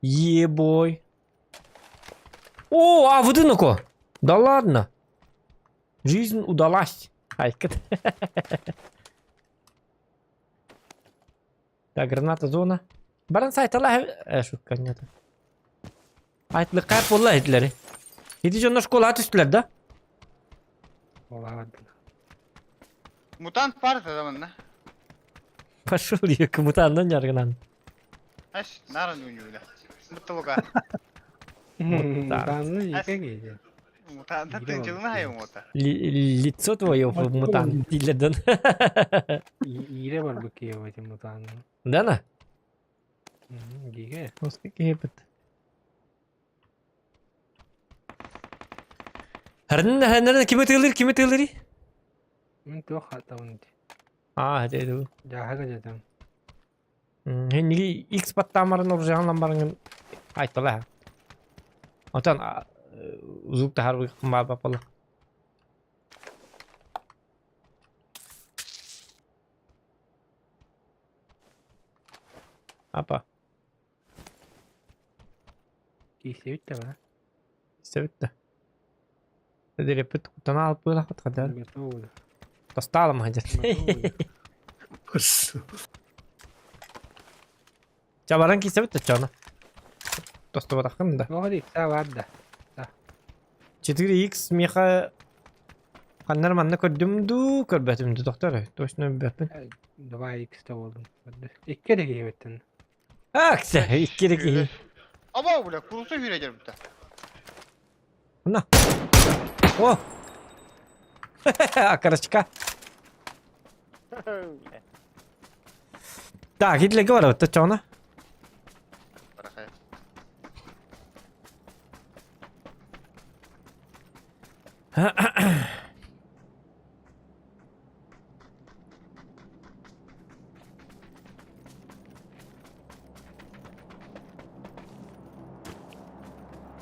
Ебой. О, а вот и Да ладно. Жизнь удалась. Айкет. Так, граната зона. Баран сайтала э, шутка нет. Айтлыкка буолла иһитлери. Ити дьоннор школаҕа түстүлэр да? Мутант пар да манна. Пошел екі мутаннан жаргынан. Аш, нарын үнүлэ. Мутталыга. Мутанны екі кейде. Мутант тынчылына хайым ота. Лицо твое в мутант дилерден. Ире бар бу киев этим мутанны. Да на? Гиге. Оска киһипит. Хәрнен хәрнен кими тыылыр, кими тыылыр? Мин туох хатабын ди. Аа, деді. Жаһага жатам. Хенниги X баттаамарын оружаҕын барыңын айтала. Отон звук таһар бааппала. Апа. Киисэбит да ба. Истэбит да. Диреппит куттана алып буолахпыт хадar. Тостаалам хадьар. Чабаран киисэбит да чона. Тостубатаххын да. Тоҕо дии, саа баар да. 4x миэхэ ханнар манна көрдүм дуу, көрбөтүм дуу, доктор, точно билбэппин. Давай X-та буолдум. Икки эрэ киһибиттэн. Акция, икки эрэ киһи. Аба, бля, курусу хүрэ дьарбыта. На. О! Окорочка. Так, идлеге барабыт чоҕуна.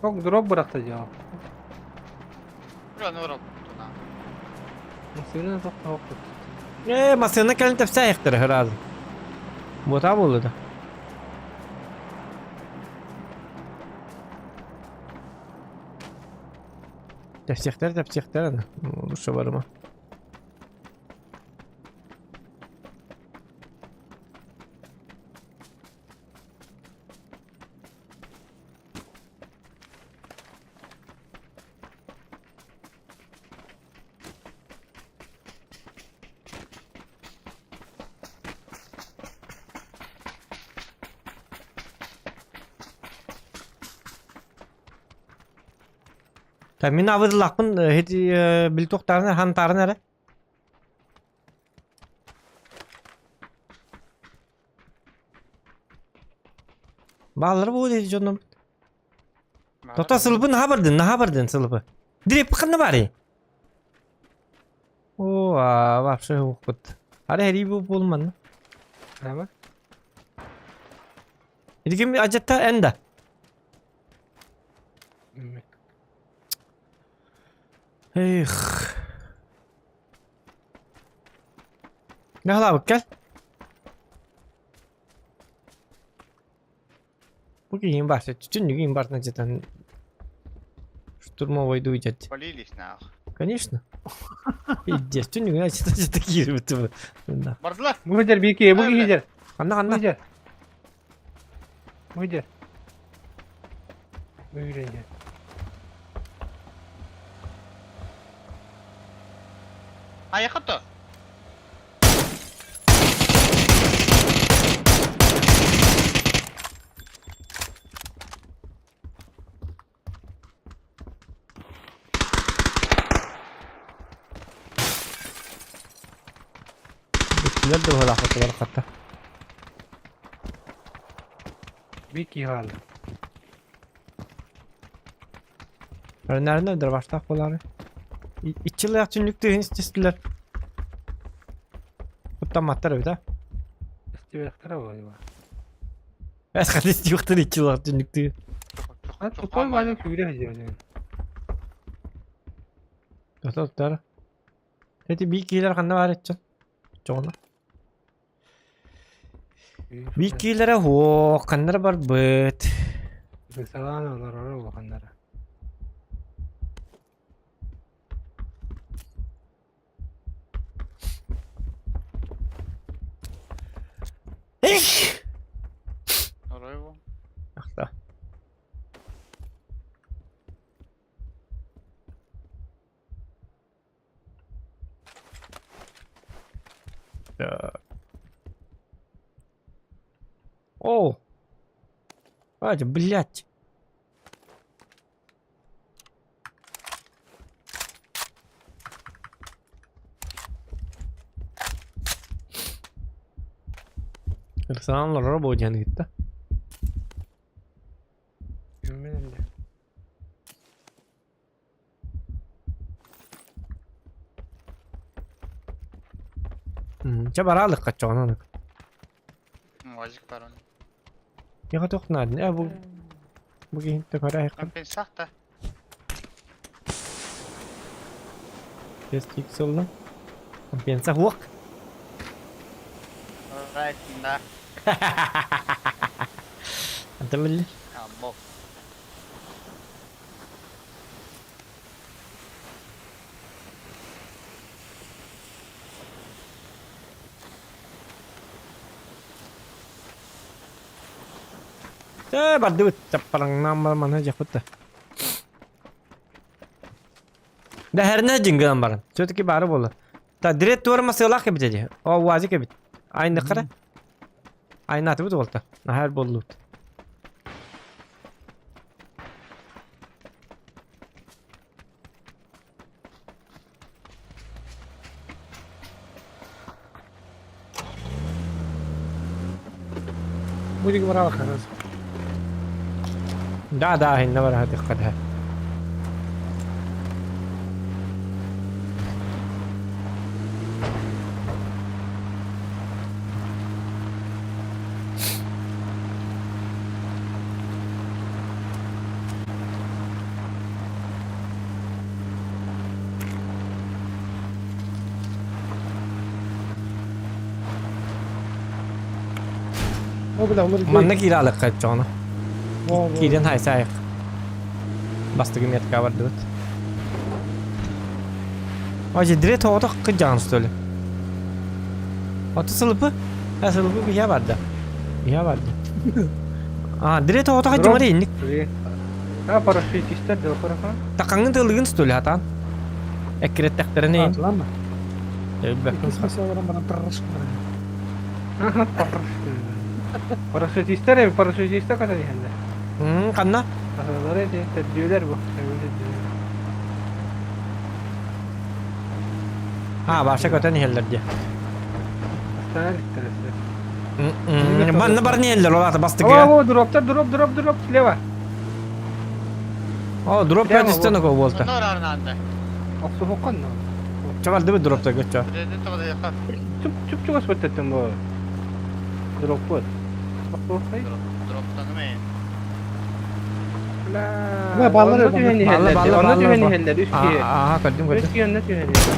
Çok drop bıraktı ya. Бля, ну Масыына тохтоохпут. Э, масыына кэлин тэпсээйэхтэрэ ыраазым. Буотаа буолла да. Тэпсиэхтэрэ тэпсиэхтэрэ лучше барыма. Та мин абыдылаахпын ити билтуохтаарын хантаарын эрэ. Баалары буолуо дии дьонум. Тота сылбы наһаа бардын, наһаа бардын сылбы. Дирип ханна барый? О, а, вообще укпут. Ары хери бу булман. Ама? Илгим ажатта энда. Эх. Нахлабык кел. Бу киһим барса, түннүгүн барна жатан штурмовойду идет. Полились нах. Конечно. Пиздец, түннүгүн ачыта жата киирбит. Да. Бардылар. Бу жер бики, бу киһи жер. Ханна ханна. Бу жер. Бу жер. Бу жер. Аяққа Бүттүлэр да быһалаахпытыгар хатта. Бики хаалла. Önlerinde дробаштаах буолаары. Иччилээх түннүк тыһын истистилэр. Куттамматтар эбит а? Истибэхтэрэ буолуо. Эс хат истибэхтэр иччилээх түннүк тыһын. Тупой баайы күүрэ сылдьар. Тототтар. Эти бии киилэр ханна баар иччэн? Чоҕуна. Бии киилэрэ хуох, ханнара барбыт. Салаан олорор улаханнара. Эх! Орой Ахта. Так. О! Ать, блядь. Ыксаан олорор буо диэн ыытта. Чэ бараалык хаччоҕунан. Уазик бар он. Яха туох наадын э бу бу киһинтэ көрө айхын. Компенсата. Тест икс ыллым. Компенса хуок. Right, да. Антон билли. Аммо. Э, бардыбыт. Чаппараҥнаан манна дьахпыт да. Дэһэринэ дьиҥгынан баран. Все-таки баары буолла. Та директ туора масыалаах кэбит дии. О, уазик эбит. Айныкара. Айнаатыбыт уолта. Наһаар буоллубут. Будет баралах раз. Да, да, инна бараха тиххада. О, бля, олор Манна киирэ алыкка чоҕуна. Киирэн хайсаайык. Бастыгы метка бардыбыт. Оже дире тоҕото кыдьаҕын что ли? Оту сылыпы? Ә сылыпы биһэ барда. Биһэ барда. А, дире тоҕото кыдьаҕар инник. А, парашютистер дыл хорошо. Такаңын тылыгын что ли атаан? Эккирэттэхтэрин А, ладно. Өлбөккүн Парашютистер эби парашютистер ката диһэллэр. Ханна? Аһылар эти төрдүөлэр бу. А, баша көтөн иһэллэр дии. Астана иликтэр Манна баран иһэллэр ол аата бастыгыга. О, дроптар, дроп, дроп, дроп, слева. О, дроп Прямо пятистен вот. око буолта. Охсуһуккан. Чабардыбыт дроптар көччө. Чуп чуп чугас бөттөттөн бу. Дроп вот. Бля, баллар Онно түһэн Балла, иһэллэр. балла, Онно балла, түһэн балла. иһэллэр. Үс киһи. Аха, көрдүм, Үс көрдүм. киһи онно түһэн иһэллэр.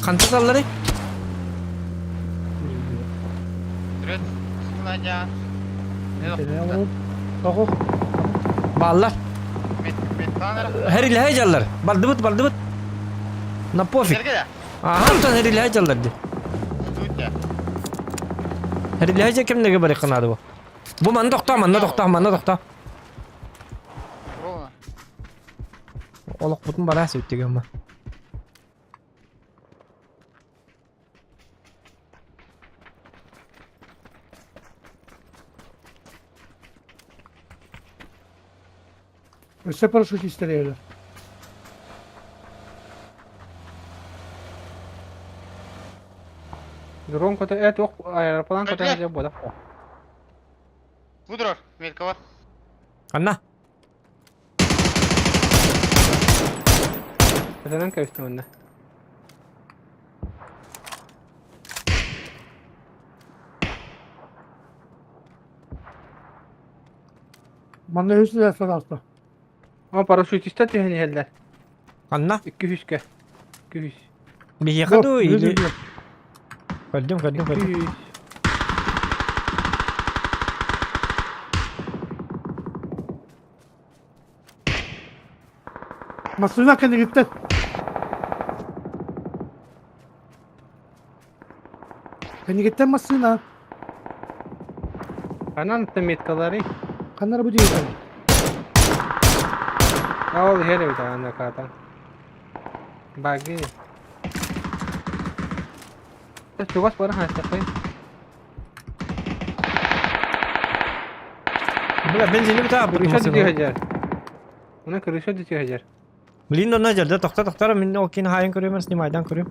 Ханта саллары? Тоҕо? Баллар. Хэрилэһэ дьаллар. Бардыбыт, бардыбыт. На пофиг. Аха, онтон хэрилэһэ дьаллар ди. Хэрилэһэ дьэ кэмнэгэ барык канады бу. Бу манна тохтоо, манна тохтоо, манна тохтоо. Олохпутун бараа сөптүгэн ма. Өссө парашютистер эйэлэр. Дрон кота э туох аэроплан кота дьэ буолар. Будурар, Мелькова. Анна. Катанан кэбистим онно. Манна үс лэ садаста. О, парашютистар түһэн иһэллэр. Анна. Икки үскэ. Икки үс. Биһиэхэ дуу или Көрдүм, көрдүм, көрдүм. Икки үс. Массыына кэннигиттэн. Кэннигиттэн массыына. Ханан меткалары? Ханнара бу диэтэ. Ол иһэр эбит аны каатан. Баги. Чугас бара хаастахпай. Бля, бензини бутаа Крыша дьиһэжэр. Уна крыша дьиһэжэр. Блин, онно дьэрдэ тохто тохтор мин ол кин хайын көрүөм, снимайдан көрүөм.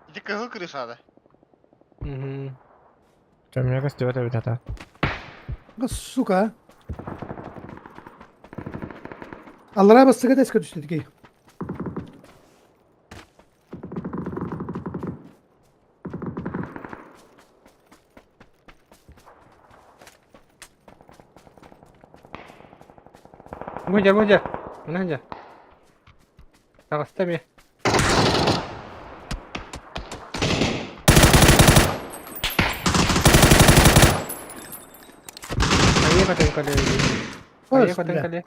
Ити кыһыл крышада. Угу. Чөмнө көстүбэт эбит ата. Сука. Аллараа бастыга тэскэ түстэ тикей. Гудя, гудя. Надя. Таҕыста эмиэ. Хайа көтөн кэлэ. Хайа көтөн кэлэ.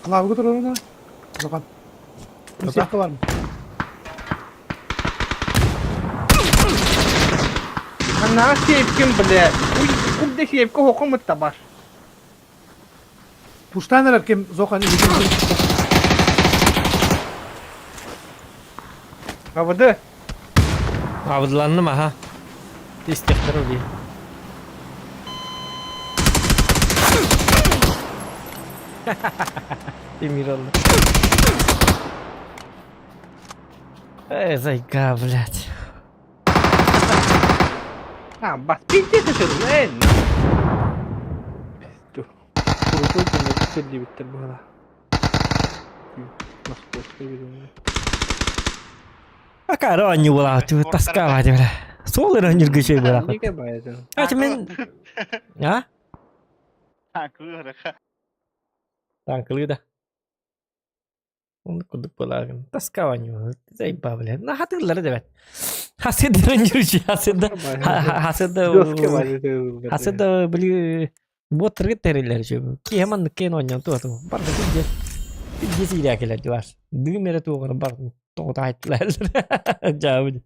Клавга турар Улахан. Сиэххэ бар ма? Ханнаҕа сиэпкин бля. Уй, курда сиэпкэ хохомут табар. Пуштан эрэр ким Зохан Абыды. Абыдланным аха. Истехтер uli. Тимир oldu. Эй, зайка, блядь. А, бас пиздец это, эн. Пизду. Крутой ты на диэбиттэр быһыла. Московскай видео. Акара оонньуу буолаҕыт, таскаабат бля. Суол эрэ оонньуурга үчүгэй буолаахпыт. Ника баайатын. А, мен... А? Танкылыы Танкылыы да. Оннук курдук буолааҕын. Таска оонньуу. Зайба, бля. На хатыыллары да бэт. Хасыда оонньуур хасыда хасыда хасыда били буоттарга тэриллэр үчүгэй. Киһи маннык киэн оонньоон туоту. Барда пиздец. Пиздец иирээкилэр дьулар. Дыым эрэ туоҕар бар тоҕо таайтылар. Дьаабы.